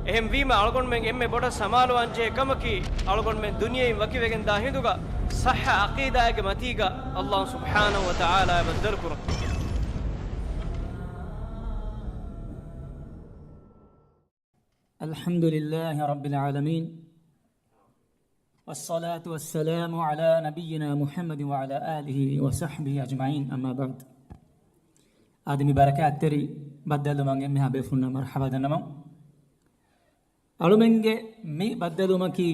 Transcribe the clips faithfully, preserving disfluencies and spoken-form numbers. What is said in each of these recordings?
އެހެންވީމަ، އަޅުގަނޑުމެން އެންމެ ބޮޑަށް ސަމާލުވާންޖެހޭ ކަމަކީ، އަޅުގަނޑުމެން ދުނިޔެއިން ވަކިވެގެންދާ ހިނދުގަ ޞައްޙަ ޢަޤީދާއެއްގެ މަތީގަ ﷲ ސުބްޙާނަހޫ ވަތަޢާލާއާ ބައްދަލުކުރުން. الحمد لله رب العالمين، والصلاة والسلام على نبينا محمد وعلى آله وصحبه أجمعين، أما بعد. އަދި މި ބަރަކާތްތެރި ބައްދަލުވުމަށް އެންމެހާ ބޭފުޅުންނަށް މަރްޙަބާ ދަންނަވަން. އަޅުމެންގެ މި ބައްދަލުވުމަކީ،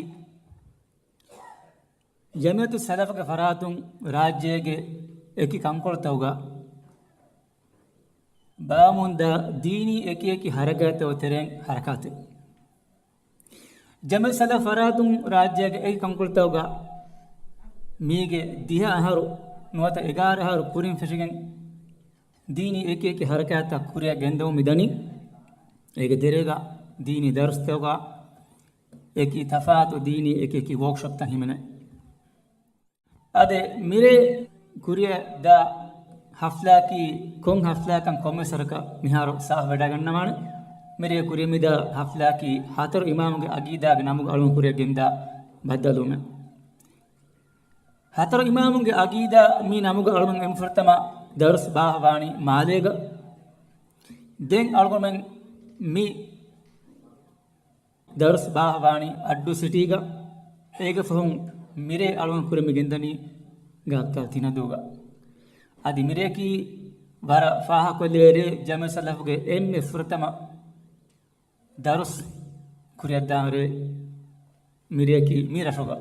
ޖަމިއްޔަތު ސަލަފުގެ ފަރާތުން ރާއްޖޭގެ އެކި ކަންކޮޅުތަކުގަ ބާވަމުންދާ ދީނީ އެކި އެކި ޙަރަކާތްތަކުގެ ތެރެއިން ޙަރަކާތެއް. ޖަމިއްޔަތު ސަލަފު ފަރާތުން ރާއްޖޭގެ އެކި ކަންކޮޅުތަކުގަ މީގެ ދިހަ އަހަރު ނުވަތަ އެގާރަ އަހަރު ކުރިން ފެށިގެން ދީނީ އެކި އެކި ޙަރަކާތްތައް ކުރިއަށް ގެންދަމުން މިދަނީ. އޭގެ ތެރޭގަ ދީނީ ދަރުސްތަކުގަ އެކި ތަފާތު ދީނީ އެކި އެކި ވޯކްޝޮޕްތައް ހިމެނޭ. އާދެ، މިރޭ ކުރިއަށް ދާ ޙަފްލާއަކީ ކޮން ޙަފްލާއަކަން ކޮންމެސް ވަރަކަށް މިހާރު ސާފުވެވަޑައިގަންނަވާނެ. މިރޭ ކުރިއަށް މިދާ ޙަފްލާއަކީ ހަތަރު އިމާމުގެ ޢަގީދާގެ ނަމުގަ އަޅުން ކުރިއަށް ގެންދާ ބައްދަލުވުމެއް. ހަތަރު އިމާމުންގެ ޢަގީދާ މި ނަމުގަ އަޅުމެން އެންމެ ފުރަތަމަ ދަރުސް ބާއްވާނީ މާލޭގަ. ދެން އަޅުގަނޑުމެން މި ދަރުސް ބާއްވާނީ އައްޑޫ ސިޓީގަ. އޭގެ ފަހުން މިރޭ އަޅުގަނޑު ކުރިމި ގެންދަނީ ގާތްކަލް ތިނަދޫގަ. އަދި މިރޭކީ ވަރަށް ފާހަގަކޮށްލެވޭ ރޭ، ޖަމިއްޔަތު ސަލަފުގެ އެންމެ ފުރަތަމަ ދަރުސް ކުރިއަށްދާން ރޭ މިރެއަކީ މި ރަށުގަ.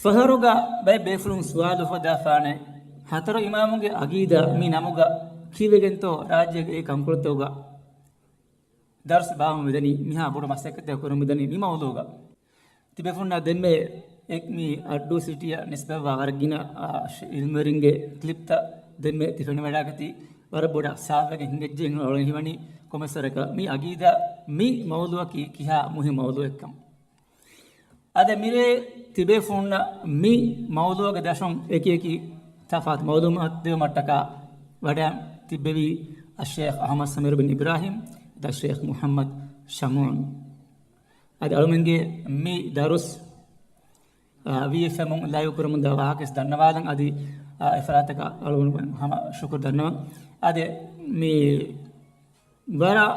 ފަހަރުގަ ބައެއް ބޭފުޅުން ސުވާލު އުފައްދާފާނެ، ހަތަރު އިމާމުންގެ ޢަގީދާ މި ނަމުގަ ކީއްވެގެންތޯ ރާއްޖޭގެ އެ ކަންކޮޅުތަކުގަ ދަރުސް ބާވަމުން މިދަނީ، މިހާ ބޮޑު މަސައްކަތެއް ކުރަމުން މިދަނީ މި މައުޟޫގަ. ތިބޭފުންނާ ދެންމެ އެ-، މި އައްޑޫ ސިޓީއަށް ނިސްބަތްވާ ވަރަށް ގިނަ، އާ، ޝެ-، ޢިލްމުވެރިންގެ ކްލިޕްތައް ދެންމެ ތި ފެނިވަޑައިގަތީ ވަރަށް ބޮޑަށް ސާފުވެގެން ހިނގައްޖެ އަޅުގަނޑު ހީވަނީ ކޮމެސް ވަރަކަށް މި ޢަގީދާ މި މައުޟޫއަކީ ކިހާ މުހިންމު މައުޟޫއެއްކަން. އަދި މިރޭ ތިބޭފުޅުންނަށް މި މައުޟޫގެ ދަށުން އެކި އެކި ތަފާތު މައުލޫމާތު ދެވުމަށްޓަކާ ވަޑައި ތިއްބެވީ އައްޝޭޚް އަޙްމަދު ސަމީރު ބިން އިބްރާހީމް، އައްޝޭޚް މުޙައްމަދު ޝަމްޢޫން. އަދި އަޅުމެންގެ މި ދަރުސް، އާ، ވީއެފްއެމުން ލައިވް ކުރަމުންދާ ވާހަކަވެސް ދަންނަވާލަން. އަދި، އާ، އެފަރާތަކަށް އަޅުގަނޑު ހަމަ ޝުކުރު ދަންނަވަން. އަދި މި ވަރަށް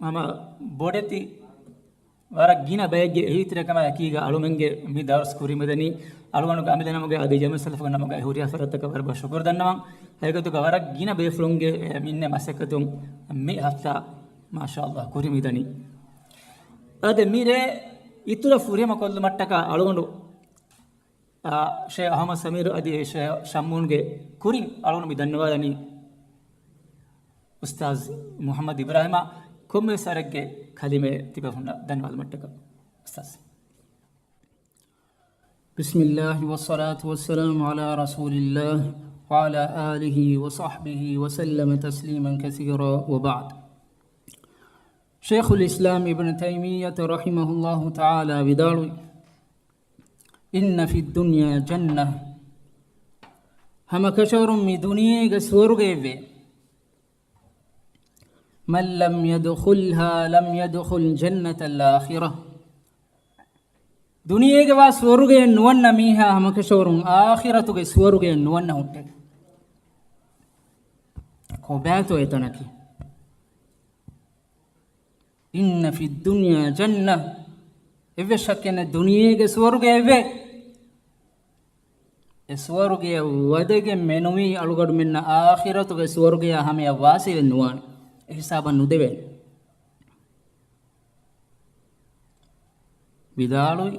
ހަމަ ބޮޑެތި ވަރަށް ގިނަ ބައެއްގެ އެހީތެރިކަމާ އެކީގަ އަޅުމެންގެ މި ދަރުސް ކުރިމިދަނީ. އަޅުގަނޑުގެ އަމިއްލަ ނަމުގައި އަދި ޖަމިއްޔަތު ސަލަފުގެ ނަމުގައި ހުރިހާ ފަރާތަކަށް ވަރަށް ބޮޑަށް ޝުކުރު ދަންނަވަން. ހަގީގަތުގަ ވަރަށް ގިނަ ބޭފުޅުންގެ މިންނެ މަސައްކަތުން މި ހަފްތާ، މާޝާﷲ، ކުރިމިދަނީ. އަދި މި ރޭ އިތުރަށް ފުރިހަމަ ކޮށްލުމަށްޓަކާ އަޅުގަނޑު އާ، ޝޭޚް އަޙްމަދު ސަމީރު އަދި ޝޭޚް ޝަމްޢޫންގެ ކުރިން އަޅުގަނޑު މި ދަންނަވާލަނީ އުސްތާޛް މުޙައްމަދު އިބްރާހީމަށް ކޮންމެވެސް ވަރެއްގެ ކަލިމައެއް ތިބޭފުޅުންނަށް ދަންނަވާލުމަށްޓަކާ. އުސްތާޛް. بسم الله والصلاة والسلام على رسول الله وعلى آله وصحبه وسلم تسليما كثيرا وبعد. ޝޭޚުލް އިސްލާމް އިބްނު ތައިމިއްޔަތު ރަޙިމަހުﷲ ތަޢާލާ ވިދާޅުވި، إن في الدنيا جنة، ހަމަކަށަވަރުން މި ދުނިޔޭގަ ސުވަރުގެއެވެ. من لم يدخلها لم يدخل جنة الآخرة. ދުނިޔޭގަވާ ސުވަރުގެއެއް ނުވަންނަ މީހާ ހަމަކަށަވަރުން އާޚިރަތުގެ ސުވަރުގެއެއް ނުވަންނަ ހުއްޓޭ. ކޮބާތޯ އެތަނަކީ؟ إن في الدنيا جنة. އެއްވެސް ޝައްކެއް ނެތް، ދުނިޔޭގެ ސުވަރުގެއެވެ. އެ ސުވަރުގެއަށް ވަދެގެން މެނުވީ އަޅުގަޑުމެންނަށް އާޚިރަތުގެ ސުވަރުގެއާ ހަމަޔަށް ވާސިލެއް ނުވާނެ. އެ ހިސާބަށް ނުދެވޭނެ. ވިދާޅުވި،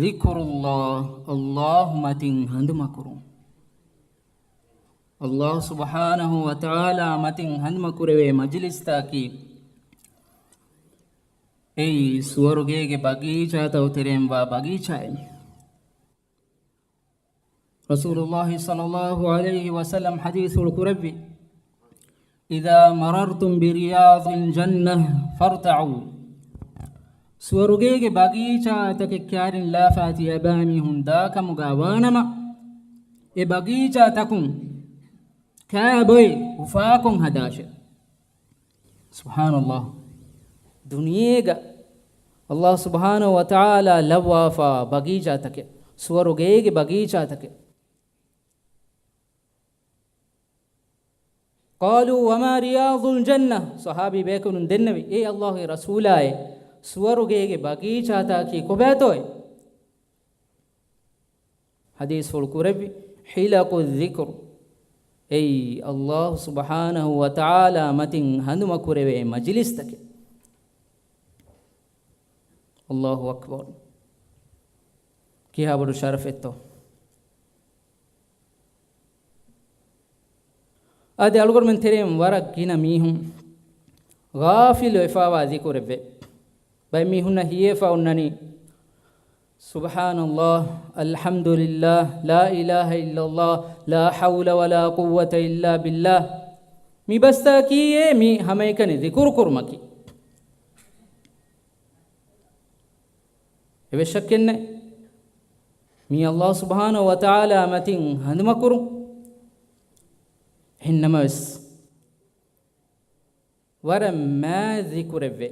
ذكر الله، ﷲ މަތިން ހަނދުމަކުރުން. ﷲ ސުބްޙާނަހޫ ވަތަޢާލާ މަތިން ހަނދުމަކުރެވޭ މަޖިލިސްތަކަކީ އެއީ ސުވަރުގޭގެ ބަގީޗާތައް ތެރެއިން ވާ ބަގީޗާއެއް. ރަސޫލުﷲ ޞައްލަﷲ ޢަލައިހި ވަސައްލަމް ޙަދީޘްފުޅު ކުރެއްވި، إذا مررتم برياض الجنة فارتعوا. ސުވަރުގޭގެ ބަގީޗާތަކެއް ކައިރިން ލާފާ ތިޔަބައިމީހުން ދާކަމުގަ ވާނަމަ، އެ ބަގީޗާތަކުން ކާބޮއި އުފާކޮށް ހަދާށެ. ސުބްޙާނަﷲ. ދުނިޔޭގަ އައްލާހު ސުބްޙާނަހު ވަތަޢާލާ ލައްވާފާ ބަގީޗާތަކެއް، ސުވަރުގޭގެ ބަގީޗާތަކެއް. قَالُوا وَمَا رِيَاضُ الْجَنَّةِ، ޞަޙާބީ ބޭކަލުން ދެންނެވި، އޭ އައްލާހުގެ ރަސޫލާއޭ، ސުވަރުގޭގެ ބަގީޗާތަކީ ކޮބާތޯއޭ؟ ޙަދީޘްފުޅު ކުރެއްވި، حِلَقُ الذِّكْرِ، އެއީ އައްލާހު ސުބްޙާނަހު ވަތަޢާލާ މަތިން ހަނދުމަކުރެވޭ މަޖިލިސްތަކެއް. އައްލާހު އަކްބަރު. ކިހާބޮޑު ޝަރަފެއްތޯ؟ އާދެ، އަޅުގަނޑުމެން ތެރެއިން ވަރަށް ގިނަ މީހުން ޣާފިލުވެފާވާ ޒިކުރެއްވޭ. ބައެއް މީހުންނަށް ހިޔޭފަ އޮންނަނީ، سبحان الله، الحمد لله، لا إله إلا الله، لا حول ولا قوة إلا بالله. މި ބަސްތަކީއޭ މި ހަމައެކަނި ޒިކުރު ކުރުމަކީ. އެވެސް ޝައްކެއްނެތް، މީ އައްލާހު ސުބްޙާނަހު ވަތަޢާލާ މަތިން ހަނދުމަކުރުން. އެހެންނަމަވެސް، ވަރަށް މާތް ޒިކުރެއްވޭ.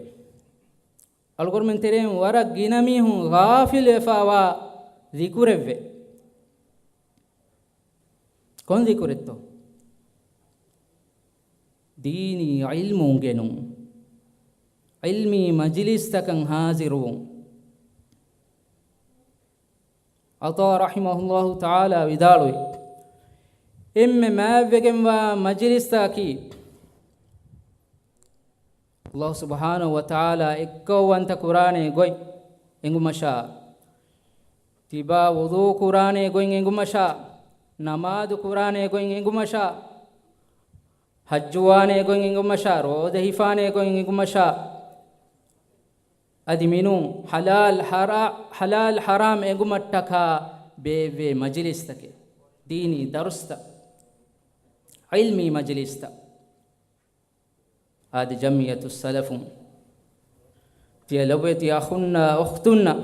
އަޅުގަނޑުމެން ތެރެއިން ވަރަށް ގިނަ މީހުން ޣާފިލުވެފާވާ ޒިކުރެއްވޭ. ކޮން ޒިކުރެއްތޯ؟ ދީނީ ޢިލްމު އުނގެނުން، ޢިލްމީ މަޖިލިސްތަކަށް ޙާޟިރުވުން. ޢަޠާ ރަޙިމަހުﷲ ތަޢާލާ ވިދާޅުވި، އެންމެ މާތްވެގެންވާ މަޖިލިސްތަކީ، އައްލާހު ސުބްޙާނަހު ވަތަޢާލާ އެއްކައުވަންތަ ކުރާނޭ ގޮތް އެނގުމަށާ، ތިބާ ވުޟޫ ކުރާނޭ ގޮތް އެނގުމަށާ، ނަމާދު ކުރާނޭ ގޮތް އެނގުމަށާ، ޙައްޖުވާނޭ ގޮތް އެނގުމަށާ، ރޯދަ ހިފާނޭ ގޮތް އެނގުމަށާ، އަދި މިނޫން ޙަލާލް ޙަރާ-، ޙަލާލް ޙަރާމް އެނގުމަށްޓަކާ ބޭއްވޭ މަޖިލިސްތަކެއް، ދީނީ ދަރުސްތައް، ޢިލްމީ މަޖިލިސްތައް. އާދެ، ޖަމްޢިއްޔަތުއްސަލަފުން ތިޔަ ލޮބުވެތި އަޚުންނާ އުޚްތުންނަށް،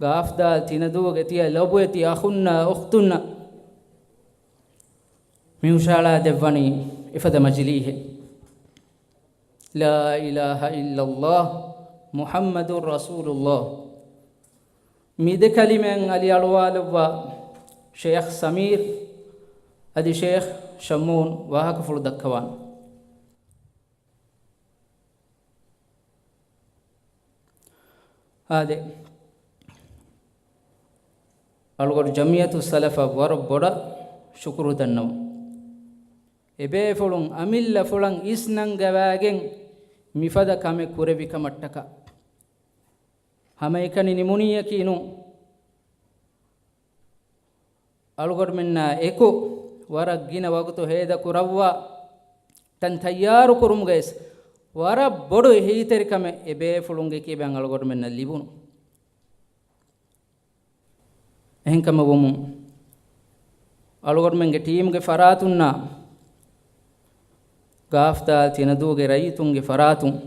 ގާފްދާލް ތިނަދޫގެ ތިޔަ ލޮބުވެތި އަޚުންނާ އުޚްތުންނަށް މި ހުށަހަޅާ ދެއްވަނީ އެފަދަ މަޖިލީހެއް. لا إله إلا الله محمد رسول الله. މި ދެ ކަލިމައިން އަލިއަޅުވާލައްވާ ޝޭޚް ސަމީރް އަދި ޝޭޚް ޝައްމޫން ވާހަކަފުޅު ދައްކަވާން. އާދެ، އަޅުގަޑު ޖަމްޢިއްޔަތުއްސަލަފަށް ވަރަށް ބޮޑަށް ޝުކުރު ދަންނަވަން. އެބޭފުޅުން އަމިއްލަފުޅަށް އިސްނަންގަވާގެން މިފަދަ ކަމެއް ކުރެއްވި ކަމަށްޓަކާ. ހަމައެކަނި ނިމުނީއަކީ ނޫން. އަޅުގަނޑުމެންނާ އެކު ވަރަށް ގިނަ ވަގުތު ހޭދަ ކުރައްވާ ތަން ތައްޔާރު ކުރުމުގައިސް ވަރަށް ބޮޑު އެހީތެރިކަމެއް އެބޭފުޅުންގެ ކިބައިން އަޅުގަނޑުމެންނަށް ލިބުނު. އެހެންކަމަށްވުމުން، އަޅުގަނޑުމެންގެ ޓީމްގެ ފަރާތުންނާ، ގާފްދާލް ތިނަދޫގެ ރައްޔިތުންގެ ފަރާތުން،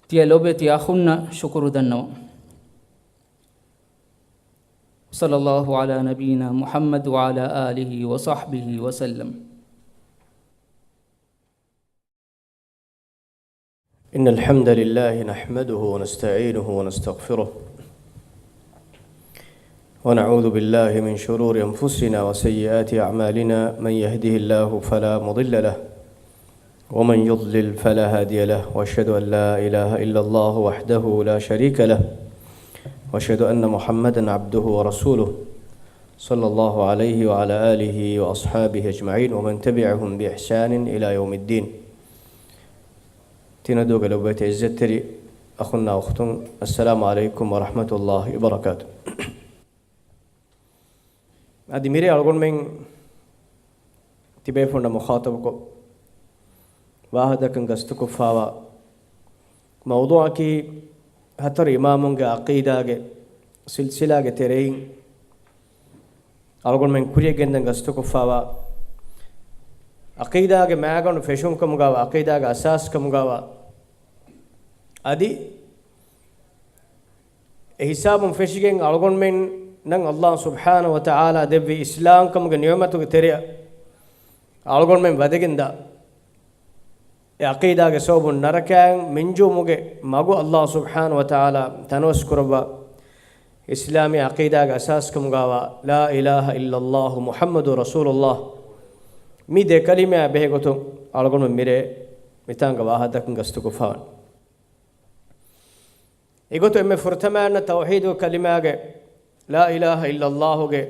ތިޔަ ލޮބުވެތި އަޚުންނަށް ޝުކުރު ދަންނަވަން. وصلى الله على نبينا محمد وعلى آله وصحبه وسلم. إن الحمد لله نحمده ونستعينه ونستغفره، ونعوذ بالله من شرور أنفسنا وسيئات أعمالنا، من يهده الله فلا مضل له، ومن يضلل فلا هادي له، وأشهد أن لا إله إلا الله وحده لا شريك له، وأشهد أن محمدا عبده ورسوله، صلى الله عليه وعلى آله وأصحابه أجمعين، ومن تبعهم بإحسان إلى يوم الدين. ތިނަދޫގެ ލޮބުވެތި ޢިއްޒަތްތެރި އަޚުންނާ އުޚްތުން، އައްސަލާމު ޢަލައިކުމް ވަރަޙްމަތުﷲ ވަބަރަކާތު. އަދި މިރޭ އަޅުގަނޑުމެން ތިބޭފުޅުންނަށް މުޚާޠަބުކޮށް، ވާހަކަދައްކަން ގަސްތުކޮށްފާވާ މައުޟޫޢަކީ، ހަތަރު އިމާމުންގެ ޢަޤީދާގެ ސިލްސިލާގެ ތެރެއިން އަޅުގަނޑުމެން ކުރިޔަށް ގެންދަން ގަސްތުކޮށްފާވާ، ޢަޤީދާގެ މައިގަނޑު ފެށުން ކަމުގައިވާ، ޢަޤީދާގެ އަސާސް ކަމުގައިވާ، އަދި އެ ހިސާބުން ފެށިގެން އަޅުގަނޑުމެންނަށް ﷲ ސުބްޙާނަހޫ ވަތަޢާލާ ދެއްވި އިސްލާމްކަމުގެ ނިޢުމަތުގެ ތެރެއަށް އަޅުގަނޑުމެން ވަދެގެންދާ އެ ޢަޤީދާގެ ސަބަބުން ނަރަކައިން މިންޖުވުމުގެ މަގު ﷲ ސުބްޙާނަހޫ ވަތަޢާލާ ތަނަވަސްކުރައްވާ، އިސްލާމީ ޢަޤީދާގެ އަސާސްކަމުގައިވާ لا إله إلا الله محمد رسول الله މި ދެ ކަލިމާއާ ބެހޭގޮތުން އަޅުގަނޑު މިރޭ މިތާނގަ ވާހަކަދައްކަން ގަސްތުކޮށްފަވަން. އެގޮތުން އެންމެ ފުރަތަމައިންނަށް ތައުޙީދު ކަލިމާގެ، ލާ އިލާހަ އިއްލައްލާހުގެ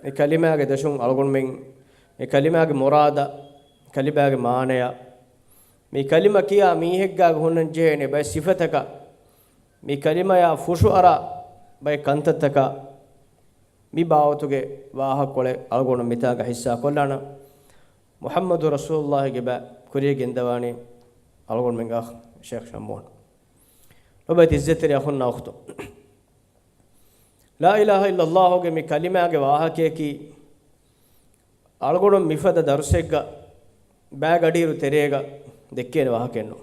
އެ ކަލިމާގެ ދަށުން އަޅުގަނޑުމެން އެ ކަލިމާގެ މުރާދަށް، ކަލިމާގެ މާނަޔަށް، މި ކަލިމަ ކިޔާ މީހެއްގާގެ ހުންނަން ޖެހޭނެ ބައެއް ސިފަތަކާ، މި ކަލިމަޔާ ފުށުއަރާ ބައެއް ކަންތައްތަކާ، މި ބާވަތުގެ ވާހަކަކޮޅެއް އަޅުގަނޑު މިތާގަ ހިއްސާ ކޮށްލާނަން. މުޙައްމަދު ރަސޫލުއްލާހިގެ ބައި ކުރިޔަށް ގެންދަވާނީ އަޅުގަނޑުމެންގެ އަޚް ޝޭޚް ޝަމްއުން. ލޮބުވެތި ޢިއްޒަތްތެރި އަޚުންނާ އުޚްތުން. ލާ އިލާހަ އިއްލައްލާހުގެ މި ކަލިމާގެ ވާހަކަޔަކީ އަޅުގަނޑު މިފަދަ ދަރުސެއްގަ ބައިގަޑިއިރު ތެރޭގަ ދެއްކޭނެ ވާހަކައެއްނު.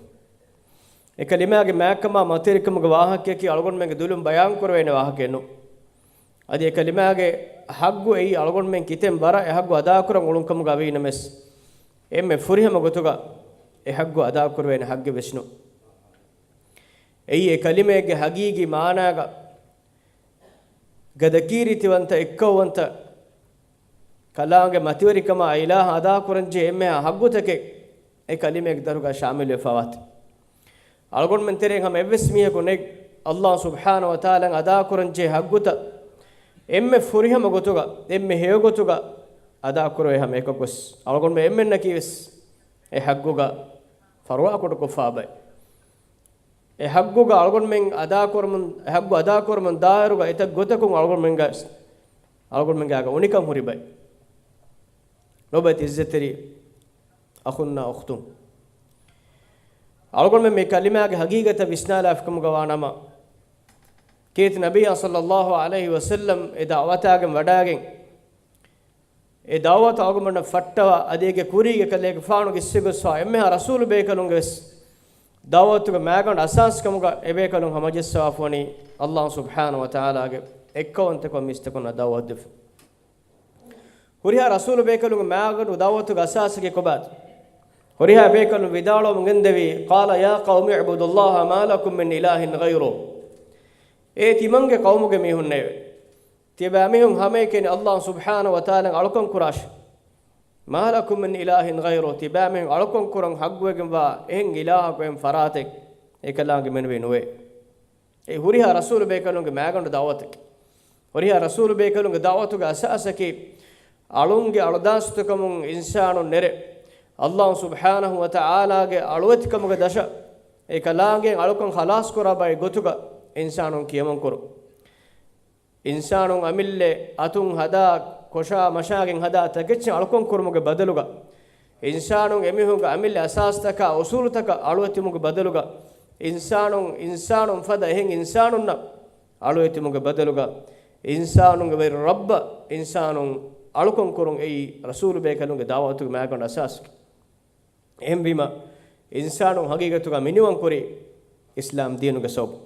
އެ ކަލިމާގެ މާތްކަމާ މަތިވެރިކަމުގެ ވާހަކަޔަކީ އަޅުގަނޑުމެންގެ ދުލުން ބަޔާންކުރެވޭނެ ވާހަކައެއްނު. އަދި އެ ކަލިމާގެ ޙައްޤު އެއީ އަޅުގަނޑުމެން ކިތަން ވަރަށް އެ ޙައްޤު އަދާކުރަން އުޅުނު ކަމުގަ ވީނަމަވެސް، އެންމެ ފުރިހަމަ ގޮތުގަ އެ ޙައްޤު އަދާކުރެވޭނެ ޙައްޤެއް ވެސްނު. އެއީ އެ ކަލިމައެއްގެ ޙަޤީޤީ މާނާގަ ގަދަކީރިތިވަންތަ، އެއްކައުވަންތަ، ކަލާނގެ މަތިވެރިކަމާ އިލާހަށް އަދާކުރަންޖެހޭ އެންމެހާ ޙައްޤުތަކެއް އެ ކަލިމައެއްގެ ދަށުގަ ޝާމިލުވެފަވާތީ. އަޅުގަނޑުމެން ތެރެއިން ހަމަ އެއްވެސް މީހަކު ނެތް، ﷲ ސުބްޙާނަހޫ ވަތަޢާލާ އަދާކުރަންޖެހޭ ޙައްޤުތައް އެންމެ ފުރިހަމަ ގޮތުގަ، އެންމެ ހެޔޮ ގޮތުގަ އަދާކުރެވޭ ހަމަ އެކަކުވެސް އަޅުގަނޑުމެން އެންމެންނަކީވެސް އެ ޙައްޤުގަ ފަރުވާކުޑަކޮށްފާ ބައެއް. އެ ޙައްޤުގަ އަޅުގަނޑުމެން އަދާކުރަމުން، އެ ޙައްޤު އަދާކުރަމުން ދާއިރުގަ އެތައް ގޮތަކުން އަޅުގަނޑުމެންގަ، އަޅުގަނޑުމެންގާގަ އުނިކަން ހުރި ބައެއް. ލޮބުވެތި ޢިއްޒަތްތެރި އަޚުންނާ އުޚްތުން. އަޅުގަނޑުމެން މި ކަލިމާގެ ޙަޤީޤަތަށް ވިސްނާލާފިކަމުގަ ވާނަމަ، ކީރިތި ނަބިއްޔާ ޞައްލައްލާހު ޢަލައިހި ވަސައްލަމް އެ ދަޢުވަތާގެން ވަޑާގެން، އެ ދަޢުވަތު އަޅުގަނޑުމެންނަށް ފައްޓަވާ، އަދި އޭގެ ކުރީގެ ކަލޭގެފާނުގެ އިސްވެގޮސްފާ އެންމެހާ ރަސޫލު ބޭކަލުންގެ ވެސް ދަޢުވަތުގެ މައިގަނޑު އަސާސްކަމުގަ އެބޭކަލުން ހަމަޖައްސަވާފަވަނީ ﷲ ސުބްޙާނަހޫ ވަތަޢާލާގެ އެއްކައުވަންތަކަމަށް މީސްތަކުންނަށް ދަޢުވަތު ދެއްވި. ހުރިހާ ރަސޫލު ބޭކަލުންގެ މައިގަނޑު ދަޢުވަތުގެ އަސާސަކީ ކޮބާތޯ؟ ހުރިހާ ބޭކަލުން ވިދާޅުވަމުން ގެންދެވީ، قال يا قوم اعبدوا الله ما لكم من إله غيره. އޭ ތިމަންގެ ޤައުމުގެ މީހުންނޭވެ! ތިޔަބައިމީހުން ހަމައެކަނި ﷲ ސުބްޙާނަހޫ ވަތަޢާލާއަށް އަޅުކަން ކުރާށި. ما لكم من إله غيره، ތިބައިމީހުން އަޅުކަން ކުރަން ޙައްޤުވެގެންވާ އެހެން އިލާހަކު، އެހެން ފަރާތެއް އެކަލާނގެ މެނުވީ ނުވޭ. އެ ހުރިހާ ރަސޫލު ބޭކަލުންގެ މައިގަނޑު ދަޢުވަތަކީ، ހުރިހާ ރަސޫލު ބޭކަލުންގެ ދަޢުވަތުގެ އަސާސަކީ، އަޅުންގެ އަޅުދާސްތުކަމުން އިންސާނުން ނެރެ، ﷲ ސުބްޙާނަހޫ ވަތަޢާލާގެ އަޅުވެތިކަމުގެ ދަށަށް އެކަލާނގެ އަޅުކަން ޚަލާޞްކުރާ ބައެއް ގޮތުގަ އިންސާނުން ކިޔަމަންކުރުން. އިންސާނުން އަމިއްލަ އަތުން ހަދާ، ކޮށާ މަށާގެން ހަދާ ތަކެއްޗިން އަޅުކަން ކުރުމުގެ ބަދަލުގަ، އިންސާނުން އެމީހުންގެ އަމިއްލަ އަސާސްތަކާ އުސޫލުތަކަށް އަޅުވެތިވުމުގެ ބަދަލުގަ، އިންސާނުން، އިންސާނުން ފަދަ އެހެން އިންސާނުންނަށް އަޅުވެތިވުމުގެ ބަދަލުގަ، އިންސާނުންގެ ވެރި ރައްބަށް އިންސާނުން އަޅުކަން ކުރުން އެއީ ރަސޫލު ބޭކަލުންގެ ދަޢުވަތުގެ މައިގަނޑު އަސާސަކީ. އެހެންވީމަ، އިންސާނުން ހަގީގަތުގަ މިނިވަންކުރީ އިސްލާމް ދީނުގެ ސަބަބުން.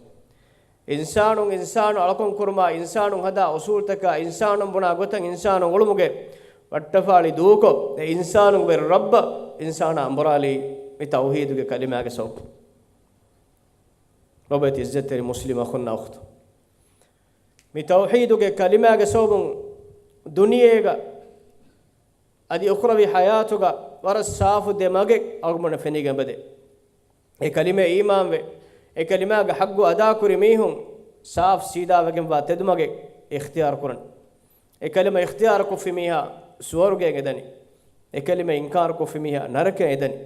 އިންސާނުން އިންސާނު އަޅުކަން ކުރުމާ، އިންސާނުން ހަދާ އުސޫލުތަކާ، އިންސާނުން ބުނާ ގޮތަށް އިންސާނުން އުޅުމުގެ ވައްޓަފާޅި ދޫކޮށް، އެ އިންސާނުންގެ ވެރި ރައްބަށް އިންސާނާ އަނބުރާލީ މި ތައުޙީދުގެ ކަލިމާގެ ސަބަބުން. ލޮބުވެތި ޢިއްޒަތްތެރި މުސްލިމް އަޚުންނާ އުޚްތުން. މި ތައުޙީދުގެ ކަލިމާގެ ސަބަބުން ދުނިޔޭގަ އަދި އުޚްރަވީ ޙަޔާތުގަ ވަރަށް ސާފު ދެ މަގެއް އަޅުގަނޑަށް ފެނިގެން އެބަދޭ. އެ ކަލިމައަށް އީމާންވެ، އެ ކަލިމާގެ ޙައްޤު އަދާކުރި މީހުން ސާފު ސީދާވެގެންވާ ތެދުމަގެއް އިޚްތިޔާރު ކުރަން. އެ ކަލިމަ އިޚްތިޔާރު ކޮށްފި މީހާ ސުވަރުގެއަށް އެދަނީ. އެ ކަލިމަ އިންކާރު ކޮށްފި މީހާ ނަރަކަޔަށް އެދަނީ.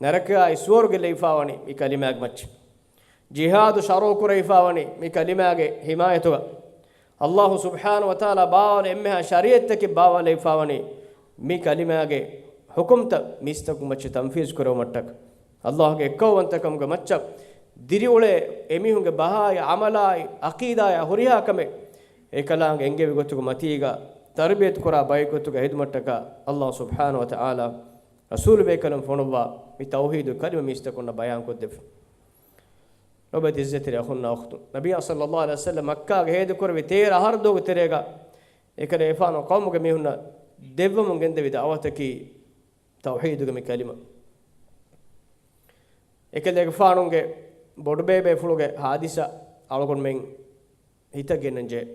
ނަރަކަޔާއި ސުވަރުގެ ލެވިފާވަނީ މި ކަލިމާގެ މައްޗަށް. ޖިހާދު ޝަރުޢު ކުރެވިފާވަނީ މި ކަލިމާގެ ޙިމާޔަތުގަ. ﷲ ސުބްޙާނަހޫ ވަތަޢާލާ ބާވާލި އެންމެހާ ޝަރީޢަތްތަކެއް ބާވާލެވިފާވަނީ މި ކަލިމާގެ ޙުކުމްތައް މީސްތަކުން މައްޗަށް ތަންފީޒު ކުރެވުމަށްޓަކަ. ﷲގެ އެއްކައުވަންތަކަމުގެ މައްޗަށް ދިރިއުޅޭ އެމީހުންގެ ބަހާއި، ޢަމަލާއި، ޢަޤީދާއާ ހުރިހާ ކަމެއް އެކަލާނގެ އެންގެވި ގޮތުގެ މަތީގަ ތަރުބިޔަތު ކުރާ ބައެއް ގޮތުގަ ހެދުމަށްޓަކާ ﷲ ސުބްޙާނަހޫ ވަތަޢާލާ ރަސޫލު ބޭކަލުން ފޮނުއްވާ މި ތައުޙީދު ކަލިމަ މީސްތަކުންނަށް ބަޔާންކޮށްދެއްވި. ލޮބުވެތި ޢިއްޒަތްތެރި އަޚުންނާ އުޚްތުން، ނަބިއްޔާ ޞައްލައްލާހު ޢަލައިހި ވަސައްލަމް މައްކާގެ ހޭދަކުރެއްވި ތޭރަ އަހަރު ދުވަހުގެ ތެރޭގަ އެކަލޭގެފާނު ޤައުމުގެ މީހުންނަށް ދެއްވަމުން ގެންދެވި ދަޢުވަތަކީ ތައުޙީދުގެ މި ކަލިމަ. އެކަލޭގެފާނުގެ ބޮޑުބޭބޭފުޅުގެ ހާދިސާ އަޅުގަނޑުމެން ހިތަށް ގެންނަންޖެހޭ.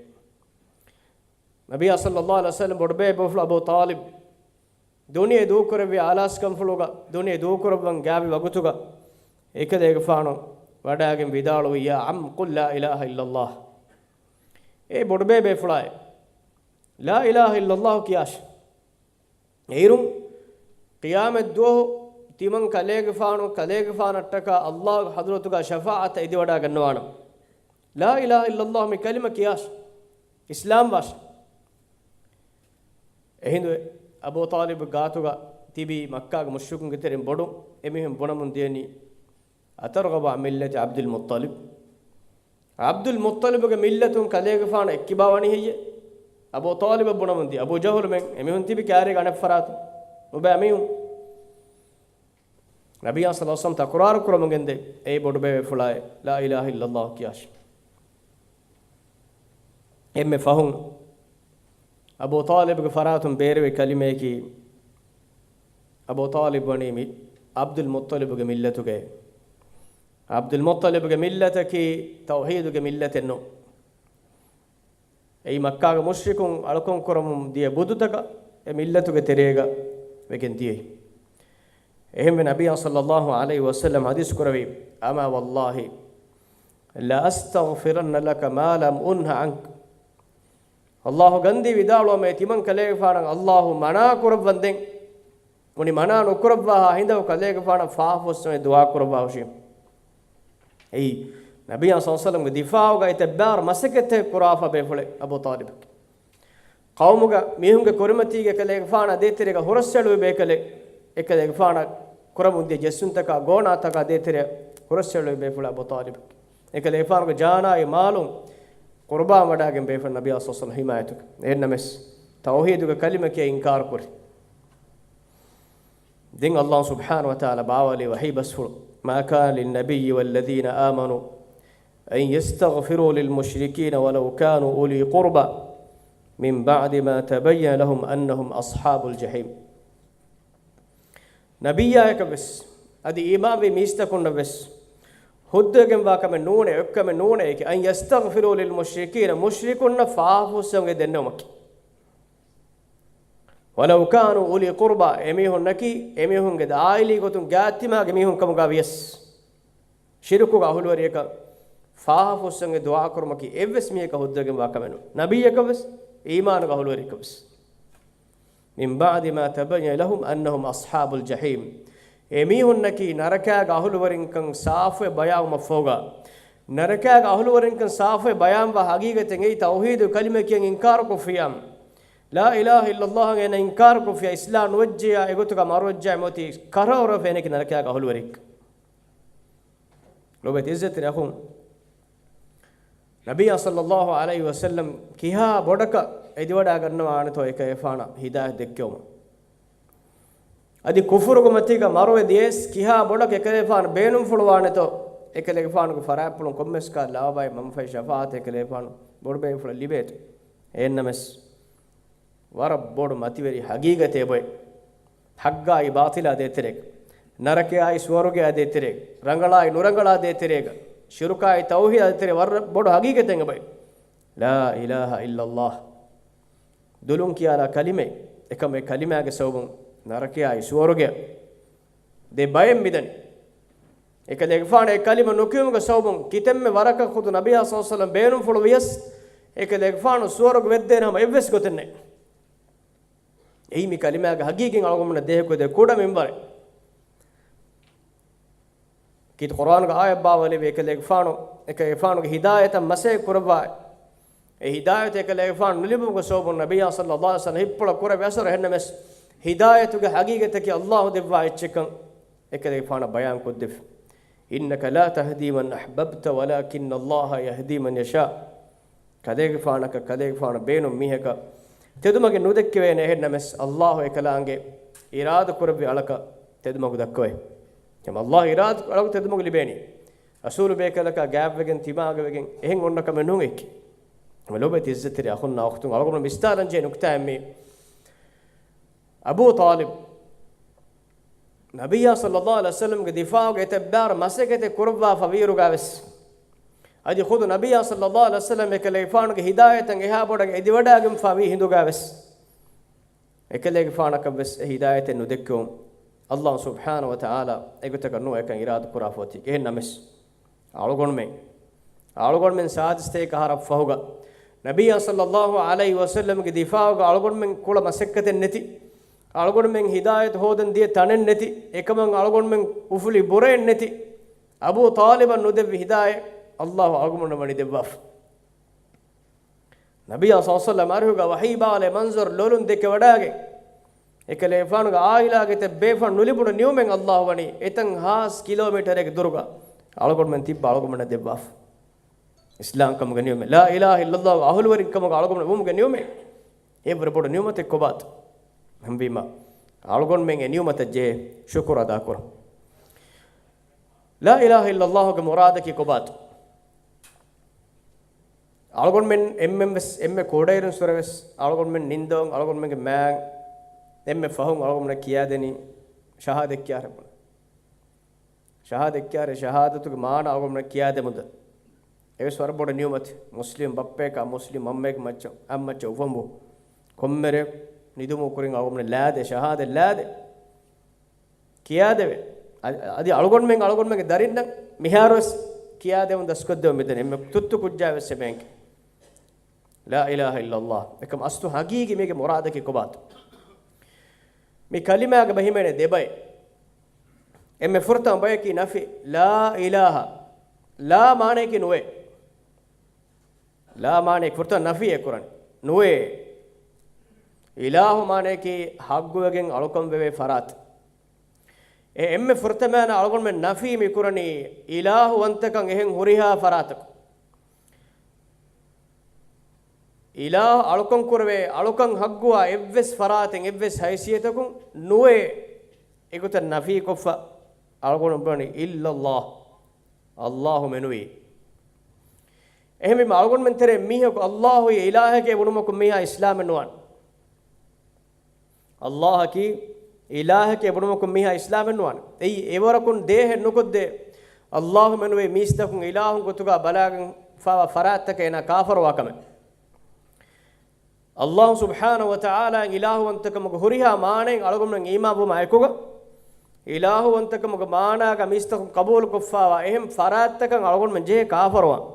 ނަބިއްޔާ ޞައްލައްލާހު ޢަލައިހި ވަސައްލަމް ބޮޑުބޭބޭފުޅު އަބޫ ޠާލިބް ދުނިޔެ ދޫކުރެއްވި އާލާސްކަންފުޅުގަ، ދުނިޔެ ދޫކުރައްވަން ގާތްވި ވަގުތުގަ، އެކަލޭގެފާނު ވަޑައިގެން ވިދާޅުވި، "يا عم، قل لا إله إلا الله." އޭ ބޮޑުބޭބޭފުޅާއޭ، "لا إله إلا الله" ކިޔާށި. އޭރުން ޤިޔާމަތްދުވަހު ތިމަން ކަލޭގެފާނު ކަލޭގެފާނަށްޓަކާ ﷲ ގެ ޙަޟްރަތުގަ ޝަފާޢަތަށް އެދިވަޑައިގަންނަވާނަމަ، "لا إله إلا الله" މި ކަލިމަ ކިޔާށި، އިސްލާމް ވާށި. އެހިނދު އަބޫ ޠާލިބު ގާތުގަ ތިބީ މައްކާގެ މުޝްރިކުންގެ ތެރެއިން ބޮޑު އެމީހުން ބުނަމުން ދިޔަނީ، "أترغب عن ملة عبد المطلب؟" ޢަބްދުލް މުއްޠަލިބުގެ މިއްލަތުން ކަލޭގެފާނު އެއްކިބާ ވަނީ ހެއްޔޭ؟ އަބޫ ޠާލިބަށް ބުނަމުން ދިޔަ. އަބޫ ޖަހުލުމެން އެމީހުން ތިބި ކާރީގަ އަނެއް ފަރާތުން. ނުބައި މީހުން. ނަބިއްޔާ ޞައްލައްލާހު ޢަލައިހި ވަސައްލަމަ ތަކުރާރު ކުރަމުން ގެންދޭ، އޭ ބޮޑުބޭބޭފުޅާއޭ، "لا إله إلا الله" ކިޔާށި. އެންމެ ފަހުން އަބޫ ޠާލިބުގެ ފަރާތުން ބޭރުވި ކަލިމަޔަކީ، އަބޫ ޠާލިބު ވަނީ މި ޢަބްދުލް މުއްޠަލިބުގެ މިއްލަތުގައޭ. ޢަބްދުލް މުއްޠަލިބުގެ މިއްލަތަކީ ތައުޙީދުގެ މިއްލަތެއް ނޫން. އެއީ މައްކާގެ މުޝްރިކުން އަޅުކަން ކުރަމުން ދިޔަ ބުދުތަކަށް އެ މިއްލަތުގެ ތެރޭގަ ވެގެން ދިޔައީ. އެހެންވެ، ނަބިއްޔާ ޞައްލައްލާހު ޢަލައިހި ވަސައްލަމަ ޙަދީޘް ކުރެއްވި، "أما والله لأستغفرن لك ما لم أنه عنك." ﷲ ގަންދީ ވިދާޅުވަމޭ، ތިމަން ކަލޭގެފާނަށް ﷲ މަނާ ކުރައްވަންދެން، އުނި މަނާ ނުކުރައްވާހާ ހިނދަކު ކަލޭގެފާނަށް ފާފަ ފުއްސަވަން ދުޢާ ކުރައްވާ ހުށީ. އެއީ، ނަބިއްޔާ ޞައްލައްލާހު ޢަލައިހި ވަސައްލަމްގެ ދިފާޢުގައި ތިއްބާރު މަސައްކަތްތަކެއް ކުރާފަ ބޭފުޅެއް އަބޫ ޠާލިބަކީ. ޤައުމުގަ މީހުންގެ ކުރިމަތީގަ އެކަލޭގެފާނަށް ދޭތެރޭގަ ހުރަސްއެޅުވި ބޭކަލެއް، އެކަލޭގެފާނަށް ކުރަމުންދިޔަ ޖެއްސުންތަކާ ގޯނާތަކާ ދޭތެރެއަށް ހުރަސްއެޅުވި ބޭފުޅެއް އަބޫ ޠާލިބަކީ. އެކަލޭގެފާނުގެ ޖާނާއި މާލުން ޤުރުބާން ވަޑައިގެން ބޭފުޅެއް ނަބިއްޔާ ޞައްލައްލާހު ޢަލައިހި ވަސައްލަމް ޙިމާޔަތުގަ. އެހެންނަމަވެސް، ތައުޙީދުގެ ކަލިމަ ކިޔަން އިންކާރު ކުރި. ދެން ﷲ ސުބްޙާނަހޫ ވަތަޢާލާ ބާވާލި ވަޙީ ބަސްފުޅު، "ما كان للنبي والذين آمنوا أن يستغفروا للمشركين ولو كانوا أولي قربى من بعد ما تبين لهم أنهم أصحاب الجحيم." ނަބިއްޔާއަކަށްވެސް، އަދި އީމާންވި މީސްތަކުންނަށްވެސް ހުއްދަވެގެންވާ ކަމެއް ނޫނޭ، އެއްކަމެއް ނޫނޭ، އެކި، "أن يستغفروا للمشركين"، މުޝްރިކުންނަށް ފާފަ ފުއްސަވަން ދެންނެވުމަކީ. "ولو كانوا أولي قربى"، އެމީހުންނަކީ އެމީހުންގެ އާއިލީ ގޮތުން ގާތްތިމާގެ މީހުން ކަމުގަ ވިޔަސް، ޝިރުކުގެ އަހުލުވެރިޔަކަށް ފާފަ ފުއްސަންގެ ދުޢާ ކުރުމަކީ އެއްވެސް މީހަކަށް ހުއްދަވެގެންވާ ކަމެއް ނޫން. ނަބިއްޔަކަށްވެސް، އީމާނުގެ އަހުލުވެރިޔަކަށްވެސް. "من بعد ما تبين لهم أنهم أصحاب الجحيم." އެމީހުންނަކީ ނަރަކާގެ އަހުލުވެރިންކަން ސާފުވެ ބަޔާންވުމަށްފަހުގަ، ނަރަކާގެ އަހުލުވެރިންކަން ސާފުވެ ބަޔާންވާ ޙަޤީޤަތެއް އެއީ ތައުޙީދު ކަލިމަ ކިޔަން އިންކާރުކޮށްފިޔާ، لا إله إلا الله އޭނަ އިންކާރުކޮށްފިޔާ، އިސްލާމް ނުވެއްޖެޔާ އެގޮތުގަ މަރުވެއްޖެޔާ އެމޮތީ ކަރަރުވެފަ އޭނައަކީ ނަރަކާގެ އަހުލުވެރިއެއް. ލޯބިވެތި ޢިއްޒަތްތެރި އަޚުން، ނަބިއްޔާ ޞައްލައްލާހު ޢަލައިހި ވަސައްލަމް ކިހާ ބޮޑަކަށް އެދިވަޑައިގަންނަވާނެތޯ އެކަލޭގެފާނަށް ހިދާޔަތް ދެއްކެވުމަށް. އަދި ކުފުރުގެ މަތީގަ މަރުވެ ދިޔަސް ކިހާ ބޮޑަކަށް އެކަލޭގެފާނު ބޭނުންފުޅުވާނެތޯ، އެކަލޭގެފާނުގެ ފަރާތްޕުޅުން ކޮންމެސް ކަހަލަ ލަވަބައި މަންފައި ޝަފާޢަތެއް އެކަލޭގެފާނު ބޮޑުބޭފުޅަށް ލިބޭތޯ. އެހެންނަމަވެސް، ވަރަށް ބޮޑު މަތިވެރި ޙަޤީޤަތެއް އެބައޮތް. ޙައްޤާއި ބާޠިލާ ދޭތެރޭގަ، ނަރަކަޔާއި ސުވަރުގެޔާ ދޭތެރޭގަ، ރަނގަޅާއި ނުރަނގަޅާ ދޭތެރޭގަ، ޝިރުކާއި ތައުޙީދާ ދޭތެރޭ ވަރަށް ބޮޑު ޙަޤީޤަތެއް އެބައޮތް. لا إله إلا الله. ދުލުން ކިޔާލާ ކަލިމައެއް. އެކަމު އެ ކަލިމާގެ ސަބަބުން ނަރަކަޔާއި ސުވަރުގެޔަށް ދެ ބައެއް މިދަނީ. އެކަލޭގެފާނު އެ ކަލިމަ ނުކިޔުމުގެ ސަބަބުން ކިތަންމެ ވަރަކަށް ޚުދު ނަބިއްޔާ ޞައްލައްލާހު ޢަލައިހި ވަސައްލަމް ބޭނުންފުޅު ވިޔަސް، އެކަލޭގެފާނު ސުވަރުގެ ވެއްދޭނެ ހަމަ އެއްވެސް ގޮތެއް ނެތް. އެއީ މި ކަލިމާގެ ޙަޤީޤީން އަޅުގަނޑުމެންނަށް ދޭހަކުރެދޭ ކުޑަ މިންވަރެއް. ކީރިތި ޤުރްއާނުގެ އާޔަތް ބާވާލެއްވި އެކަލޭގެފާނު، އެކަލޭގެފާނުގެ ހިދާޔަތަށް މަސައްކަތް ކުރައްވާ، އެ ހިދާޔަތު އެކަލޭގެފާނު ނުލިބުމުގެ ސަބަބުން ނަބިއްޔާ ޞައްލައްލާހު ޢަލައިހި ވަސައްލަމް ހިތްޕުޅަށް ކުރެއްވި އަސަރު. އެހެންނަމަވެސް، ހިދާޔަތުގެ ޙަޤީޤަތަކީ ﷲ ދެއްވާ އެއްޗެއްކަން އެކަލޭގެފާނަށް ބަޔާން ކޮށްދެއްވި. إنك لا تهدي من أحببت ولكن الله يهدي من يشاء. ކަލޭގެފާނަކަށް ކަލޭގެފާނަށް ބޭނުން މީހަކަށް ތެދުމަގެއް ނުދެއްކެވޭނެ. އެހެންނަމަވެސް، ﷲ އެކަލާނގެ އިރާދަ ކުރެއްވި އަޅަކަށް ތެދުމަގު ދައްކަވައި. އެހެން ﷲ އިރާދަ ކުރި އަޅަކަށް ތެދުމަގު ލިބޭނީ. އަސޫލު ބޭކަލަކާ ގާތްވެގެން ތިމާގަވެގެން އެހެން އޮންނަ ކަމެއް ނޫން އެކި. ލޯބިވެތި ޢިއްޒަތްތެރި އަޚުންނާ އުޚްތުން، އަޅުގަނޑު ވިސްނާލަންޖެހޭ ނުކުތާއެއްމީ. އަބޫ ޠާލިބް ނަބިއްޔާ ޞައްލައްލާހު ޢަލައިހި ވަސައްލަމްގެ ދިފާޢުގަ އެތައް ބާރަށް މަސައްކަތެއް ކުރައްވާފަ ވީއިރުގަވެސް، އަދި ޚުދު ނަބިއްޔާ ޞައްލައްލާހު ޢަލައިހި ވަސައްލަމް އެކަލޭގެފާނުގެ ހިދާޔަތަށް އެހާ ބޮޑަށް އެދިވަޑާގެންފާ ވީ ހިނދުގަވެސް، އެކަލޭގެފާނަކަށްވެސް އެ ހިދާޔަތެއް ނުދެއްކެވުން ﷲ ސުބްޙާނަހޫ ވަތަޢާލާ އެގޮތަކަށް ނޫން އެކަން އިރާދަ ކުރާފަ އޮތީ. އެހެން ނަމަވެސް، އަޅުގަނޑުމެން، އަޅުގަނޑުމެން ސާދިސްތޭކަ އަހަރަށް ފަހުގަ، ނަބިއްޔާ ޞައްލައްލާހު ޢަލައިހި ވަސައްލަމްގެ ދިފާޢުގަ އަޅުގަނޑުމެން ކުޅަ މަސައްކަތެއް ނެތި، އަޅުގަނޑުމެން ހިދާޔަތު ހޯދަން ދިޔަ ތަނެއް ނެތި، އެކަމަށް އަޅުގަނޑުމެން އުފުލި ބުރައެއް ނެތި، އަބޫ ޠާލިބަށް ނުދެއްވި ހިދާޔަތް ﷲ އަޅުގަނޑުމެންނަށް ވަނީ ދެއްވާފަ. ނަބިއްޔާ ޞައްލައްލާހު ޢަލައިހި ވަސައްލަމް އަރިހުގަ ވަޙީ ބާވާލެއް މަންޒަރު ލޮލުން ދެކެވަޑާގެން، އެކަލޭގެފާނުގެ ޢާއިލާގެ އެތައް ބޭފުޅުން ނުލިބުނު ނިޢުމަތް ﷲ ވަނީ އެތަން ހާސް ކިލޯމީޓަރެއްގެ ދުރުގަ އަޅުގަނޑުމެން ތިއްބާ އަޅުގަނޑުމެންނަށް ދެއްވާފަ. އިސްލާމްކަމުގެ ނިޢުމަތް، ލާ އިލާހަ އިއްލައްލާހުގެ އަހުލުވެރިންކަމުގަ އަޅުގަނޑުމެން ވުމުގެ ނިޢުމަތް، އެވަރު ބޮޑު ނިޢުމަތެއް ކޮބާތޯ؟ އެހެންވީމަ، އަޅުގަނޑުމެން އެ ނިޢުމަތަށް ޖެހޭ ޝުކުރު އަދާކުރަން. ލާ އިލާހަ އިއްލައްލާހުގެ މުރާދަކީ ކޮބާތޯ؟ އަޅުގަނޑުމެން އެންމެން ވެސް، އެންމެ ކުޑައިރުންސުރެ ވެސް އަޅުގަނޑުމެން ނިންދަވަން އަޅުގަނޑުމެންގެ މާތް އެންމެ ފަހުން އަޅުގަނޑުމެންނަށް ކިޔާދެނީ ޝަހާދަތް ކިޔާ އަހަރެއް ބުނެ. ޝަހާދަތް ކިޔާ އަހަރެއް، ޝަހާދަތުގެ މާނަ އަޅުގަނޑުމެންނަށް ކިޔާދެމުންދަ. އެވެސް ވަރަށް ބޮޑު ނިޢުމަތެއް. މުސްލިމް ބައްޕައަކާ މުސްލިމް އަންމައެއްގެ މައްޗަށް، އަންމައްޗަށް އުފަންވުން. ކޮންމެ ރެއެއް ނިދުމުގެ ކުރިން އަޅުގަނޑުމެން ލާދޭ، ޝަހާދަތް ލާދޭ. ކިޔާދެވޭ. އަ-، އަދި އަޅުގަނޑުމެން އަޅުގަނޑުމެންގެ ދަރިންނަށް މިހާރުވެސް ކިޔާދެމުން ދަސްކޮށްދެމުން މިދަނީ. އެންމެ ތުއްތު ކުއްޖާވެސް އެބައެނގޭ. ލާ އިލާހަ އިއްލައްލާހު. އެކަމް އަސްލު ހަގީގީ މީގެ މުރާދަކީ ކޮބާތޯ؟ މި ކަލިމާގެ ބަހިމޭނެ ދެބައެއް. އެންމެ ފުރަތަމަ ބަޔަކީ ނަފީ. ލާ އިލާހަ. ލާ މާނަޔަކީ ނުވޭ. ލާ މާނަޔަކީ ފުރަތަމަ ނަފީއެއް ކުރަން. ނުވޭ. އިލާހު މާނަޔަކީ ހައްގުވެގެން އަޅުކަން ވެވޭ ފަރާތެއް. އެ އެންމެ ފުރަތަމައިން އަޅުގަނޑުމެން ނަފީ މި ކުރަނީ އިލާހުވަންތަކަން އެހެން ހުރިހާ ފަރާތަކުން. އިލާހު އަޅުކަން ކުރެވޭ، އަޅުކަން ހައްގުވާ އެއްވެސް ފަރާތެއް، އެއްވެސް ހައިސިއްޔަތަކުން ނުވޭ. އެގޮތަށް ނަފީކޮށްފަ އަޅުގަނޑު ބުނަނީ އިއްލައްލާހު. އައްލާހު މެނުވީ. އެހެންވީމަ އަޅުގަނޑުމެން ތެރޭ މީހަކު އައްލާހު އިލާހެކޭ ބުނުމަކުން މީހާ އިސްލާމެއް ނުވާނެ. އައްލާހަކީ އިލާހެކޭ ބުނުމަކުން މީހާ އިސްލާމެއް ނުވާނެ. އެއީ އެވަރަކުން ދޭހެއް ނުކޮށްދޭ. އައްލާހު މެނުވީ މީސްތަކުން އިލާހުން ގޮތުގަ ބަލާގެންފާވާ ފަރާތްތަކަށް އޭނާ ކާފަރުވާ ކަމެއް. އައްލާހު ސުބްޙާނަހު ވަތަޢާލާއަށް އިލާހުވަންތަކަމުގެ ހުރިހާ މާނައިން އަޅުގަނޑުމެން އީމާންވުމާ އެކުގަ، އިލާހުވަންތަކަމުގެ މާނާގަ މީސްތަކުން ޤަބޫލުކޮށްފާވާ އެހެން ފަރާތްތަކަށް އަޅުގަނޑުމެން ޖެހޭ ކާފަރުވާން.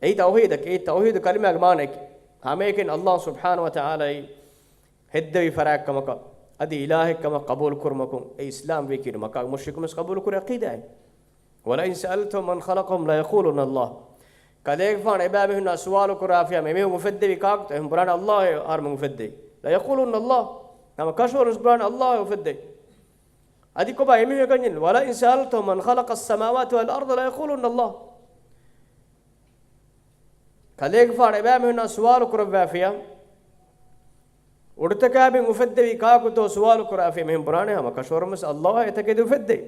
އެއީ ތައުޙީދަކީ، އެއީ ތައުޙީދު ކަލިމާގެ މާނައަކީ. ހަމައެކަނި އައްލާހު ސުބްޙާނަހު ވަތަޢާލާއަށް ހެއްދެވި ފަރާތްކަމަކަށް، އަދި އިލާހެއްކަމަށް ޤަބޫލުކުރުމަކުން އެ އިސްލާމްވީ ކީރުމަކާ، މުޝްރިކުންވެސް ޤަބޫލުކުރި ޢަޤީދާއެއް. وَلَئِن سَأَلْتَهُم مَّنْ خَلَقَهُمْ لَيَقُولُنَّ اللَّهُ. ކަލޭގެފާނު އެބައިމީހުންނާ ސުވާލު ކުރާފިޔާ، އެމީހުން އުފެއްދެވީ ކާކުތޯ؟ އެމީހުން ބުނާނެ އައްލާހު އަހަރުމެން އުފެއްދެވީ. لَيَقُولُنَّ اللَّهُ. ހަމަ ކަށަވަރުން ބުނާނެ އައްލާހު އުފެއްދެވީ. އަދި ކޮބާ އެމީހުން އެކަންޏެއް؟ وَلَئِن سَأَلْتَهُم مَّنْ خَلَقَ السَّمَاوَاتِ وَالْأَرْضَ لَيَقُولُنَّ اللَّهُ. ކަލޭގެފާނު އެބައިމީހުންނާ ސުވާލު ކުރައްވާފިޔާ، އުޑުތަކާބެހުން އުފެއްދެވީ ކާކުތޯ ސުވާލު ކުރާފިޔާ، އެމީހުން ބުނާނެ ހަމަ ކަށަވަރުންވެސް އައްލާހު އެތަކެތި އުފެއްދެވީ.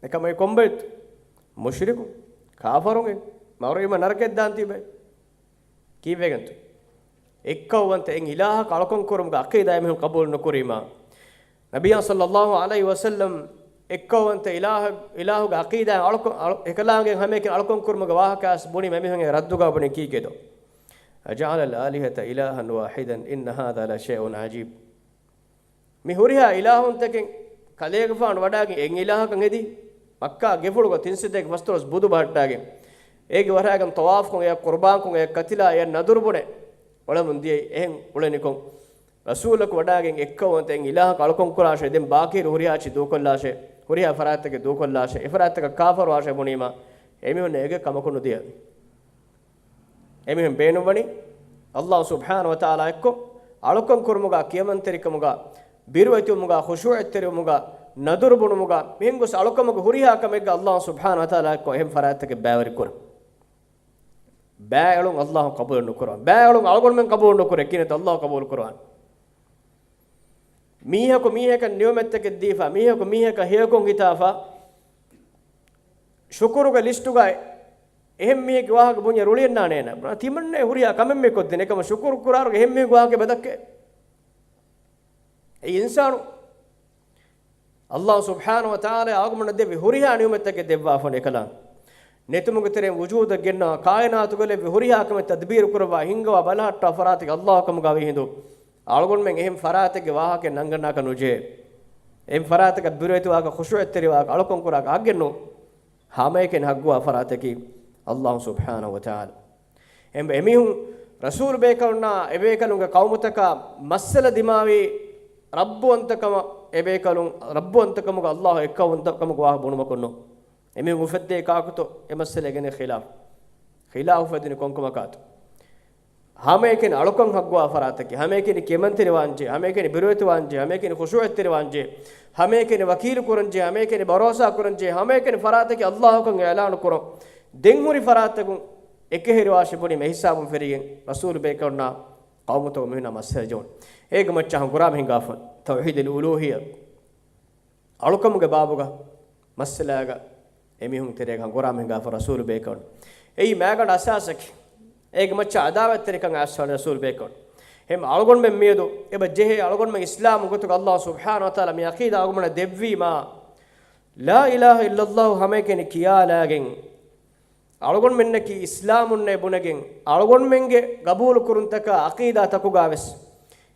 އެކަމަކު ކޮންބައިތު؟ މުޝްރިކު، ކާފަރުން، މަރުވީމަ ނަރަކައަށް ދާން ތިބޭ. ކީއްވެގެންތޯ؟ އެއްކައުވަންތަ އެއް އިލާހަކަށް އަޅުކަން ކުރުމުގެ ޢަޤީދާ އެމީހުން ޤަބޫލު ނުކުރީމާ، ނަބިއްޔާ ޞައްލައްލާހު ޢަލައިހި ވަސައްލަމް އެއްކައުވަންތަ އިލާހަ-، އިލާހުގެ ޢަޤީދާ އަޅުކަން، އަޅު-، އެކަލާނގެ ހަމައެކަނި އަޅުކަން ކުރުމުގެ ވާހަކަ އަސް ބުނީމަ އެމީހުން އެ ރައްދުގަ ބުނީ ކީކޭތޯ؟ أَجَعَلَ آلِهَةً إِلَٰهًا وَاحِدًا إِنَّ هَٰذَا لَشَيْءٌ عَجِيبٌ. މި ހުރިހާ އިލާހުންތަކެއް ކަލޭގެފާނު ވަޑާގެން އެއް އިލާހަކަށް ހެދި، މައްކާ ގެފުޅުގަ ތިން ސަތޭކަ ފަސްދޮޅަސް ބުދު ބަހައްޓާގެން، އޭގެ ވަރަށް އަގަން ޠަވާފުކޮށް، އެއަށް ޤުރުބާންކޮށް، އެއަށް ކަތިލާ، އެއަށް ނަދުރު ބުނެ އުޅެމުން ދިޔައީ. އެހެން އުޅެނިކޮށް، ރަސޫލަކު ވަޑާގެން އެއްކައުވަންތަ އެއް އިލާހަކަށް އަޅުކަން ކުރާށޭ، ދެން ބާކީރު ހުރިހާ އެއްޗެއް ދޫކޮށްލާށޭ، ހުރިހާ ފަރާތްތަކެއް ދޫކޮށްލާށޭ، އެ ފަރާތްތަކަށް ކާފަރުވާށޭ ބުނީމާ، އެމީހުންނަށް އޭގެ ކަމަކު ނުދިޔަ. އެމީހުން ބޭނުންވަނީ އައްލާހު ސުބްޙާނަހު ވަތަޢާލާ އެއްކޮށް، އަޅުކަން ކުރުމުގަ، ކިޔަމަންތެރިކަމުގަ، ބިރުވެތިވުމުގަ، ޚުޝޫޢަތްތެރިވުމުގަ، ނަދުރު ބުނުމުގަ، މިހެން ގޮސް އަޅުކަމުގެ ހުރިހާ ކަމެއްގަ އައްލާހު ސުބްޙާނަހު ވަތަޢާލާ އެއްކޮށް އެހެން ފަރާތްތަކެއް ބައިވެރި ކުރަން. ބައި އެޅުން އައްލާހު ޤަބޫލު ނުކުރާނެ. ބައި އެޅުން އަޅުގަނޑުމެން ޤަބޫލު ނުކުރޭ. ކިހިނެއްތޯ އައްލާހު ޤަބޫލު ކުރާނީ؟ މީހަކު މީހަކަށް ނިޢުމަތްތަކެއް ދީފަ، މީހަކު މީހަކަށް ހެޔޮކޮށް ހިތާފަ، ޝުކުރުގެ ލިސްޓުގައި އެހެން މީހެއްގެ ވާހަކަ ބުންޏަށް ރުޅިއެއް ނާނޭނަ. ތިމަންނަ ހުރިހާ ކަމެއް މި ކޮށްދިން. އެކަމަށް ޝުކުރު ކުރާރުގެ އެހެން މީހެއްގެ ވާހަކަ ބަދައްކެ. އެ އިންސާނު އައްލާހު ސުބްޙާނަހު ވަތަޢާލާ އަޅުގަނޑަށް ދެއްވި ހުރިހާ ނިޢުމަތްތަކެއް ދެއްވާފަ އެކަލާނގެ. ނެތުމުގެ ތެރެއިން ވުޖޫދަށް ގެންނަވާ، ކާއިނާތުގައި އެއްވި ހުރިހާ ކަމެއް ތަދްބީރު ކުރައްވާ، ހިންގަވާ، ބަލަހައްޓާ ފަރާތަކީ އައްލާހު ކަމުގައިވީ ހިނދު، އަޅުގަނޑުމެން އެހެން ފަރާތެއްގެ ވާހަކައެއް ނަންގަންނާކަށް ނުޖެހޭ. އެހެން ފަރާތަކަށް ބިރުވެތިވާކަށް، ޚުޝޫޢަތްތެރިވާކަށް، އަޅުކަން ކުރާކަށް އަގެއް ނޫން. ހަމައެކަނި ހައްގުވާ ފަރާތަކީ އައްލާހު ސުބްޙާނަހު ވަތަޢާލާ. އެ-، އެމީހުން ރަސޫލު ބޭކަލުންނާ އެބޭކަލުންގެ ޤައުމުތަކާ މައްސަލަ ދިމާވީ ރައްބުވަންތަކަމަށް، އެބޭކަލުން ރައްބުވަންތަކަމުގަ އައްލާހު އެއްކައުވަންތަކަމުގެ ވާހަކަ ބުނުމަކުން ނޫން. އެމީހުން އުފެއްދޭ ކާކުތޯ އެ މައްސަލައިގެން ޚިލާފު. ޚިލާފު އުފެދުނީ ކޮންކަމަކާތޯ؟ ހަމައެކަނި އަޅުކަން ހައްގުވާ ފަރާތަކީ، ހަމައެކަނި ކެމަންތެރިވާންޖެހޭ، ހަމައެކަނި ބިރުވެތިވާންޖެހޭ، ހަމައެކަނި ޚުޝޫޢަތްތެރިވާންޖެހޭ، ހަމައެކަނި ވަކީލު ކުރަންޖެހޭ، ހަމައެކަނި ބަރޯސާ ކުރަންޖެހޭ، ހަމައެކަނި ފަރާތަކީ އައްލާހުކަން އިޢުލާނު ކުރަން. ދެން ހުރި ފަރާތަކުން އެކަހެރިވާށޭ ބުނީމަ އެހިސާބުން ފެށިގެން ރަސޫލު ބޭކަލުންނާ ޤައުމުތަކުން މިހުންނަ މައްސަލަ ޖެހުނު. އޭގެ މައްޗަށް ހަނގުރާމަ ހިނގާފަ ތައުޙީދުލް އުލޫހިއްޔާ. އަޅުކަމުގެ ބާބުގަ މައްސަލާގަ އެމީހުން ތެރޭގަ ހަނގުރާމަ ހިނގާފަ ރަސޫލު ބޭކަލުން. އެއީ މާގަނޑު އަސާސަކީ. އޭގެ މައްޗަށް އަދާވަތްތެރިކަން އައިސްފަ ރަސޫލު ބޭކަލުން. އެހެން އަޅުގަނޑުމެން މިއަދު އެބަ ޖެހޭ އަޅުގަނޑުމެން އިސްލާމް ގޮތުގަ އައްލާހު ސުބްޙާނަހު ވަތަޢާލާ މި ޢަޤީދާ އަޅުގަނޑަށް ދެއްވީމާ، ލާ އިލާހަ އިއްލައްލާހު ހަމައެކަނި ކިޔާލާގެން، އަޅުގަނޑުމެންނަކީ އިސްލާމުންނޭ ބުނެގެން، އަޅުގަނޑުމެންގެ ގަބޫލުކުރުންތަކާ ޢަޤީދާތަކުގަވެސް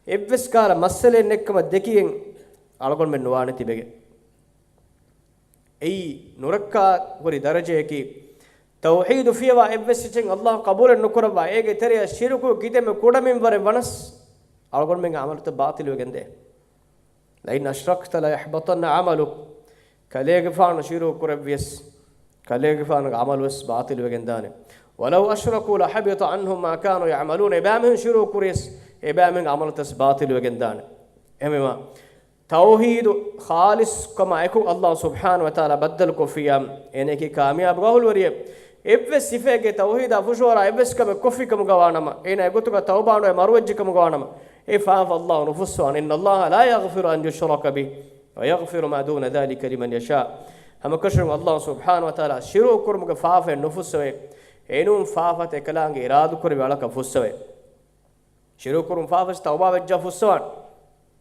އެއްވެސް ކަހަލަ މައްސަލައެއް ނެތްކަމަށް ދެކިގެން އަޅުގަނޑުމެން ނުވާނެ ތިބެގެން. އެއީ ނުރައްކާ ހުރި ދަރަޖަޔަކީ، ތައުޙީދު ފިޔަވާ އެއްވެސް އެއްޗެއް އައްލާހު ޤަބޫލެއް ނުކުރައްވާ، އޭގެ ތެރެއަށް ޝިރުކު ކިތަންމެ ކުޑަ މިންވަރެއް ވަނަސް، އަޅުގަނޑުމެންގެ ޢަމަލުތައް ބާޠިލުވެގެންދޭ. لئن أشركت ليحبطن عملك. ކަލޭގެފާނު ޝިރުކު ކުރެއްވިޔަސް، ކަލޭގެފާނުގެ ޢަމަލުވެސް ބާޠިލުވެގެންދާނެ. ولو أشركوا لحبط عنهم ما كانوا يعملون. އެބައިމީހުން ޝިރުކު ކުރިޔަސް، އެބައިމީހުންގެ ޢަމަލުތައް ބާޠިލުވެގެންދާނެ. އެހެންވީމާ، ތައުޙީދު ޚާލިޞް ކަމާ އެކު އައްލާހު ސުބްޙާނަހު ވަތަޢާލާ ބައްދަލުކޮށްފިއްޔާ، އޭނައަކީ ކާމިޔާބުގެ އަހުލުވެރިއެއް. އެއްވެސް ސިފައެއްގެ ތައުޙީދާ ފުށުއަރާ އެއްވެސް ކަމެއް ކޮށްފި ކަމުގަ ވާނަމަ، އޭނަ އެގޮތުގަ ތައުބާނުވެ މަރުވެއްޖެ ކަމުގަ ވާނަމަ، އެ ފާފަ އައްލާހު ނުފުއްސަވާނެ. إن الله لا يغفر أن يشرك به ويغفر ما دون ذلك لمن يشاء. ހަމަކަށަވަރުން އައްލާހު ސުބްޙާނަހު ވަތަޢާލާ ޝިރުކު ކުރުމުގެ ފާފައެއް ނުފުއްސަވޭ. އެނޫން ފާފަތައް އެކަލާނގެ އިރާދަކުރެއްވި އަޅަކަށް ފުއްސަވޭ. ޝިރުކު ކުރުން ފާފަސް ތައުބާވެއްޖާ ފުއްސަވާނެ.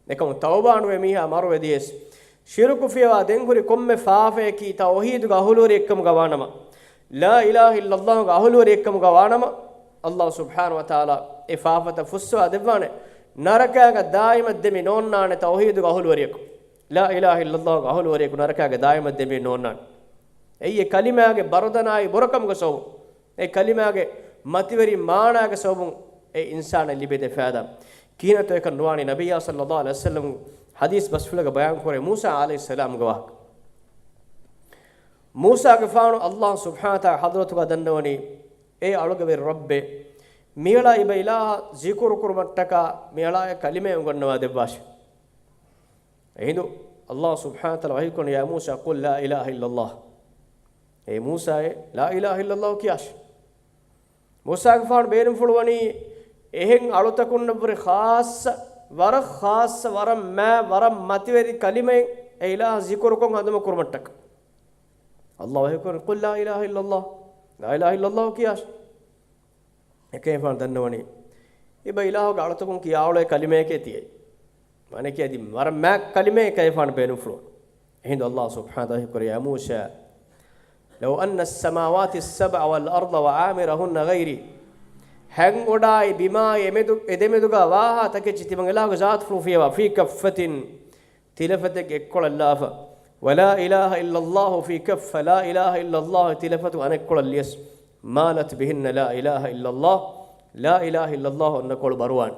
އެކަމު ތައުބާނުވެ މީހާ މަރުވެދިޔަސް، ޝިރުކު ފިޔަވާ ދެން ހުރި ކޮންމެ ފާފަޔަކީ ތައުޙީދުގެ އަހުލުވެރިއެއްކަމުގަ ވާނަމަ، ލާ އިލާހަ އިއްލައްލާހުގެ އަހުލުވެރިއެއްކަމުގަ ވާނަމަ، އައްލާހު ސުބްޙާނަހު ވަތަޢާލާ އެ ފާފަތައް ފުއްސަވާ ދެއްވާނެ. ނަރަކާގަ ދާއިމަށް ދެމި ނޯންނާނެ ތައުޙީދުގެ އަހުލުވެރިޔަކު. ލާ އިލާހަ އިއްލައްލާހުގެ އަހުލުވެރިޔަކު ނަރަކާގަ ދާއިމަށް ދެމި ނޯންނާނެ. އެއީ އެ ކަލިމާގެ ބަރުދަނާއި ބުރަކަމުގެ ސަބަބުން، އެ ކަލިމާގެ މަތިވެރި މާނާގެ ސަބަބުން އެ އިންސާނަށް ލިބޭ ދެ ފައިދާ. ކިހިނެއްތޯ އެކަން ނުވާނީ؟ ނަބިއްޔާ ޞައްލައްލާހު ޢަލައިހި ވަސައްލަމަ ޙަދީޘް ބަސްފުޅެއްގަ ބަޔާން ކުރޭ، މޫސާ ޢަލައިހިއްސަލާމްގެ ވާހަކަ. މޫސާގެފާނު އައްލާހު ސުބްޙާނަހު ވަތަޢާލާ ޙަޟްރަތުގަ ދަންނަވަނީ، އޭ އަޅުގެ ވެރި ރައްބޭ، މިއަޅާ އިބަ އިލާހަށް ޒިކުރު ކުރުމަށްޓަކާ މިއަޅާއަށް ކަލިމައެއް އުނގަންނަވާ ދެއްވާށޭ. އެހިނދު އައްލާހު ސުބްޙާނަހު ވަތަޢާލާ ވަޙީކުރަނީ، يا موسى قل لا إله إلا الله. އޭ މޫސާއޭ، لا إله إلا الله ކިޔާށޭ. މޫސާގެފާނު ބޭނުންފުޅުވަނީ އެހެން އަޅުތަކުންނަށްވުރެ ޚާއްޞަ، ވަރަށް ޚާއްޞަ، ވަރަށް މާތް، ވަރަށް މަތިވެރި ކަލިމައެއް، އެ އިލާހަށް ޒިކުރުކޮށް ހަނދުމަ ކުރުމަށްޓަކާ. އައްލާހު ވަޙީކުރަނީ، قل لا إله إلا الله، لا إله إلا الله ކިޔާށޭ. އެކަލޭގެފާނު ދަންނަވަނީ، އިބަ އިލާހުގެ އަޅުތަކުން ކިޔާ އުޅޭ ކަލިމައެކޭ ތިޔައީ. މާނައަކީ އަދި ވަރަށް މާތް ކަލިމައެއް އެކަލޭގެފާނު ބޭނުންފުޅުވަނީ. އެހިނދު އައްލާހު ސުބްޙާނަހު ވަތަޢާލާ ވަޙީކުރޭ، يا موسى لو أن السماوات السبع والأرض وعامرهن غيري. ހަތް އުޑާއި ބިމާއި އެމެދު، އެ ދެމެދުގަ ވާހާ ތަކެއްޗި ތިމަން އިލާހުގެ ޒާތުފުޅު ފިޔަވާ، في كفة، ތިލަފަތެއްގެ އެއްކޮޅަށްލާފަ، ولا إله إلا الله في كفة، لا إله إلا الله ތިލަފަތު އަނެއްކޮޅަށް ލިޔަސް، مالت بهن لا إله إلا الله، لا إله إلا الله އޮންނަ ކޮޅު ބަރުވާނެ.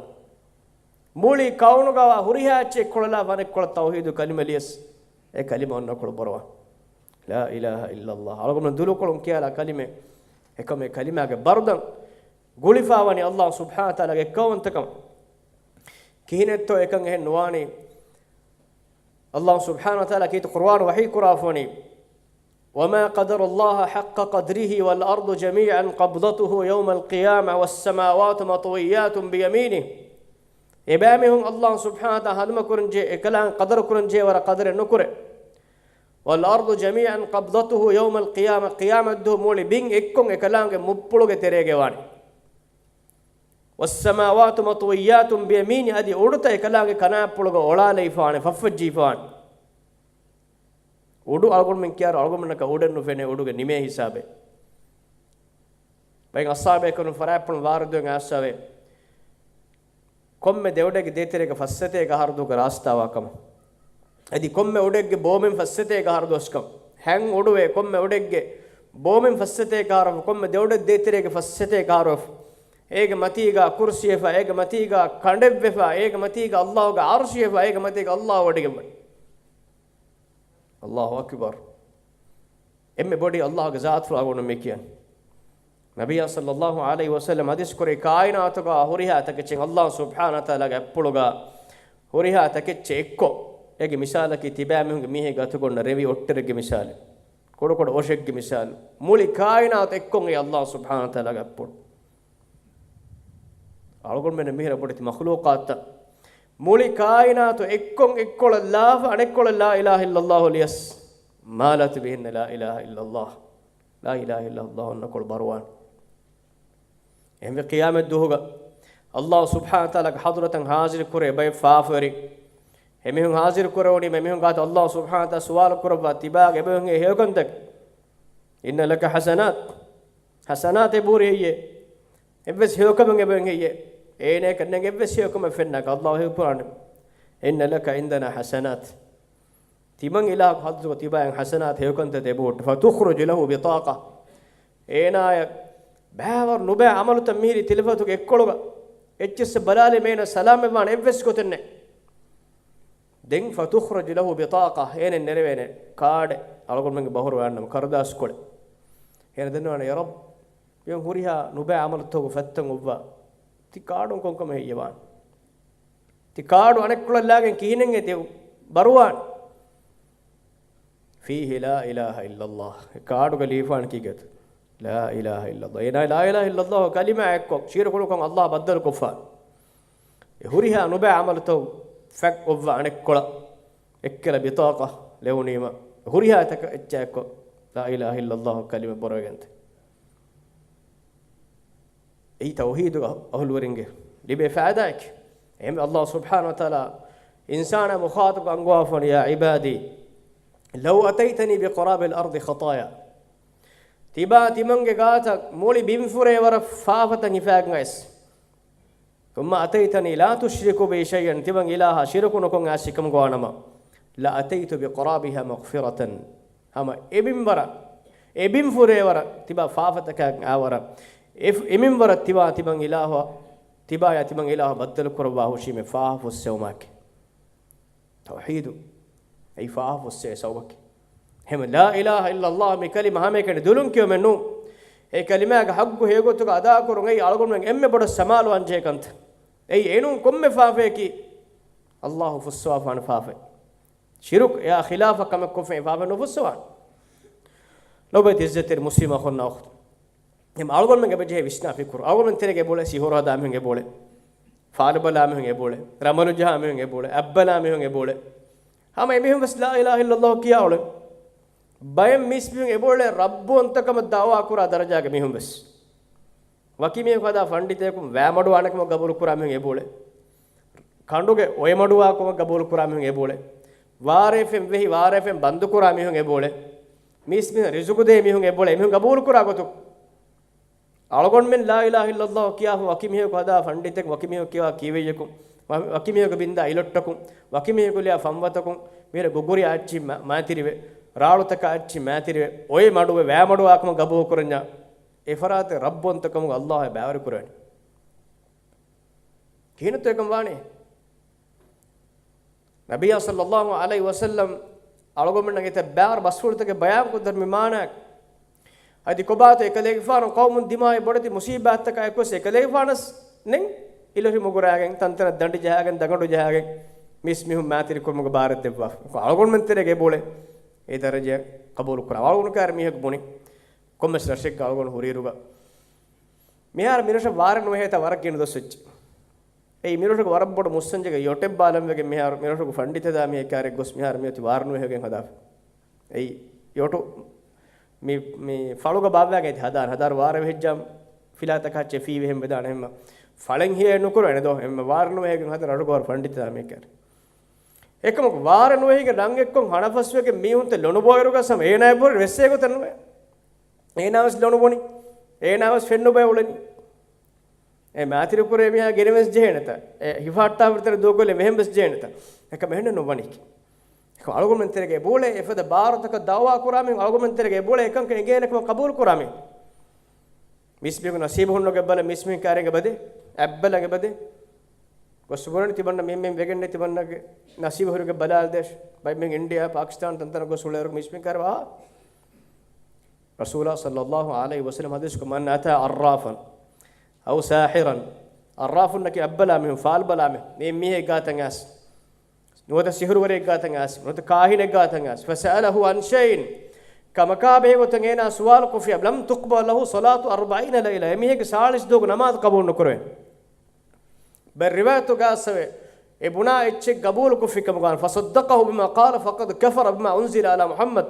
މުޅި ކައުނުގަވާ ހުރިހާ އެއްޗެއް އެއްކޮޅަށްލާފަ އަނެއްކޮޅަށް ތައުޙީދު ކަލިމަ ލިޔަސް، އެ ކަލިމަ އޮންނަ ކޮޅު ބަރުވާނެ. لا إله إلا الله. އަޅުގަނޑު ދުލުކޮޅުން ކިޔާލާ ކަލިމަ، އެކަމު އެ ކަލިމާގެ ބަރުދަން ގުޅިފަވަނީ އައްލާހު ސުބްޙާނަހު ވަތަޢާލާގެ އެއްކައުވަންތަކަމަށް. ކިހިނެއްތޯ އެކަން އެހެން ނުވާނީ؟ އައްލާހު ސުބްޙާނަހު ވަތަޢާލާ ކީރިތި ޤުރުއާނު ވަޙީ ކުރާފަވަނީ، وما قدروا الله حق قدره والأرض جميعا قبضته يوم القيامة والسماوات مطويات بيمينه. އެބައިމީހުން އައްލާހު ސުބްޙާނަހު ވަތަޢާލާ ހަނދުމަ ކުރަންޖެހޭ އެކަލާނގެ ޤަދަރު ކުރަންޖެހޭ ވަރަށް ޤަދަރެއް ނުކުރޭ. والأرض جميعا قبضته يوم القيامة، ޤިޔާމަތްދުވަހު މުޅި ބިން އެއްކޮށް އެކަލާނގެ މުއްޕުޅުގެ ތެރޭގައިވާނެ. والسماوات مطويات بيمينه، އަދި އުޑުތައް އެކަލާނގެ ކަނާތްޕުޅުގަ އޮޅާލައިފާނެ، ފަށްފައްޖައިފާނެ. އުޑު އަޅުގަނޑުމެން ކިޔާއިރު އަޅުގަނޑުމެންނަކަށް އުޑެއް ނުފެނޭ އުޑުގެ ނިމޭ ހިސާބެއް. ބައެއް އަޞްޙާބޭކަލުން ފަރާތްޕުޅުން ވާރިދުވެގެން އައިސްފަވޭ. ކޮންމެ ދެއުޑެއްގެ ދޭތެރޭގަ ފައްސަތޭކަ އަހަރު ދުވަހުގެ ރާސްތާވާކަމަށް. އަދި ކޮންމެ އުޑެއްގެ ބޯމެން ފައްސަތޭކަ އަހަރު ދުވަސްކަން. ހަތް އުޑުވޭ ކޮންމެ އުޑެއްގެ ބޯމެން ފައްސަތޭކަ އަހަރު، ކޮންމެ ދެއުޑެއް ދޭތެރޭގެ ފައްސަތޭކަ އަހަރު. އޭގެ މަތީގަ ކުރުސިވެފަ، އޭގެ މަތީގަ ކަނޑެއްވެފަ، އޭގެ މަތީގަ އައްލާހުގެ ޢަރުޝިވެފަ، އޭގެ މަތީގަ އައްލާހު ވޮޑިގެންވަނީ. އައްލާހު އަކްބަރު. އެންމެ ބޮޑީ އައްލާހުގެ ޒާތުފުޅާ ގުނަ މި ކިޔަން. ނަބިއްޔާ ޞައްލައްލާހު ޢަލައިހި ވަސައްލަމް ޙަދީޘް ކުރީ ކާއިނާތުގަ ހުރިހާ ތަކެއްޗެއް އައްލާހު ސުބްޙާނަހު ވަތަޢާލާގެ އަތްޕުޅުގަ ހުރިހާ ތަކެއްޗެއް އެއްކޮށް، އޭގެ މިސާލަކީ ތިބާމީހުންގެ މީހެއްގެ އަތުގަ އޮންނަ ރެވި އޮއްޓަރެއްގެ މިސާލެއް، ކުޑަކުޑަ އޮށެއްގެ މިސާލު. މުޅި ކާއިނާތު އެއްކޮށް އެ އައްލާހު ސުބްޙާނަހު ވަތަޢާލާގެ އަތްޕުޅު. އަޅުގަނޑުމެން މިހިރަ ބޮޑެތި މަޚްލޫޤާތަށް މުޅި ކާއިނާތު އެއްކޮށް އެއްކޮޅަށް ލާފަ އަނެއްކޮޅަށް ލާ އިލާހަ އިއްލައްލާހު ލިޔަސް، މާލަތު ބިހިންނަ ލާ އިލާހަ އިއްލައްލާހު. ލާ އިލާހަ އިއްލައްލާހު އޮންނަކޮޅު ބަރުވާނެ. އެހެންވެ ޤިޔާމަތް ދުވަހުގަ އައްލާހު ސުބްޙާނަހު ވަތަޢާލާގެ ޙަޟްރަތަށް ޙާޟިރު ކުރޭ ބައެއް ފާފަވެރިން. އެމީހުން ޙާޟިރު ކުރެވުނީމަ އެމީހުން ގާތު އައްލާހު ސުބްޙާނަހު ވަތަޢާލާ ސުވާލު ކުރައްވާ ތިބާގެ އެބަހުން ހެޔޮކަންތަކެއް. އިންނަ ލަކަ ޙަސަނާތް. ޙަސަނާތެއް ބޫރި ހެއްޔޭ؟ އެއްވެސް ހެޔޮކަމެއް އެބަހުން ހެއްޔޭ؟ އޭނައަކަށް ނެތް އެއްވެސް ހެޔޮކަމެއް ފެންނާކަށް އައްލާހު ހެޔޮ ކުރާނެ. އިންނަ ލަކަ ޢިންދަނާ ޙަސަނާތް. ތިމަން އިލާހަކު ޙަޟްރަތުގަ ތިބާއިން ޙަސަނާތް ހެޔޮކަންތައް އެބަހުއްޓި. ފަތުޚްރަޖު ލަހު ބިޠާޤަ. އޭނާޔަށް ބައިވަރު ނުބައި ޢަމަލުތައް މިހިރީ ތިލަފަތުގެ އެއްކޮޅުގަ އެއްޗިއްސަށް ބަލާލީމަ އޭނާ ސަލާމަތްވާނެ އެއްވެސް ގޮތެއް ނެތް. ދެން ފަތުޚްރަޖު ލަހު ބިޠާޤަ، އޭނައަށް ނެރެވޭނެ ކާޑެއް އަޅުގަނޑުމެންގެ ބަހުރުވާންނަމަ ކަރުދާސްކޮޅެއް. އޭނަ ދަންނަވާނެ، ޔާ ރައްބް، މި ހުރިހާ ނުބައި ޢަމަލުތަކުގެ ފަތްތައް އޮއްވާ. ތި ކާޑުން ކޮންކަމެއް ހެއްޔެވާނެ؟ ތި ކާޑު އަނެއްކޮޅަށް ލާގެން ކިހިނެއް އެ ތި ބަރުވާނެ؟ ފީހި ލާ އިލާހަ އިއްލައްލާހު. އެ ކާޑުގަ ލިޔެފާނެ ކީކޭތަ؟ ލާ އިލާހަ އިއްލައްލާހު. އޭނާ ލާ އިލާހަ އިއްލައްލާހު ކަލިމާ އެއްކޮށް ޝިރުކު ނުކޮށް އައްލާހު ބައްދަލުކޮށްފާނެ. އެ ހުރިހާ ނުބައި ޢަމަލުތައް ފަތް އޮއްވާ އަނެއްކޮޅަށް އެއްކަލަ ބިޠާޤަ ލެވުނީމަ، ހުރިހާ ތަކަށް އެއްޗާ އެއްކޮށް ލާ އިލާހަ އިއްލައްލާހު ކަލިމަ ބޮޑަވެގެންތަ؟ އެއީ ތައުޙީދު އަހުލުވެރިންގެ ލިބޭ ފައިދާއެކޭ. އެހެން އައްލާހު ސުބްޙާނަހު ވަތަޢާލާ އިންސާނާ މުޚާޠަބު އަންގަވާފަ ވަނީ، ޔާ ޢިބާދީ، ލައު އަތައިތަނީ ބިޤުރާބިލް އަރްޟި ޚަޠާޔާ. ތިބާ ތިމަންގެ ގާތަށް މުޅި ބިންފުރޭ ވަރަށް ފާފަތައް ހިފާގެން އައިސް. ثم أتيتني لا تشرك بي شيئا، ތިމަން އިލާހާ ޝިރުކު ނުކޮށް އައިސް ހިކަމުގަވާނަމަ، لأتيت بقرابها مغفرة، ހަމަ އެބިންވަރަށް، އެބިންފުރޭވަރަށް ތިބާ ފާފަތަކާ އާވަރަށް، އެ، އެމިންވަރަށް ތިބާ ތިމަން އިލާހު، ތިބާޔާ ތިމަން އިލާހު ބައްދަލު ކުރައްވާ ހުށީމެ ފާފަ ފުއްސެވުމާކެ. ތައުޙީދު. އެއީ ފާފަ ފުއްސޭ ސަބަބަކީ. ހެމަ ލާ އިލާހަ އިއްލައްލާހު މި ކަލިމަ ހަމައެކަނި ދުލުން ކިޔުމެއް ނޫން. އެ ކަލިމާގެ ޙައްޤު ހެޔޮގޮތުގަ އަދާކުރުން އެއީ އަޅުގަނޑުމެން އެންމެ ބޮޑަށް ސަމާލުވާންޖެހޭ ކަންތައް. އެއީ އެނޫން ކޮންމެ ފާފައަކީ އައްލާހު ފުއްސަވާފާނެ ފާފައެއް. ޝިރުކު އެއާ ޚިލާފަށް ކަމެއް ކޮށްފައި ފާފަ ނުފުއްސަވާނެ. ލޮބުވެތި ޢިއްޒަތްތެރި މުސްލިމް އަޚުންނާ އުޚްތުން. އެހެން އަޅުގަނޑުމެން އެބަޖެހޭ ވިސްނާ ފިކުރު. އަޅުގަނޑުމެން ތެރޭގަ އެބައުޅޭ ސިހުރު ހަދާ މީހުން އެބައުޅޭ. ފާލުބަލާ މީހުން އެބައުޅޭ. ރަމަލު ޖަހާ މީހުން އެބައުޅޭ. އަތްބަލާ މީހުން އެބައުޅޭ. ހަމަ އެމީހުން ވެސް ލާ އިލާހަ އިއްލައްލާހު ކިޔާ އުޅޭ. ބައެއް މީސްމީހުން އެބައުޅޭ ރައްބުވަންތަކަމަށް ދަޢުވާ ކުރާ ދަރަޖާގެ މީހުން ވެސް. ވަކި މީހަކު ހަދާ ފަންޑިތަޔަކު ވައިމަޑުވާނެކަމަށް ގަބޫލު ކުރާ މީހުން އެބައުޅޭ. ކަނޑުގެ އޮއެމަޑުވާކަމަށް ގަބޫލު ކުރާ މީހުން އެބައުޅޭ. ވާރޭފެން ވެހި ވާރޭފެން ބަންދު ކުރާ މީހުން އެބައުޅޭ. މީސްމީހުން ރިޒުގު ދޭ މީހުން އެބައުޅޭ. އެމީހުން ގަބޫލު ކުރާ ގޮތުން. އަޅުގަނޑުމެން ލާ އިލާހަ އިއްލައްލާހު ކިޔާފަ ވަކި މީހަކު ހަދާ ފަންޑިތެއް، ވަކި މީހަކު ކިޔާ ކީވެއްޔަކު، ވަ-، ވަކި މީހަކު ބިންދާ އިލޮއްޓަކު، ވަކި މީހަކު ލިޔާ ފަންވަތަކު، މިހިރަ ގުގުރި އާއްޗި މަ-، މާތިރިވެ، ރާޅުތަކާ އާއްޗި މާތިރިވެ، އޮއެ މަޑުވެ، ވައިމަޑުވާކަމަށް ގަބޫލު ކުރަންޏާ، އެފަރާތެއް ރައްބުވަންތަކަމުގަ އައްލާހު ބައިވެރި ކުރެވެނީ. ކިހިނެއްތޯ އެކަން ވާނީ؟ ނަބިއްޔާ ޞައްލައްލާހު ޢަލައިހި ވަސައްލަމް އަޅުގަނޑުމެންނަށް އެތައް ބާރު ބަސްފުޅުތަކެއް ބަޔާންކޮށްދެއްވި މާނައަކީ، އަދި ކޮބާތޯ އެކަލޭގެފާނު ޤައުމުން ދިމާވި ބޮޑެތި މުޞީބާތްތަކާ އެއްވެސް އެކަލޭގެފާނަސް ނެތް އިލޮށި މުގުރާގެން، ތަންތަނަށް ދަނޑި ޖަހާގެން، ދަގަނޑު ޖަހާގެން މީސްމީހުން މާތިރި ކުރުމުގެ ބާރެއް ދެއްވާފަ. އަޅުގަނޑުމެން ތެރޭގަ އެބައުޅޭ އެ ދަރަޖަ ޤަބޫލު ކުރާ. އަޅުގަނޑު ކާރި މީހަކު ބުނި، ކޮންމެސް ރަށެއްގަ އަޅުގަނޑު ހުރިއިރުގަ މިހާރު މިރަށަށް ވާރޭ ނުވެހޭތާ ވަރަށް ގިނަ ދުވަސް ވެއްޖެ. އެއީ މިރަށުގެ ވަރަށް ބޮޑު މުއްސަންޖެހިގެ ޔޮޓެއް ބާލަން ވެގެން މިހާރު މިރަށުގެ ފަންޑިތަ ދާ މީހެއް ކާރި ގޮސް މިހާރު މިއޮތީ ވާރޭ ނުވެހިގެން ހަދާފަ. އެއީ ޔޮޓު މި، މި ފަޅުގަ ބާއްވާގެން އެތި ހަދާނެ. ހަދާރު ވާރޭ ވެހިއްޖާމު ފިލާތަކާ ޗެފީ ވެހެން ވެދާނެ. އެހެންމަ ފަޅެއް ހިޔޭ ނުކުރެވޭނެ ދޯ. އެހެންމަ ވާރޭ ނުވެހިގެން ހަދާ ރަށުގަ ވަރަށް ފަންޑިތަ ދާ މީހެއް ކާރި. އެކަމަކު ވާރޭ ނުވެހިގެން ރަން އެއްކޮށް ހަނަފަސްވެގެން މީހުންތައް ލޮނުބޯއިރުގަ ސަމް އޭނާ އެއްބުރި ވެސް އެގޮތަށް ނުވޭ. އޭނާ ވެސް ލޮނުބޮނީ. އޭނާ ވެސް ފެންނުބައި އުޅެނީ. އެ މާތިރިކުރޭ މީހާ ގެނެވެސް ޖެހޭނެތަ؟ އެ ހިފާއްޓާފަ ތެރެ ދޫކޮށްލެ މެހެން ވެސް ޖެހޭނެތަ؟ އެކަމަށް އެހެން ނުވަނީކީ. އެކަމަ އަޅުގަނޑުމެން ތެރޭގަ އެބޯޅޭ އެފަދަ ބާރުތަކަށް ދައުވާ ކުރާ މީހުން އަޅުގަނޑުމެން ތެރޭގަ އެބޯޅޭ އެކަންކަން އެނގޭނެ ކަމަށް ޤަބޫލު ކުރާ މީހުން. މިސްބީހު ނަސީބު ހުންނަގެ ބަލަ މިސްމީހުން ކާރެންގެ ބަދެ، އަތްބަލަނގެ ބަދެ. ގޮސް ބުނަނީ ތިމަންނަ މި މި ވެގެންނެ ތިމަންނަގެ ނަސީބު ހުރިގެ ބަލާލް ދޭށް. ބައި މި އިންޑިއާ، ޕާކިސްތާން ތަންތަނަށް ގޮސް އުޅޭވަރު މިސްމީހުން ކާރެ ވާ. ރަސޫލާ ޞައްލައްލާހު ޢަލައިހި ވަސައްލަމް ޙަދީޘްކޮށް، "من أتى عرافا أو ساحرا." ޢައްރާފުންނަކީ އަތްބަލާ މީހުން، ފާލުބަލާ މީހުން. މީ މީހެއް ގާތަށް އައިސް. ނުވަތަ ސިހުރުވެރިއެއް ގާތަށް އައިސް. ނުވަތަ ކާހިނެއް ގާތަށް އައިސް. "فسأله عن شيء." ކަމަކާ ބެހޭ ގޮތަށް އޭނާ ސުވާލު ކޮށްފިއްޔާ، "لم تقبل له صلاة أربعين ليلة." އެމީހެއްގެ ސާޅީސް ދުވަހުގެ ނަމާދު ޤަބޫލު ނުކުރެވޭނެ. ބައެއް ރިވާޔަތުގަ އައިސްވޭ، އެ ބުނާ އެއްޗެއް ޤަބޫލު ކޮށްފި ކަމުގަ، "فصدقه بما قال فقد كفر بما أنزل على محمد."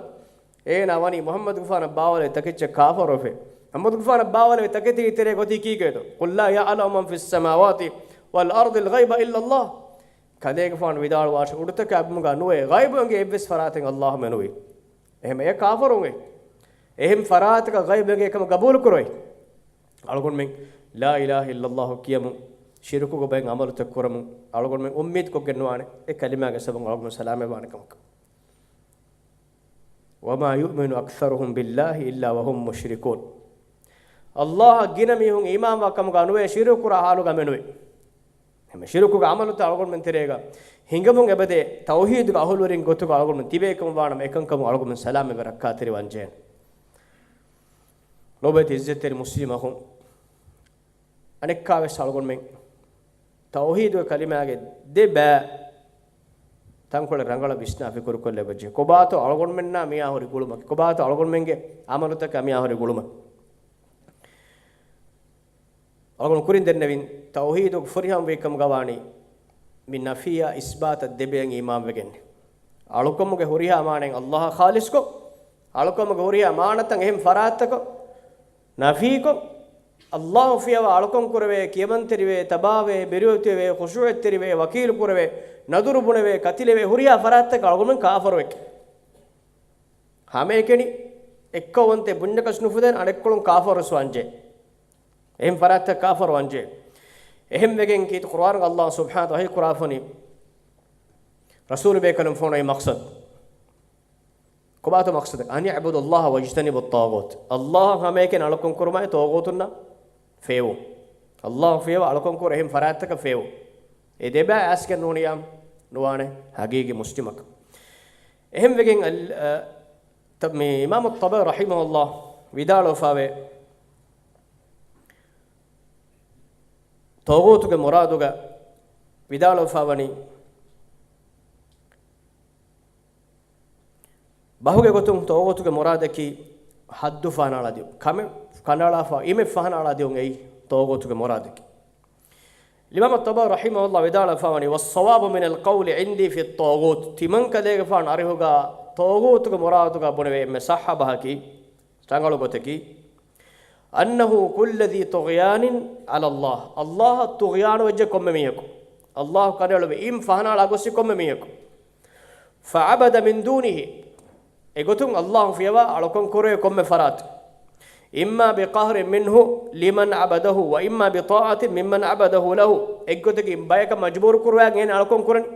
އޭނާ ވަނީ މުޙައްމަދުގެފާނަށް ބާވައިލެއްވި ތަކެއްޗަށް ކާފަރުވެފަ. މުޙައްމަދުގެފާނަށް ބާވައިލެއްވި ތަކެތީގެ ތެރޭ ގޮތީ ކީކޭތޯ؟ "قل لا يعلم من في السماوات والأرض الغيب إلا الله." ކަލޭގެފާނު ވިދާޅުވާށި، އުޑުތަކާ ބިމުގަ ނުވެ، ޣައިބު އެނގޭ އެއްވެސް ފަރާތެއް ﷲ މެނުވީ. އެހެން އެ ކާފަރުން އެ. އެހެން ފަރާތަކަށް ޣައިބު އެނގޭ ކަމަށް ޤަބޫލު ކުރުވައި. އަޅުގަނޑުމެން لا إله إلا الله ކިޔަމުން، ޝިރުކުގެ ބައިން ޢަމަލުތައް ކުރަމުން އަޅުގަނޑުމެން އުއްމީދު ކޮށްގެން ނުވާނެ. އެ ކަލިމާގެ ސަބަބުން އަޅުގަނޑު ސަލާމަތް ވާނެ ކަމަކަށް. "وما يؤمن أكثرهم بالله إلا وهم مشركون." ﷲ އަށް ގިނަ މީހުން އީމާންވާ ކަމުގަ ނުވޭ، ޝިރުކު ކުރާ ޙާލުގަ މެނުވޭ. އެހެން ޝިރުކުގެ ޢަމަލުތައް އަޅުގަނޑުމެން ތެރޭގަ ހިނގަމުން އެބަދޭ، ތައުޙީދުގެ އަހުލުވެރިން ގޮތުގަ އަޅުގަނޑުމެން ތިބޭ ކަމަށް ވާނަމަ، އެކަންކަމުން އަޅުގަނޑުމެން ސަލާމަތްވެ ރައްކާތެރިވާން ޖެހޭނެ. ލޯބިވެތި ޢިއްޒަތްތެރި މުސްލިމް އަޚުން، އަނެއްކާވެސް އަޅުގަނޑުމެން ތައުޙީދުގެ ކަލިމާގެ ދެ ބައި ތަންކޮޅެއް ރަނގަޅަށް ވިސްނާ ފިކުރުކޮށްލަ އެބަޖެހޭ. ކޮބާތޯ އަޅުގަނޑުމެންނާ މިއާ ހުރި ގުޅުމަކީ؟ ކޮބާތޯ އަޅުގަނޑުމެންގެ ޢަމަލުތަކާ މިއާ ހުރި ގުޅުމަކީ؟ އަޅުގަނޑު ކުރިން ދެންނެވިން، ތައުޙީދުގެ ފުރިހަމަވެރިކަމުގަ ވާނީ މި ނަފީއާ އިސްބާތަށް ދެބަޔަށް އީމާންވެގެން. އަޅުކަމުގެ ހުރިހާ މާނައެއް ﷲ އަށް ޚާލިޞްކޮށް، އަޅުކަމުގެ ހުރިހާ މާނަތައް އެހެން ފަރާތްތަކަށް ނަފީކޮށް، ﷲ ފިޔަވާ އަޅުކަން ކުރެވޭ، ކިޔަމަންތެރިވޭ، ތަބާވޭ، ބިރުވެތިވޭ، ޚުޝޫޢަތްތެރިވޭ، ވަކީލު ކުރެވޭ، ނަދުރު ބުނެވޭ، ކަތިލެވޭ، ހުރިހާ ފަރާތްތަކަށް އަޅުގަނޑުމެން ކާފަރުވެއްޖެ. ހަމައެކަނި އެއްކައުވަންތެ ބުންޏަކަސް ނުފުދޭނެ، އަނެއްކޮޅުން ކާފަރުވެސް ވާންޖެ. އެހެން ފަރާތްތައް ކާފަރުވާންޖެ. އެހެންވެގެން ކީރިތި ޤުރުއާނުގަ ﷲ ސުބްޙާނަހޫ ވަތަޢާލާ ވަޙީ ކުރާފަނީ، ރަސޫލު ބޭކަލުން ފޮނުވި މަޤްޞަދު. ކޮބާތޯ މަޤްޞަދަކީ؟ "أن اعبدوا الله واجتنبوا الطاغوت." ﷲ އަށް ހަމައެކަނި އަޅުކަން ކުރުމާއި ޠާޣޫތުންނާ ފޭވުން. ﷲ ފިޔަވާ އަޅުކަން ކުރު އެހެން ފަރާތްތަކަށް ފޭވުން. އެ ދެބައި އައިސްގެން ނޫނިޔާ ނުވާނެ ހަގީގީ މުސްލިމަކަށް. އެހެންވެގެން އަލް-، އަ، ތަ-، މި އިމާމު ޠަބަރީ ރަޙިމަހުﷲ ވިދާޅުވެފަވޭ، ޠާޣޫތުގެ މުރާދުގަ ވިދާޅުވެފަވަނީ، ބަހުގެ ގޮތުން ޠާޣޫތުގެ މުރާދަކީ ޙައްދު ފަހަނައަޅާދިޔުން، ކަމެއް ކަނޑައަޅާފަ، އިމެއް ފަހަނައަޅާދިޔުން އެއީ ޠާޣޫތުގެ މުރާދަކީ. އިމާމު ޠަބަރީ ރަޙިމަހުﷲ ވިދާޅުވެފަވަނީ، "والصواب من القول عندي في الطاغوت." ތިމަންކަލޭގެފާނު އަރިހުގަ ޠާޣޫތުގެ މުރާދުގަ ބުނެވޭ އެންމެ ޞައްޙަ ބަހަކީ، ރަނގަޅު ގޮތަކީ، "أنه كل ذي طغيان على الله." ﷲ އަށް ޠުޣްޔާނު ވެއްޖެ ކޮންމެ މީހަކު، ﷲ ކަނޑައެޅުމެއް އިން ފަހަނައަޅާ ގޮއްސި ކޮންމެ މީހަކު، "فعبد من دونه." އެގޮތުން ﷲ ފިޔަވާ އަޅުކަން ކުރޭ ކޮންމެ ފަރާތެއް، "إما بقهر منه لمن عبده وإما بطاعة ممن عبده له." އެއްގޮތަކީ ބަޔަކަށް މަޖުބޫރު ކުރުވާ އޭނަ އަޅުކަން ކުރަނީ،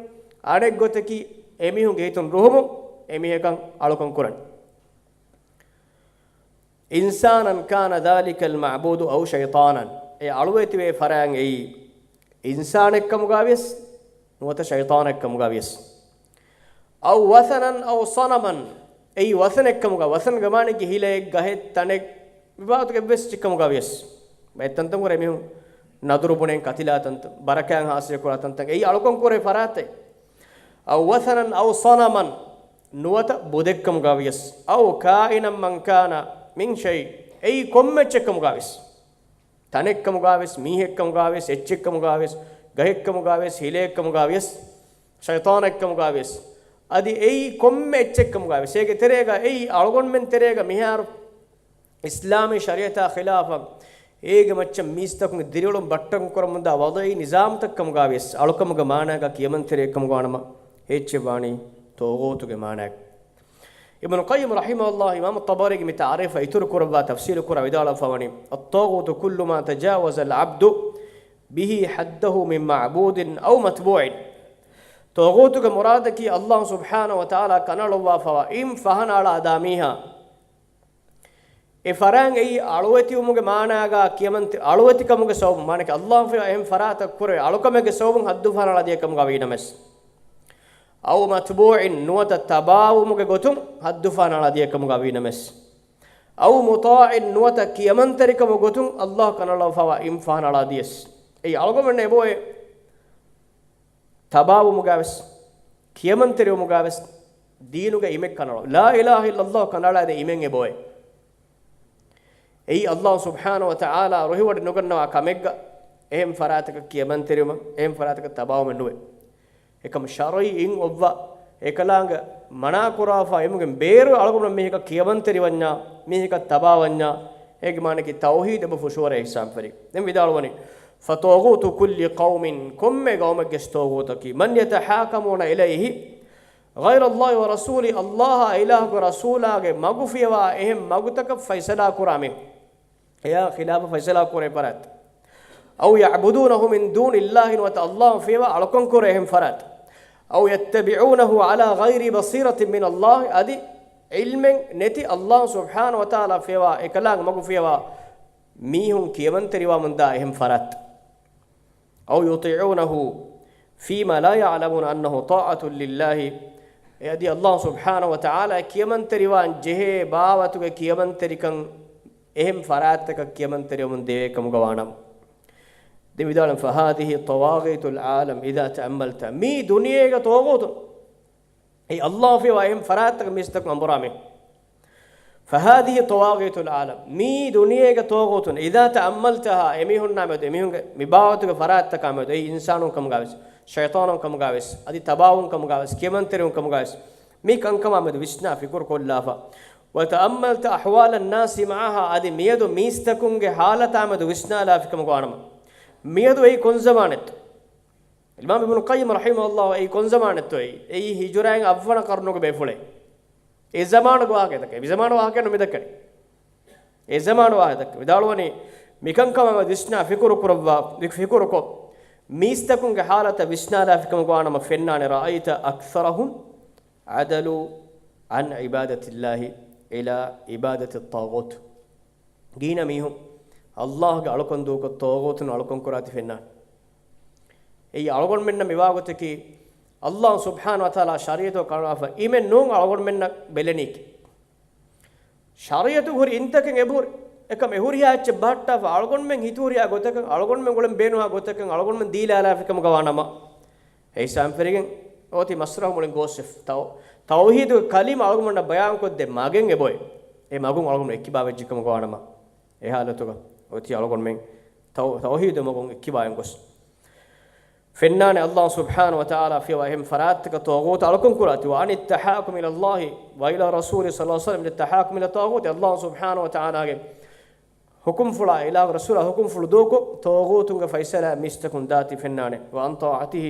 އަނެއްގޮތަކީ އެމީހުންގެ ހިތުން ރުހުމުން އެމީހަކަށް އަޅުކަން ކުރަނީ. "إنسانا كان ذلك المعبود أو شيطانا." އެ އަޅުވެތިވޭ ފަރާތް އެއީ އިންސާނެއްކަމުގަ ވިޔަސް، ނުވަތަ ޝައިޠާނެއްކަމުގަ ވިޔަސް. "أو وثنا أو صنما." އެއީ ވަސަނެއްކަމުގަ، ވަސަންގެ މާނައަކީ ހިލައެއް، ގަހެއް، ތަނެއް، މި ބާވަތުގެ އެއްވެސް އެއްޗެއްކަމުގަ ވިޔަސް. ބައެއް ތަންތަން ކުރެ މީހުން ނަދުރު ބުނެ ކަތިލާ ތަންތަން، ބަރަކާތް ހާސިލް ކުރާ ތަންތަން، އެއީ އަޅުކަން ކުރޭ ފަރާތެއް. "أو وثنا أو صنما." ނުވަތަ ބުދެއްކަމުގަ ވިޔަސް. "أو كائنا من كان من شيء." އެއީ ކޮންމެ އެއްޗެއްކަމުގަ ވިޔަސް. ތަނެއްކަމުގަ ވިޔަސް، މީހެއްކަމުގަ ވިޔަސް، އެއްޗެއްކަމުގަ ވިޔަސް، ގަހެއްކަމުގަ ވިޔަސް، ހިލައެއްކަމުގަ ވިޔަސް، ޝައިޠާނެއްކަމުގަ ވިޔަސް. އަދި އެއީ ކޮންމެ އެއްޗެއްކަމުގަ ވިޔަސް. އޭގެ ތެރޭގަ އެއީ އަޅުގަނޑުމެން ތެރޭގަ މިހާރު އިސްލާމީ ޝަރީޢަތާ ޚިލާފަށް އޭގެ މައްޗަށް މީސްތަކުންގެ ދިރިއުޅުން ބައްޓަން ކުރަމުންދާ ވަޟަޢީ ނިޒާމްތައްކަމުގަ ވިޔަސް، އަޅުކަމުގެ މާނައަކީ ކިޔަމަންތެރިއެއްކަމުގަ ވާނަމަ، އެއްޗެއް ވާނީ ޠާޣޫތުގެ މާނައަކީ. އިބްނު ޤައްޔިމް ރަޙިމަހުﷲ އިމާމު ޠަބަރީގެ މި ތަޢުރީފަށް އިތުރު ކުރައްވާ ތަފްސީލު ކުރާ ވިދާޅުވެފަވަނީ، الطاغوت كل ما تجاوز العبد به حده من معبود أو متبوع. ޠާޣޫތުގެ މުރާދަކީ ﷲ ސުބްޙާނަހޫ ވަތަޢާލާ ކަނޑައަޅުއްވާފަވާ އިމް ފަހަނަ އަޅާ ދާ މީހާ، އެ ފަރާތް އެއީ އަޅުވެތިވުމުގެ މާނާގަ ކިޔަމަންތެ-، އަޅުވެތިކަމުގެ ސަބަބުން، މާނައަކީ ﷲ ފިޔަވާ އެހެން ފަރާތަކަށް ކުރެވޭ އަޅުކަމެއްގެ ސަބަބުން ޙައްދުފަހަނަ އަޅާދިޔަ ކަމުގަ ވީނަމަވެސް. أو متبوع، ނުވަތަ ތަބާވުމުގެ ގޮތުން ޙައްދުފަހަނަ އަޅާދިޔަ ކަމުގަ ވީނަމަވެސް. أو مطاع، ނުވަތަ ކިޔަމަންތެރިކަމުގެ ގޮތުން ﷲ ކަނޑައަޅުއްވާފަވާ އިމް ފަހަނަ އަޅާދިޔަސް. އެއީ އަޅުގަނޑުމެންނަށް އެބައޮތް ތަބާވުމުގަވެސް، ކިޔަމަންތެރިވުމުގަވެސް، ދީނުގެ އިމެއް ކަނޑައަޅު، لا إله إلا الله ކަނޑައަޅާދޭ އިމެއް އެބައޮތް. އެއީ ﷲ ސުބްޙާނަހޫ ވަތަޢާލާ ރުހިވޮޑި ނުގަންނަވާ ކަމެއްގަ، އެހެން ފަރާތަކަށް ކިޔަމަންތެރިވުމަށް، އެހެން ފަރާތަކަށް ތަބާވުމެއް ނުވޭ. އެކަމަށް ޝަރުޢީ އިން އޮއްވާ، އެކަލާނގެ މަނާކުރާފަ އިމުގެ ބޭރު އަޅުގަނޑު މީހަކަށް ކިޔަމަންތެރިވަންޏާ، މީހަކަށް ތަބާވަންޏާ، އޭގެ މާނައަކީ ތައުޙީދު އެބަ ފުށުއަރޭ އިޙްސާން ފެރި. ދެން ވިދާޅުވަނީ، فطاغوت كل قوم، ކޮންމެ ގައުމެއްގެ ޠާޣޫތަކީ، من يتحاكمون إليه غير الله ورسوله، ﷲ އާ އިލާހުގެ ރަސޫލާގެ މަގު ފިޔަވާ އެހެން މަގުތަކަށް ފައިސަލާ ކުރާ މީހުން. އެއާ ޚިލާފަށް ފައިސަލާ ކުރޭ ފަރާތް. أو يعبدونه من دون الله، ނުވަތަ ﷲ ފިޔަވާ އަޅުކަން ކުރޭ އެހެން ފަރާތް. أو يتبعونه على غير بصيرة من الله، އަދި ޢިލްމެއް ނެތި ﷲ ސުބްޙާނަހޫ ވަތަޢާލާ ފިޔަވާ، އެކަލާނގެ މަގު ފިޔަވާ މީހުން ކިޔަމަންތެރިވާމުންދާ އެހެން ފަރާތް. أو يطيعونه فيما لا يعلمون أنه طاعة لله، އެ އަދި ﷲ ސުބްޙާނަހޫ ވަތަޢާލާ ކިޔަމަންތެރިވާން ޖެހޭ ބާވަތުގެ ކިޔަމަންތެރިކަން އެހެން ފަރާތްތަކަށް ކިޔަމަންތެރިވަމުން ދެވޭ ކަމުގަ ވާނަމަ. ދެން ވިދާޅުވަނީ، فهذه طواغيت العالم إذا تأملت، މީ ދުނިޔޭގެ ޠާޣޫތުން، އެއީ ﷲ ފިޔަވާ އެހެން ފަރާތްތަކަށް މީސްތަކުން އަނބުރާ މީހުން. فهذه طواغيت العالم، މީ ދުނިޔޭގެ ޠާޣޫތުން، إذا تأملتها، އެމީހުންނާ މެދު، އެމީހުންގެ މި ބާވަތުގެ ފަރާތްތަކާ މެދު، އެއީ އިންސާނުން ކަމުގަވެސް، ޝައިޠާނުން ކަމުގަވެސް، އަދި ތަބާވުން ކަމުގަވެސް، ކިޔަމަންތެރިވުން ކަމުގަވެސް، މި ކަންކަމާ މެދު ވިސްނާ ފިކުރު ކޮށްލާފަ، وتأملت أحوال الناس معها، އަދި މިއަދު މީސްތަކުންގެ ޙާލަތާ މެދު ވިސްނާލާފިކަމުގަ ވާނަމަ، މިއަދު އެއީ ކޮން ޒަމާނެއްތޯ؟ އިމާމް އިބްނު ޤައްޔިމް ރަޙިމަހުﷲ އެއީ ކޮން ޒަމާނެއްތޯ؟ އެއީ، އެއީ ހިޖުރައިން އަށްވަނަ ޤަރުނުގެ ބޭފުޅެއް. އެ ޒަމާނުގެ ވާހަކަތަކެއް، މި ޒަމާނު ވާހަކައެއް ނު މިދައްކަނީ. އެ ޒަމާނު ވާހަކަތަކެއް. ވިދާޅުވަނީ، މިކަންކަމާ މެދު ވިސްނާ ފިކުރު ކުރައްވާ، ފިކުރުކޮށް، މީސްތަކުންގެ ޙާލަތަށް ވިސްނާލާފިކަމުގަ ވާނަމަ ފެންނާނެ، رأيت أكثرهم عدلوا عن عبادة الله إلى عبادة الطاغوت. ގިނަ މީހުން ﷲ ގެ އަޅުކަން ދޫކޮށް، ޠާޣޫތުން އަޅުކަން ކުރާތީ ފެންނާނެ. އެއީ އަޅުގަނޑުމެންނަށް މިވާގޮތަކީ، ﷲ ސުބްޙާނަހޫ ވަތަޢާލާ ޝަރީޢަތު ކަނޑައަޅާފަ އިމެއް ނޫން އަޅުގަނޑުމެންނަށް ބެލެނީކީ. ޝަރީޢަތު ހުރި އިންތަކެއް އެބަހުރި. އެކަމް އެ ހުރިހާ އެއްޗެއް ބަހައްޓާފަ، އަޅުގަނޑުމެން ހިތުހުރިހާ ގޮތަކަށް، އަޅުގަނޑުމެން އުޅެން ބޭނުންހާ ގޮތަކަށް އަޅުގަނޑުމެން ދީލާލާފިކަމުގަ ވާނަމަ، އެ ހިސާބުން ފެރިގެން އޮތީ މަސްރަޙު މުޅިން ގޯސްވެފަ. ތައު-، ތައުޙީދުގެ ކަލިމަ އަޅުގަނޑަށް ބަޔާންކޮށްދޭ މަގެއް އެބައޮތް. އެ މަގުން އަޅުގަނޑު އެއްކިބާވެއްޖެ ކަމުގަ ވާނަމަ، އެ ޙާލަތުގަ އޮތީ އަޅުގަނޑުމެން ތައު-، ތައުޙީދު މަގުން އެއްކިބާވެން ގޮސް. ފެންނާނެ ﷲ ސުބްޙާނަހޫ ވަތަޢާލާ ފިޔަވާ އެހެން ފަރާތްތަކަށް ޠާޣޫތު އަޅުކަން ކުރާތީ، وعن التحاكم إلى الله وإلى رسوله صلى الله عليه وسلم بالتحاكم إلى الطاغوت، ﷲ ސުބްޙާނަހޫ ވަތަޢާލާގެ ޙުކުމްފުޅާ، އިލާހު ރަސޫލާ ޙުކުމްފުޅު ދޫކޮށް، ޠާޣޫތުންގެ ފައިސަލާ މީސްތަކުން ދާތީ ފެންނާނެ. وعن طاعته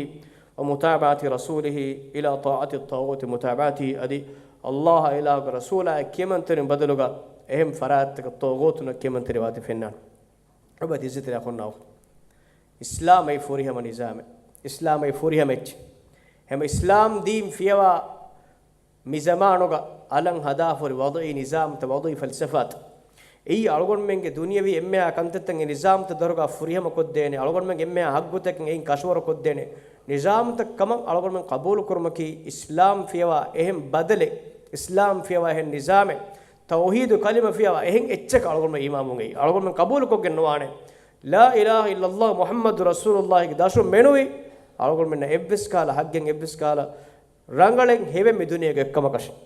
ومتابعة رسوله إلى طاعة الطاغوت متابعته، އަދި ﷲ އާ އިލާހުގެ ރަސޫލާ ކިޔަމަންތެރިން ބަދަލުގަ އެހެން ފަރާތްތަކަށް ޠާޣޫތުންނަށް ކިޔަމަންތެރިވާތީ ފެންނާނެ. އެބަ ތިއްޒެތިރާ ކޮންނާ އިސްލާމް އެއީ ފުރިހަމަ ނިޒާމެއް. އިސްލާމް އެއީ ފުރިހަމަ އެއްޗެއް. ހަމަ އިސްލާމް ދީން ފިޔަވާ މި ޒަމާނުގަ އަލަށް ހަދާފަހުރި ވަޟުޢީ ނިޒާމްތައް، ވަޟުޢީ ފަލްސަފާތައް. އެއީ އަޅުގަނޑުމެންގެ ދުނިޔަވީ އެންމެހާ ކަންތައްތައް އެ ނިޒާމްތައް ދަށުގަ ފުރިހަމަކޮށްދޭނެ، އަޅުގަނޑުމެންގެ އެންމެހާ ހައްގުތަކެއް އެއިން ކަށަވަރުކޮށްދޭނެ ނިޒާމްތައް ކަމަށް އަޅުގަނޑުމެން ޤަބޫލުކުރުމަކީ އިސްލާމް ފިޔަވާ އެހެން ބަދަލެއް، އިސްލާމް ފިޔަވާ އެހެން ނިޒާމެއް، ތައުޙީދު ކަލިމަ ފިޔަވާ އެހެން އެއްޗަކަށް އަޅުގަނޑުމެން އީމާންވުން އެއީ. އަޅުގަނޑުމެން ޤަބޫލުކޮށްގެން ނުވާނެ. لا إله إلا الله محمد رسول الله ގެ ދަށުން މެނުވީ އަޅުގަނޑުމެންނަށް އެއްވެސް ކަހަލަ ޙައްގެއް، އެއްވެސް ކަހަލަ ރަނގަޅެއް ހެވެއް މި ދުނިޔޭގަ އެއްކަމަކަށެއް.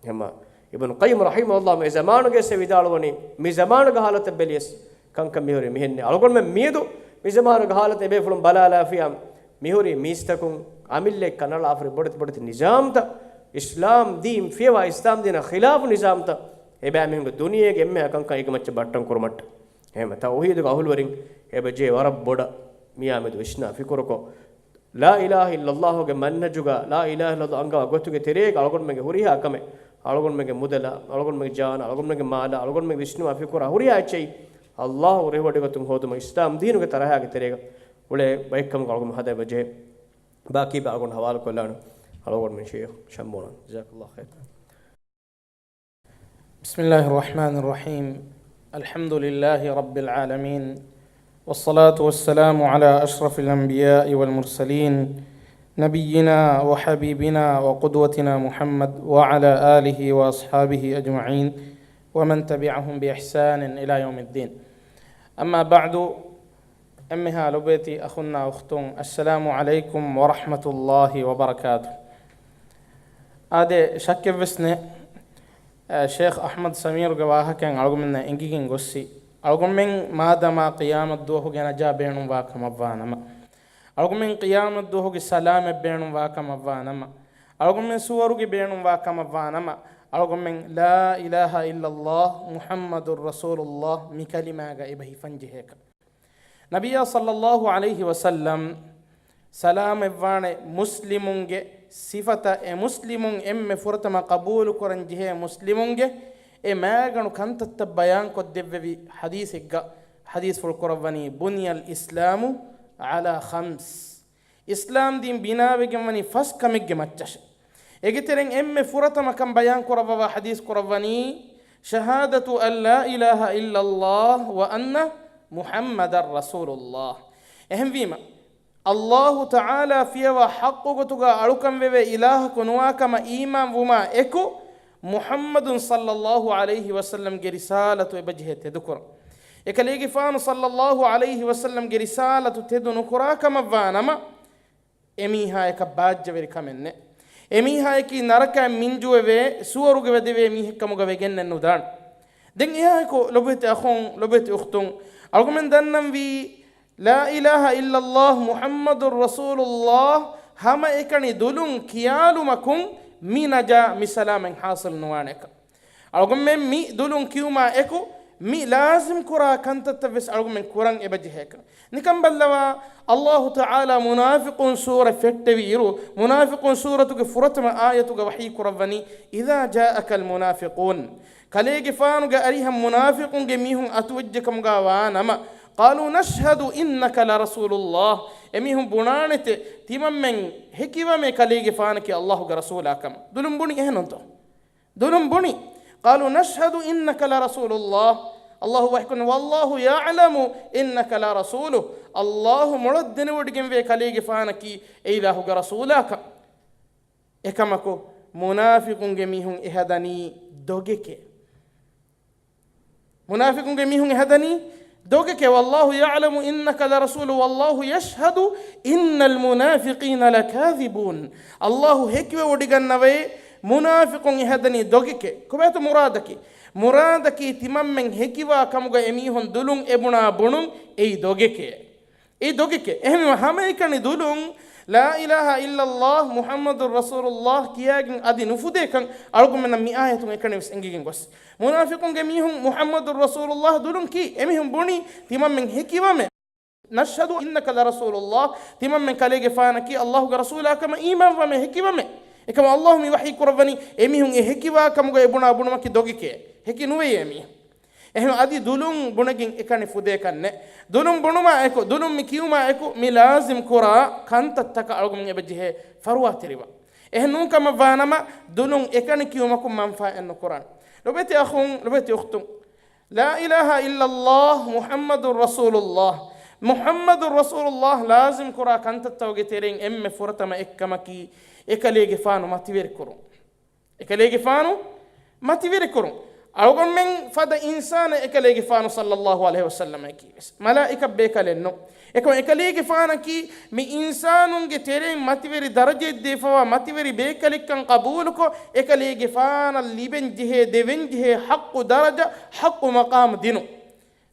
ހަމަ އިބްނު ޤައްޔިމް ރަޙިމަހުﷲ އެ ޒަމާނުގައި ވެސް ވިދާޅުވަނީ، މި ޒަމާނުގެ ޙާލަތަށް ބެލިޔަސް ކަންކަން މިހުރީ މިހެންނޭ. އަޅުގަނޑުމެން މިއަދު މި ޒަމާނުގެ ޙާލަތަށް އެބޭފުޅުން ބަލާލާފިޔާ، މިހުރީ މީސްތަކުން އަމިއްލައަށް ކަނޑައަޅާފަހުރި ބޮޑެތި ބޮޑެތި ނިޒާމްތައް، އިސްލާމް ދީން ފިޔަވާ އިސްލާމް ދީނަށް ޚިލާފު ނިޒާމްތައް އެބައިމީހުންގެ ދުނިޔޭގެ އެންމެހާ ކަންކަން އޭގެ މައްޗަށް ބައްޓަން ކުރުމަށްޓަކައި. އެހެންވެ، ތައުޙީދުގެ އަހުލުވެރިން އެބަ ޖެހޭ ވަރަށް ބޮޑަށް މިއާ މެދު ވިސްނާ ފިކުރުކޮށް، ލާ އިލާހަ އިއްލައްލާހުގެ މަންހަޖުގަ ލާ އިލާހަ އިއްލައްލާހު އަންގަވާ ގޮތުގެ ތެރޭގަ އަޅުގަނޑުމެންގެ ހުރިހާ ކަމެއް، އަޅުގަނޑުމެންގެ މުދަލާ، އަޅުގަނޑުމެންގެ ޖާނާ، އަޅުގަނޑުމެންގެ މާލާ، އަޅުގަނޑުމެންގެ ވިސްނުމާ ފިކުރާ ހުރިހާ އެއްޗެހި އައްލާހު ރޭވޮޑިގަތުން ހޯދުމަށް އިސްލާމް ދީނުގެ ތަރަހާގެ ތެރޭގަ އުޅޭ ބައެއްކަމުގަ އަޅުގަނޑު ހަދައިގަތް ޖެހޭ. ބާކީ ބައި އަޅުގަނޑު ހަވާލުކޮށްލާނަން އަޅުގަނޑުމެން ޝޭޚް ޝައްމޫނަށް. ޖަޒާކައްލާހު ޚައިރާ. بسم الله الرحمن الرحيم. الحمد لله رب العالمين. والصلاة والسلام على أشرف الأنبياء والمرسلين، نبينا وحبيبنا وقدوتنا محمد وعلى آله وأصحابه أجمعين، ومن تبعهم بإحسان إلى يوم الدين. أما بعد، އެންމެހާ ލޮބުވެތި އަޚުންނާ އުޚްތުން، އައްސަލާމު ޢަލައިކުމް ވަރަޙްމަތުﷲި ވަބަރަކާތު. އާދެ، ޝައްކެއްވެސް ނެތް، އަ، ޝޭޚް އަޙްމަދު ސަމީރުގެ ވާހަކައިން އަޅުގަނޑުމެންނަށް އެނގިގެން ގޮއްސި، އަޅުގަނޑުމެން މާދަމާ ޤިޔާމަތް ދުވަހުގެ ނަޖާ ބޭނުންވާ ކަމަށްވާނަމަ، އަޅުގަނޑުމެން ޤިޔާމަތް ދުވަހުގެ ސަލާމަތް ބޭނުންވާ ކަމަށްވާނަމަ، އަޅުގަނޑުމެން ސުވަރުގެ ބޭނުންވާ ކަމަށްވާނަމަ، އަޅުގަނޑުމެން لا إله إلا الله محمد رسول الله މި ކަލިމާގަ އެބަ ހިފަންޖެހޭކަން. ނަބިއްޔާ ޞައްލައްލާހު ޢަލައިހި ވަސައްލަމް ސަލާމަތްވާނެ މުސްލިމުންގެ ސިފަތައް، އެ މުސްލިމުން އެންމެ ފުރަތަމަ ޤަބޫލުކުރަން ޖެހޭ މުސްލިމުންގެ އެ މާގަނޑު ކަންތައްތައް ބަޔާންކޮށްދެއްވެވި ޙަދީޘެއްގަ ޙަދީޘްފުޅު ކުރައްވަނީ، بني الإسلام على خمس. އިސްލާމް ދީން ބިނާވެގެން ވަނީ ފަސް ކަމެއްގެ މައްޗަށެ. އޭގެ ތެރެއިން އެންމެ ފުރަތަމަ ކަން ބަޔާން ކުރައްވަވާ ޙަދީޘް ކުރައްވަނީ، شهادة أن لا إله إلا الله وأن محمدا رسول الله. އެހެންވީމަ، އައްލާހު ތަޢާލާ ފިޔަވާ ޙައްޤު ގޮތުގަ އަޅުކަން ވެވޭ އިލާހަކު ނުވާ ކަމަށް އީމާން ވުމާ އެކު، މުޙައްމަދު ޞައްލައްލާހު ޢަލައިހި ވަސައްލަމްގެ ރިސާލަތު އެބަޖެހޭ ތެދުކުރަން. އެކަލޭގެފާނު ޞައްލައްލާހު ޢަލައިހި ވަސައްލަމްގެ ރިސާލަތު ތެދު ނުކުރާ ކަމަށްވާ ނަމަ، އެމީހާޔަކަށް ބާއްޖަވެރި ކަމެއް ނެތް. އެމީހާޔަކީ ނަރަކައިން މިންޖުވެވޭ، ސުވަރުގެ ވެދެވޭ މީހެއްކަމުގަ ވެގެންނެއް ނުދާނެ. ދެން އެއާއެކު ލޮބުވެތި އަޚުން، ލޮބުވެތި އުޚްތުން، އަޅުގަނޑުމެން ދަންނަންވީ، لا إله إلا الله محمد رسول الله ހަމައެކަނި ދުލުން ކިޔާލުމަކުން މި ނަޖާ، މި ސަލާމަތް ޙާޞިލު ނުވާނެކަން. އަޅުގަނޑުމެން މި ދުލުން ކިޔުމާ އެކު، މި ލާޒިމް ކުރާ ކަންތައްތައް ވެސް އަޅުގަނޑުމެން ކުރަން އެބަޖެހޭކަން. ނިކަން ބައްލަވާ، އައްލާހު ތަޢާލާ މުނާފިޤުން ސޫރަތް ފެއްޓެވި އިރު، މުނާފިޤުން ސޫރަތުގެ ފުރަތަމަ އާޔަތުގަ ވަޙީ ކުރައްވަނީ، إذا جاءك المنافقون. ކަލޭގެފާނުގެ އަރިހަށް މުނާފިޤުންގެ މީހުން އަތުވެއްޖެކަމުގަ ވާ ނަމަ، قالوا نشهد إنك لرسول الله. އެމީހުން ބުނާނެތެ، ތިމަންމެން ހެކިވަމޭ ކަލޭގެފާނަކީ އައްލާހުގެ ރަސޫލާ ކަމަށް. ދުލުން ބުނި އެހެންނުތޯ؟ ދުލުން ބުނި، قالوا نشهد إنك لرسول الله. އައްލާހު ވަޙީކުރަނީ، والله يعلم إنك لرسوله. އައްލާހު މޮޅަށް ދެނެވޮޑިގެންވޭ ކަލޭގެފާނަކީ އެއިލާހުގެ ރަސޫލާކަން. އެކަމަކު، މުނާފިޤުންގެ މީހުން އެހަދަނީ ދޮގެކޭ. މުނާފިޤުންގެ މީހުން އެހަދަނީ ދޮގެކޭ. والله يعلم إنك لرسوله والله يشهد إن المنافقين لكاذبون. އައްލާހު ހެކިވެވޮޑިގަންނަވައޭ، މުނާފިޤުން އެހަދަނީ ދޮގެކޭ. ކޮބާތޯ މުރާދަކީ؟ މުރާދަކީ ތިމަންމެން ހެކިވާ ކަމުގަ އެމީހުން ދުލުން އެބުނާ ބުނުން އެއީ ދޮގެކޭ. އެއީ ދޮގެކޭ. އެހެންވީމަ ހަމައެކަނި ދުލުން لا إله إلا الله محمد رسول الله ކިޔާގެން އަދި ނުފުދޭކަން އަޅުގަނޑުމެންނަށް މި އާޔަތުން އެކަނިވެސް އެނގިގެން ގޮސް. މުނާފިޤުންގެ މީހުން މުޙައްމަދު ރަސޫލުﷲ ދުލުން ކީ، އެމީހުން ބުނީ، ތިމަންމެން ހެކިވަމޭ، نشهد إنك لرسول الله، ތިމަންމެން ކަލޭގެފާނަކީ އައްލާހުގެ ރަސޫލާ ކަމަށް އީމާންވަމޭ، ހެކިވަމޭ. އެކަމަށް އައްލާހު މި ވަޙީ ކުރައްވަނީ، އެމީހުން އެ ހެކިވާ ކަމުގަ އެބުނާ ބުނުމަކީ ދޮގެކޭ. ހެކި ނުވެޔޭ މީހުން. އެހެން އަދި ދުލުން ބުނެގެން އެކަނި ފުދޭކަށް ނެތް. ދުލުން ބުނުމާ އެކު، ދުލުން މި ކިޔުމާ އެކު، މި ލާޒިމް ކުރާ ކަންތައްތަކަށް އަޅުގަނޑު އެބަޖެހޭ ފަރުވާތެރިވާ. އެހެން ނޫން ކަމަށްވާނަމަ، ދުލުން އެކަނި ކިޔުމަކުން މަންފާއެއް ނުކުރާނެ. ލޮބުވެތި އަޚުން، ލޮބުވެތި އުޚްތުން، لا إله إلا الله محمد رسول الله، މުޙައްމަދު ރަސޫލުﷲ ލާޒިމް ކުރާ ކަންތައްތަކުގެ ތެރެއިން އެންމެ ފުރަތަމަ އެއްކަމަކީ، އެކަލޭގެފާނު މަތިވެރިކުރުން. އެކަލޭގެފާނު މަތިވެރިކުރުން. އަޅުގަނޑުމެން ފަދަ އިންސާނެއް އެކަލޭގެފާނު ޞައްލައްލާހު ޢަލައިހި ވަސައްލަމަކީވެސް. މަލާއިކަ ބޭކަލެއްނު. އެކަމަ އެކަލޭގެފާނަކީ މި އިންސާނުންގެ ތެރެއިން މަތިވެރި ދަރަޖައެއް ދީފަވާ މަތިވެރި ބޭކަލެއްކަން ޤަބޫލުކޮށް، އެކަލޭގެފާނަށް ލިބެންޖެހޭ، ދެވެންޖެހޭ ޙައްޤު ދަރަޖަ، ޙައްޤު މަޤާމު ދިނުން.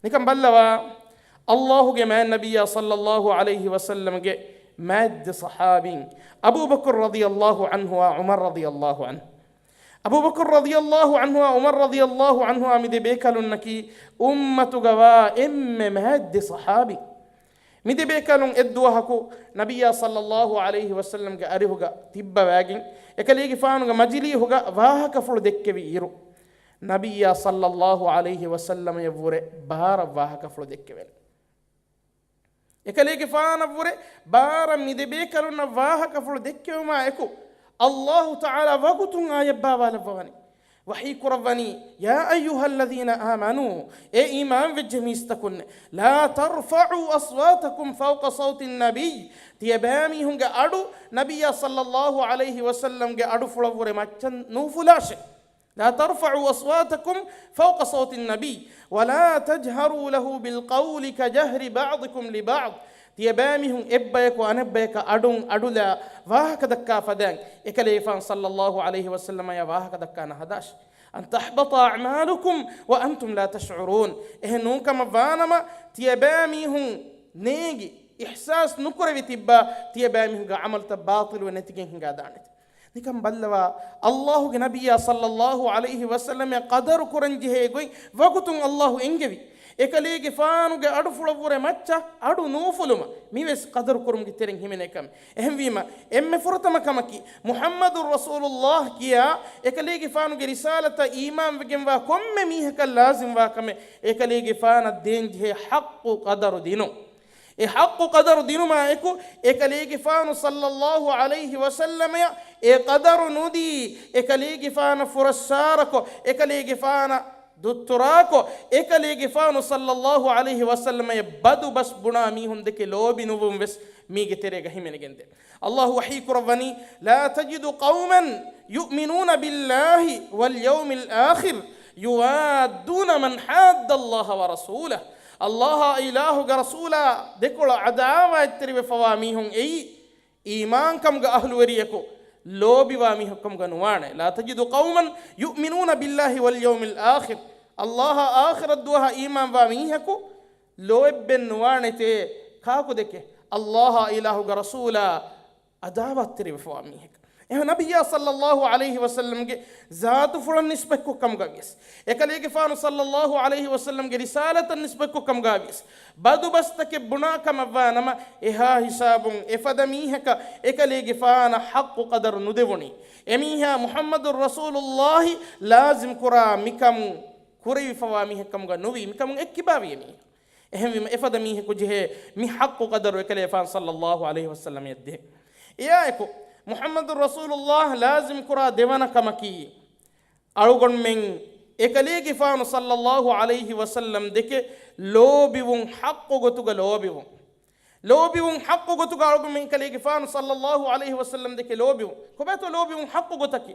ނިކަން ބައްލަވާ، އައްލާހުގެ މާތް ނަބިއްޔާ ޞައްލައްލާހު ޢަލައިހި ވަސައްލަމްގެ މާތް ދެ ޞަޙާބީން، އަބޫބަކުރު ރަޟިޔައްލާހު ޢަންހުއާ ޢުމަރު ރަޟިޔައްލާހު ޢަންހު. އަބޫބަކުރު ރަޟިޔައްލާހު ޢަންހުއާ ޢުމަރު ރަޟިޔައްލާހު ޢަންހުއާ މި ދެ ބޭކަލުންނަކީ އުއްމަތުގަވާ އެންމެ މާތް ދެ ޞަޙާބީން. މި ދެބޭކަލުން އެއްދުވަހަކު ނަބިއްޔާ ޞައްލައްލާހު ޢަލައިހި ވަސައްލަމްގެ އަރިހުގަ ތިއްބަވާގެން، އެކަލޭގެފާނުގެ މަޖިލީހުގަ ވާހަކަފުޅު ދެއްކެވި އިރު، ނަބިއްޔާ ޞައްލައްލާހު ޢަލައިހި ވަސައްލަމަޔަށްވުރެ ބާރަށް ވާހަކަފުޅު ދެއްކެވެން. އެކަލޭގެފާނަށްވުރެ ބާރަށް މި ދެބޭކަލުންނަށް ވާހަކަފުޅު ދެއްކެވުމާ އެކު، އައްލާހު ތަޢާލާ ވަގުތުން އާޔަތް ބާވާލައްވަވަނީ. ވަޙީ ކުރައްވަނީ، يا أيها الذين آمنوا، އޭ އީމާން ވެއްޖެ މީސްތަކުންނޭ، لا ترفعوا أصواتكم فوق صوت النبي، ތިޔަބައިމީހުންގެ އަޑު ނަބިއްޔާ ޞައްލައްލާހު ޢަލައިހި ވަސައްލަމްގެ އަޑުފުޅަށްވުރެ މައްޗަށް ނޫފުލާށޭ. لا ترفعوا أصواتكم فوق صوت النبي ولا تجهروا له بالقول كجهر بعضكم لبعض. ތިޔަބައިމީހުން އެއްބަޔަކު އަނެއްބަޔަކަށް އަޑުން އަޑުލާ ވާހަކަ ދައްކާ ފަދައިން، އެކަލޭގެފާނު ޞައްލައްލާހު ޢަލައިހި ވަސައްލަމަޔާ ވާހަކަ ދައްކާ ނަހަދާށޭ. أن تحبط أعمالكم وأنتم لا تشعرون. އެހެން ނޫންކަމަށް ވާނަމަ، ތިޔަބައިމީހުން ނޭނގި އިޙްސާސް ނުކުރެވި ތިއްބާ، ތިޔަބައިމީހުންގެ ޢަމަލުތައް ބާޠިލުވެ ނެތިގެން ހިނގާދާނެތެ. ނިކަން ބައްލަވާ، އައްލާހުގެ ނަބިއްޔާ ޞައްލައްލާހު ޢަލައިހި ވަސައްލަމައަށް ޤަދަރު ކުރަންޖެހޭ ގޮތް ވަގުތުން އައްލާހު އެންގެވި. އެކަލޭގެފާނުގެ އަޑުފުޅަށްވުރެ މައްޗަށް އަޑު ނޫފުލުމަށް މިވެސް ޤަދަރު ކުރުމުގެ ތެރެއިން ހިމެނޭ ކަމެއް. އެހެންވީމަ، އެންމެ ފުރަތަމަ ކަމަކީ، މުޙައްމަދު ރަސޫލުﷲ ކިޔާ އެކަލޭގެފާނުގެ ރިސާލަތަށް އީމާންވެގެންވާ ކޮންމެ މީހަކަށް ލާޒިމްވާ ކަމެއް، އެކަލޭގެފާނަށް ދޭންޖެހޭ ޙައްޤު ޤަދަރު ދިނުން. އެ ޙައްޤު ޤަދަރު ދިނުމާ އެކު، އެކަލޭގެފާނު ޞައްލައްލާހު ޢަލައިހި ވަސައްލަމަޔަށް އެ ޤަދަރު ނުދީ، އެކަލޭގެފާނަށް ފުރައްސާރަކޮށް، އެކަލޭގެފާނަށް ދުއްތުރާކޮށް، އެކަލޭގެފާނު ޞައްލައްލާހު ޢަލައިހި ވަސައްލަމަޔަށް ބަދުބަސް ބުނާ މީހުން ދެކެ ލޯބި ނުވުން ވެސް މީގެ ތެރޭގަ ހިމެނިގެންދޭ. އައްލާހު ވަޙީ ކުރައްވަނީ، لا تجد قوما يؤمنون بالله واليوم الآخر يوادون من حاد الله ورسوله. އައްލާހާ އިލާހުގެ ރަސޫލާ ދެކޮޅަށް ޢަދާވާތްތެރިވެފަވާ މީހުން އެއީ، އީމާންކަމުގެ އަހްލުވެރިޔަކު ލޯބިވާ މީހެއްކަމުގަ ނުވާނެ. لا تجد قوما يؤمنون بالله واليوم الآخر. އައްލާހާ އާޚިރަތްދުވަހަށް އީމާންވާ މީހަކު ލޯތްބެއް ނުވާނެތޭ، ކާކު ދެކެ؟ އައްލާހާ އިލާހުގެ ރަސޫލާ ޢަދާވާތްތެރިވެފަވާ މީހަކަށް. އެހެން ނަބިއްޔާ ޞައްލައްލާހު ޢަލައިހި ވަސައްލަމްގެ ޒާތުފުޅަށް ނިސްބަތްކޮށް ކަމުގަ ވިޔަސް، އެކަލޭގެފާނު ޞައްލައްލާހު ޢަލައިހި ވަސައްލަމްގެ ރިސާލަތަށް ނިސްބަތްކޮށް ކަމުގަ ވިޔަސް، ބަދުބަސްތަކެއް ބުނާ ކަމަށްވާ ނަމަ، އެހާ ހިސާބުން އެފަދަ މީހަކަށް އެކަލޭގެފާނަށް ޙައްޤު ޤަދަރު ނުދެވުނީ. އެމީހާ މުޙައްމަދު ރަސޫލުﷲ ލާޒިމް ކުރާ މިކަމުން ކުރެވިފަވާ މީހެއްކަމުގަ ނުވީ، މިކަމުން އެއްކިބާވި އެމީހާ. އެހެންވީމަ، އެފަދަ މީހަކު ޖެހޭ މި ޙައްޤު ޤަދަރު އެކަލޭފާނު ޞައްލައްލާހު ޢަލައިހި ވަސައްލަމަޔަށް ދޭ. އެއާއެކު، މުޙައްމަދު ރަސޫލުﷲ ލާޒިމް ކުރާ ދެވަނަ ކަމަކީ، އަޅުގަނޑުމެން އެކަލޭގެފާނު ޞައްލައްލާހު ޢަލައިހި ވަސައްލަމް ދެކެ ލޯބިވުން، ޙައްޤު ގޮތުގަ ލޯބިވުން. ލޯބިވުން ޙައްޤު ގޮތުގަ އަޅުގަނޑުމެން އެކަލޭގެފާނު ޞައްލައްލާހު ޢަލައިހި ވަސައްލަމް ދެކެ ލޯބިވުން. ކޮބާތޯ ލޯބިވުން ޙައްޤު ގޮތަކީ؟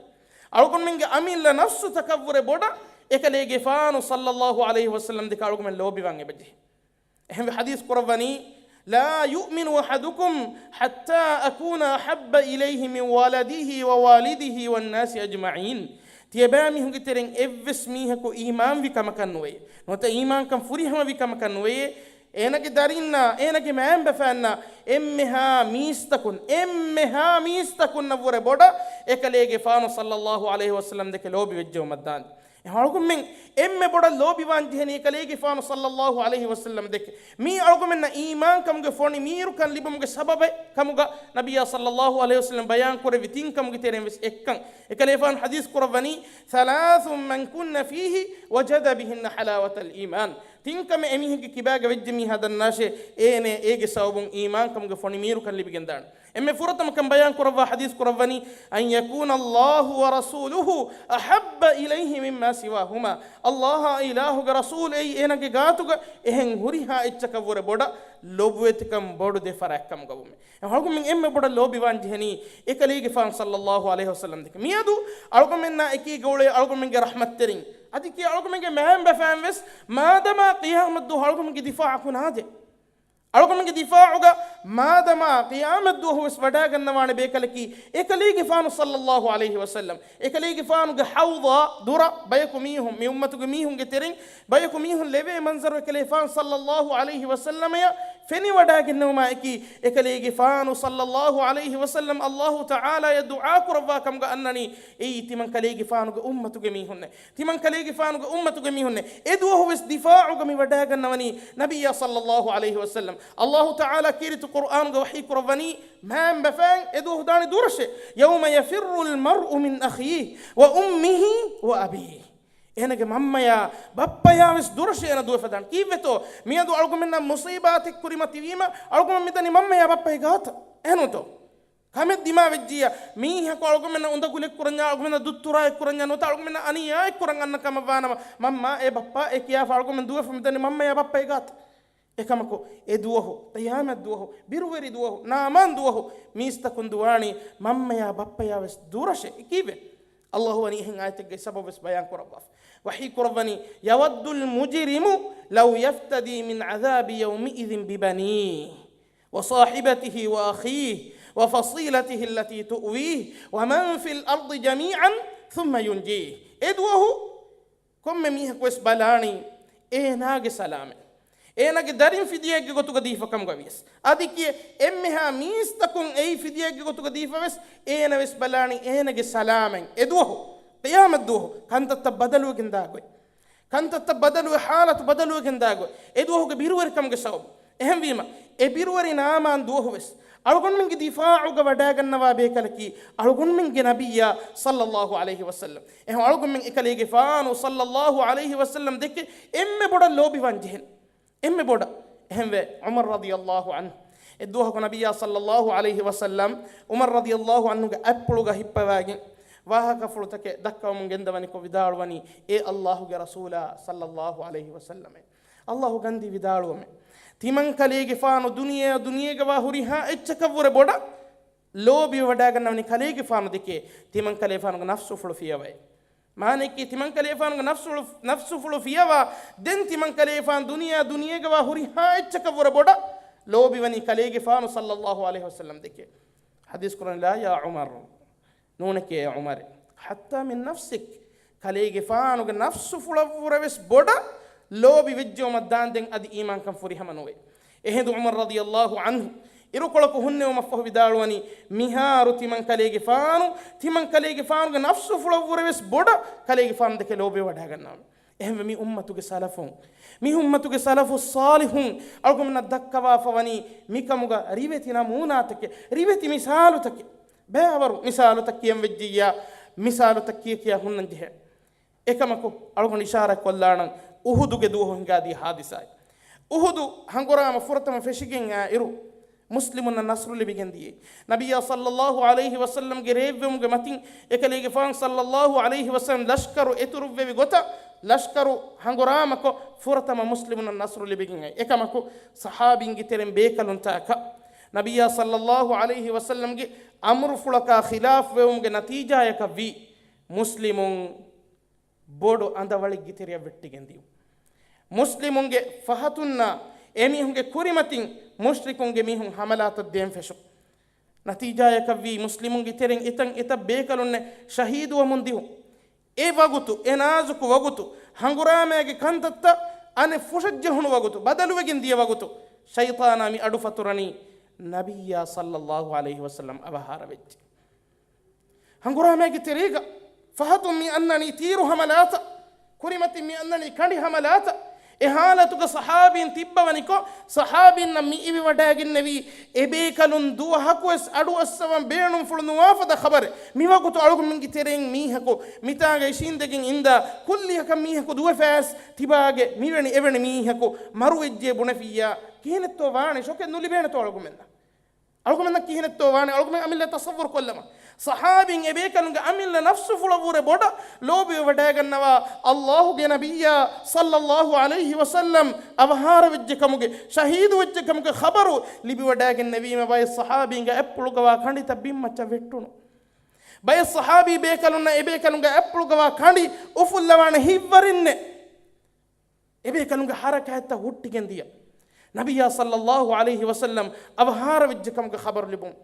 އަޅުގަނޑުމެންގެ އަމިއްލަ ނަފްސުތަކަށްވުރެ ބޮޑަށް އެކަލޭގެފާނު ޞައްލައްލާހު ޢަލައިހި ވަސައްލަމް ދެކެ އަޅުގަނޑުމެން ލޯބިވާން އެބަޖެހޭ. އެހެންވެ ޙަދީޘް ކުރައްވަނީ، لا يؤمن أحدكم حتى أكون أحب إليه من والده ووالده والناس أجمعين. ތިޔަބައިމީހުންގެ ތެރެއިން އެއްވެސް މީހަކު އީމާންވި ކަމަކަށް ނުވެޔޭ. ނުވަތަ އީމާންކަން ފުރިހަމަވި ކަމަކަށް ނުވެޔޭ. އޭނަގެ ދަރިންނާ، އޭނަގެ މައިންބަފައިންނާ އެންމެހާ މީސްތަކުން، އެންމެހާ މީސްތަކުންނަށްވުރެ ބޮޑަށް އެކަލޭގެފާނު ޞައްލައްލާހު ޢަލައިހި ވަސައްލަމް ދެކެ ލޯބިވެއްޖެއުމަށްދާން. އެ އަޅުގަނޑުމެން އެންމެ ބޮޑަށް ލޯބިވާން ޖެހެނީ އެކަލޭގެފާނު ޞައްލައްލާހު ޢަލައިހި ވަސައްލަމް ދެކެ. މީ އަޅުގަނޑުމެންނަށް އީމާންކަމުގެ ފޮނި މީރުކަން ލިބުމުގެ ސަބަބެއް ކަމުގަ ނަބިއްޔާ ޞައްލައްލާހު ޢަލައިހި ވަސައްލަމް ބަޔާން ކުރެއްވި ތިންކަމުގެ ތެރެއިން ވެސް އެއްކަން. އެކަލޭގެފާނު ޙަދީޘް ކުރައްވަނީ، ثلاث من كن فيه وجد بهن حلاوة الإيمان. ތިން ކަމެއް އެމީހެއްގެ ކިބާގަ ވެއްޖެ މީހާ ދަންނާށޭ، އޭނަ އޭގެ ސަބަބުން އީމާންކަމުގެ ފޮނި މީރުކަން ލިބިގެންދާނެ. އެންމެ ފުރަތަމަ ކަން ބަޔާން ކުރައްވާ ޙަދީޘް ކުރައްވަނީ، أن يكون الله ورسوله أحب إليه مما سواهما. އައްލާހާ އިލާހުގެ ރަސޫލު އެއީ އޭނަގެ ގާތުގަ އެހެން ހުރިހާ އެއްޗަކަށްވުރެ ބޮޑަށް ލޮބުވެތިކަން ބޮޑު ދެ ފަރާތްކަމުގަވުމެ. އަޅުގަނޑުމެން އެންމެ ބޮޑަށް ލޯބިވާން ޖެހެނީ އެކަލޭގެފާނު ޞައްލައްލާހު ޢަލައިހި ވަސައްލަމް ދެކެ. މިއަދު އަޅުގަނޑުމެންނާ އެކީގަ އުޅޭ އަޅުގަނޑުމެންގެ ރަޙްމަތްތެރިން، އަދި ކިޔާ އަޅުގަނޑުމެންގެ މައިންބަފައިން ވެސް މާދަމާ ޤިޔާމަތްދުވަހު އަޅުގަނޑުމެންގެ ދިފާޢަކު ނާދޭ. އަޅުގަނޑުގެ ދިފާޢުގަ މާދަމާ ޤިޔާމަތްދުވަހު ވެސް ވަޑާގަންނަވާނެ ބޭކަލަކީ އެކަލޭގެފާނު ޞައްލައްލާހު ޢަލައިހި ވަސައްލަމް. އެކަލޭގެފާނުގެ ޙައުޟާ ދުރަށް ބަޔަކު މީހުން، މި އުއްމަތުގެ މީހުންގެ ތެރެއިން ބަޔަކު މީހުން ލެވޭ މަންޒަރު އެކަލޭގެފާނު ޞައްލައްލާހު ޢަލައިހި ވަސައްލަމަޔަށް ފެނިވަޑައިގެންނެވުމާއެކީ، އެކަލޭގެފާނު ޞައްލައްލާހު ޢަލައިހި ވަސައްލަމް ﷲ ތަޢާލާޔަށް ދުޢާ ކުރައްވާ ކަމުގަ އަންނަނީ، އެއީ ތިމަން ކަލޭގެފާނުގެ އުއްމަތުގެ މީހުންނޭ. ތިމަން ކަލޭގެފާނުގެ އުއްމަތުގެ މީހުންނޭ. އެ ދުވަހު ވެސް ދިފާޢުގަ މި ވަޑައިގަންނަވަނީ ނަބިއްޔާ ޞައްލައްލާހު ޢަލައިހި ވަސައްލަމް. ﷲ ތަޢާލާ ކީރިތި ޤުރްއާނުގަ ވަޙީ ކުރައްވަނީ، މާތް ބަފައިން އެ ދުވަހު ދާނީ ދުރަށޭ. يَوْمَ يَفِرُّ الْمَرْءُ مِنْ أَخِيهِ وَأُمِّهِ وَأَبِيهِ. އޭނަގެ މަންމަޔާ ބައްޕަޔާ ވެސް ދުރަށޭ އޭނަ ދުވެފަދާނެ. ކީއްވެތޯ؟ މިއަދު އަޅުގަނޑުމެންނަށް މުޞީބާތެއް ކުރިމަތިވީމަ، އަޅުގަނޑު މިދަނީ މަންމަޔާ ބައްޕައެއް ގާތަށް. އެހެންނޫންތޯ؟ ކަމެއް ދިމާވެއްޖިއްޔާ، މީހަކު އަޅުގަނޑުމެންނަށް އުނދަގުލެއް ކުރަންޏާ، އަޅުގަނޑުމެންނަށް ދުއްތުރާއެއް ކުރަންޏާ ނުވަތަ އަޅުގަނޑުމެންނަށް އަނިޔާއެއް ކުރަން އަންނަ ކަމަށްވާނަމަ، މަންމާ އޭ ބައްޕާ އޭ ކިޔާފަ އަޅުގަނޑުމެން ދުވެފަ މިދަނީ މަންމަޔާ ބައްޕައެއް ގާތަށް. އެކަމަކު، އެ ދުވަހު، ޤިޔާމަތް ދުވަހު، ބިރުވެރި ދުވަހު، ނާމާން ދުވަހު، މީސްތަކުން ދުވާނީ މަންމަޔާ ބައްޕަޔާ ވެސް ދުރަށޭ. ކީއްވެ؟ ﷲ ވަނީ އެހެން އާޔަތެއްގައި ސަބަބު ވެސް ބަޔާން ކުރައްވާފަ. ވަޙީ ކުރައްވަނީ، يَوَدُّ الْمُجْرِمُ لَوْ يَفْتَدِي مِنْ عَذَابِ يَوْمِئِذٍ بِبَنِيهِ وَصَاحِبَتِهِ وَأَخِيهِ وَفَصِيلَتِهِ الَّتِي تُؤْوِيهِ وَمَنْ فِي الْأَرْضِ جَمِيعًا ثُمَّ يُنْجِيهِ. އެ ދުވަހު ކޮންމެ މީހަކު ވެސް ބަލާނީ އޭނާގެ ސަލާމަތް އޭނާގެ ދަރިން ފިދިޔައެއްގެ ގޮތުގަ ދީފަ ކަމުގަ ވިޔަސް. އަދި ކިޔޭ އެންމެހާ މީސްތަކުން އެއީ ފިދިޔައެއްގެ ގޮތުގަ ދީފަ ވެސް އޭނަ ވެސް ބަލާނީ އޭނަގެ ސަލާމަތް. އެ ދުވަހު، ޤިޔާމަތް ދުވަހު، ކަންތައްތައް ބަދަލުވެގެން ދާގޮތް. ކަންތައްތައް ބަދަލުވެ، ޙާލަތު ބަދަލުވެގެން ދާގޮތް. އެ ދުވަހުގެ ބިރުވެރިކަމުގެ ސަބަބު. އެހެންވީމަ، އެ ބިރުވެރި ނާމާން ދުވަހު ވެސް އަޅުގަނޑުމެންގެ ދިފާޢުގަ ވަޑައިގަންނަވާ ބޭކަލަކީ އަޅުގަނޑުމެންގެ ނަބިއްޔާ ޞައްލައްލާހު ޢަލައިހި ވަސައްލަމް. އެހެން އަޅުގަނޑުމެން އެކަލޭގެފާނު ޞައްލައްލާހު ޢަލައިހި ވަސައްލަމް ދެކެ އެންމެ ބޮޑަށް ލޯބިވާން ޖެހެން. އެންމެ ބޮޑަށް. އެހެންވެ، ޢުމަރު ރަޟިޔައްލާހު ޢަންހު. އެއްދުވަހަކު ނަބިއްޔާ ޞައްލައްލާހު ޢަލައިހި ވަސައްލަމް ޢުމަރު ރަޟިޔައްލާހު ޢަންހުގެ އަތްޕުޅުގަ ހިއްޕަވާގެން ވާހަކަފުޅުތަކެއް ދައްކަވަމުން ގެންދަވަނިކޮށް ވިދާޅުވަނީ، އޭ ﷲ ގެ ރަސޫލާ ޞައްލައްލާހު ޢަލައިހި ވަސައްލަމޭ. ﷲ ގަންދީ ވިދާޅުވަމޭ. ތިމަން ކަލޭގެފާނު ދުނިޔެއާ ދުނިޔޭގަވާ ހުރިހާ އެއްޗަކަށްވުރެ ބޮޑަށް ލޯބިވެވަޑައިގަންނަވަނީ ކަލޭގެފާނު ދެކޭ، ތިމަން ކަލޭފާނުގެ ނަފްސުފުޅު ފިޔަވައޭ. މާނައަކީ، ތިމަން ކަލޭފާނުގެ ނަފްސު، ނަފްސުފުޅު ފިޔަވާ، ދެން ތިމަން ކަލޭފާނު ދުނިޔެއާ ދުނިޔޭގަވާ ހުރިހާ އެއްޗަކަށްވުރެ ބޮޑަށް ލޯބިވަނީ ކަލޭގެފާނު ޞައްލައްލާހު ޢަލައިހި ވަސައްލަމް ދެކޭ. ޙަދީޘް ކުރަނީ، لا يا عمر، ނޫނެކޭ އޭ ޢުމަރޭ، حتى من نفسك، ކަލޭގެފާނުގެ ނަފްސުފުޅަށްވުރެ ވެސް ބޮޑަށް ލޯބި ވެއްޖެއުމަށް ދާންދެން އަދި އީމާންކަން ފުރިހަމަ ނުވޭ. އެހިނދު ޢުމަރު ރަޟިޔައްލާހު ޢަންހު އިރުކޮޅަކު ހުންނެވުމަށްފަހު ވިދާޅުވަނީ، މިހާރު ތިމަން ކަލޭގެފާނު، ތިމަން ކަލޭގެފާނުގެ ނަފްސުފުޅަށްވުރެ ވެސް ބޮޑަށް ކަލޭގެފާނު ދެކެ ލޯބިވެވަޑައިގަންނަވަން. އެހެންވެ، މި އުއްމަތުގެ ސަލަފުން، މި އުއްމަތުގެ ސަލަފު ޞާލިޙުން އަޅުގަނޑުމެންނަށް ދައްކަވާފަ ވަނީ މިކަމުގަ ރިވެތި ނަމޫނާތަކެއް، ރިވެތި މިސާލުތަކެއް. ބައިވަރު މިސާލުތައް ކިޔަން ވެއްޖިއްޔާ، މިސާލުތައް ކިޔަ ކިޔާ ހުންނަން ޖެހޭ. އެކަމަކު، އަޅުގަނޑު އިޝާރާތް ކޮށްލާނަން އުހުދުގެ ދުވަހު ހިނގާދިޔަ ހާދިސާއެއް. އުހުދު ހަނގުރާމަ ފުރަތަމަ ފެށިގެން އާ އިރު، މުސްލިމުންނަށް ނަޞްރު ލިބިގެން ދިޔައީ. ނަބިއްޔާ ޞައްލައްލާހު ޢަލައިހި ވަސައްލަމްގެ ރޭއްވެވުމުގެ މަތިން އެކަލޭގެފާނު ޞައްލައްލާހު ޢަލައިހި ވަސައްލަމް ލަޝްކަރު އެތުރުއްވެވި ގޮތަށް، ލަޝްކަރު ހަނގުރާމަކޮށް، ފުރަތަމަ މުސްލިމުންނަށް ނަޞްރު ލިބިގެން އައި. އެކަމަކު، ޞަޙާބީންގެ ތެރެއިން ބޭކަލުން ތާކަށް، ނަބިއްޔާ ޞައްލައްލާހު ޢަލައިހި ވަސައްލަމްގެ އަމުރުފުޅަކާ ޚިލާފުވެވުމުގެ ނަތީޖާޔަކަށްވީ، މުސްލިމުން ބޮޑު އަނދަވަޅެއްގެ ތެރެއަށް ވެއްޓިގެން ދިޔުން. މުސްލިމުންގެ ފަހަތުންނާ އެމީހުންގެ ކުރިމަތިން މުޝްރިކުންގެ މީހުން ހަމަލާތައް ދޭން ފެށުން. ނަތީޖާޔަކަށްވީ، މުސްލިމުންގެ ތެރެއިން އެތައް އެތައް ބޭކަލުންނެއް ޝަހީދުވަމުން ދިހުން. އެ ވަގުތު، އެ ނާޒުކު ވަގުތު، ހަނގުރާމައިގެ ކަންތައްތައް އަނެއް ފުށަށް ޖެހުނު ވަގުތު، ބަދަލުވެގެން ދިޔަ ވަގުތު، ޝައިޠާނާ މި އަޑު ފަތުރަނީ ނަބިއްޔާ ޞައްލައްލާހު ޢަލައިހި ވަސައްލަމް އަވަހާރަވެއްޖެ. ހަނގުރާމައިގެ ތެރޭގަ ފަހަތުން މި އަންނަނީ ތީރު ހަމަލާތައް، ކުރިމަތިން މި އަންނަނީ ކަނޑި ހަމަލާތައް. އެ ހާލަތުގަ ޞަޙާބީން ތިއްބަވަނިކޮށް، ޞަޙާބީންނަށް މި އިވިވަޑައިގެންނެވީ، އެބޭކަލުން ދުވަހަކުވެސް އަޑުއައްސަވަން ބޭނުންފުޅު ނުވާފަދަ ޚަބަރެއް. މިވަގުތު އަޅުގަނޑުމެންގެ ތެރެއިން މީހަކު މިތާގަ އިށީނދެގެން އިންދާ، ކުއްލިއަކަށް މީހަކު ދުވެފައިސް ތިބާގެ މިވެނި އެވެނި މީހަކު މަރުވެއްޖެ ބުނެފިއްޔާ، ކިހިނެއްތޯ ވާނެ؟ ޝޮކެއް ނުލިބޭނެތޯ އަޅުގަނޑުމެންނަށް؟ އަޅުގަނޑުމެންނަށް ކިހިނެއްތޯ ވާނެ؟ އަޅުގަނޑުމެން އަމިއްލަ ތަޞައްވުރު ކޮށްލަމާ، ޞަޙާބީން އެބޭކަލުންގެ އަމިއްލަ ނަފްސުފުޅަށްވުރެ ބޮޑަށް ލޯބިވެވަޑައިގަންނަވާ، ﷲ ގެ ނަބިއްޔާ ޞައްލައްލާހު ޢަލައިހި ވަސައްލަމް އަވަހާރަވެއްޖެ ކަމުގެ، ޝަހީދުވެއްޖެ ކަމުގެ ޚަބަރު ލިބިވަޑައިގެންނެވީމަ، ބައެއް ޞަޙާބީންގެ އަތްޕުޅުގަވާ ކަނޑިތައް ބިންމައްޗަށް ވެއްޓުނު. ބައެއް ޞަޙާބީ ބޭކަލުންނަށް އެބޭކަލުންގެ އަތްޕުޅުގަވާ ކަނޑި އުފުއްލަވާނެ ހިތްވަރެއްނެއް. އެބޭކަލުންގެ ހަރަކާތްތައް ހުއްޓިގެން ދިޔަ، ނަބިއްޔާ ޞައްލައްލާހު ޢަލައިހި ވަސައްލަމް އަވަހާރަވެއްޖެ ކަމުގެ ޚަބަރު ލިބުން.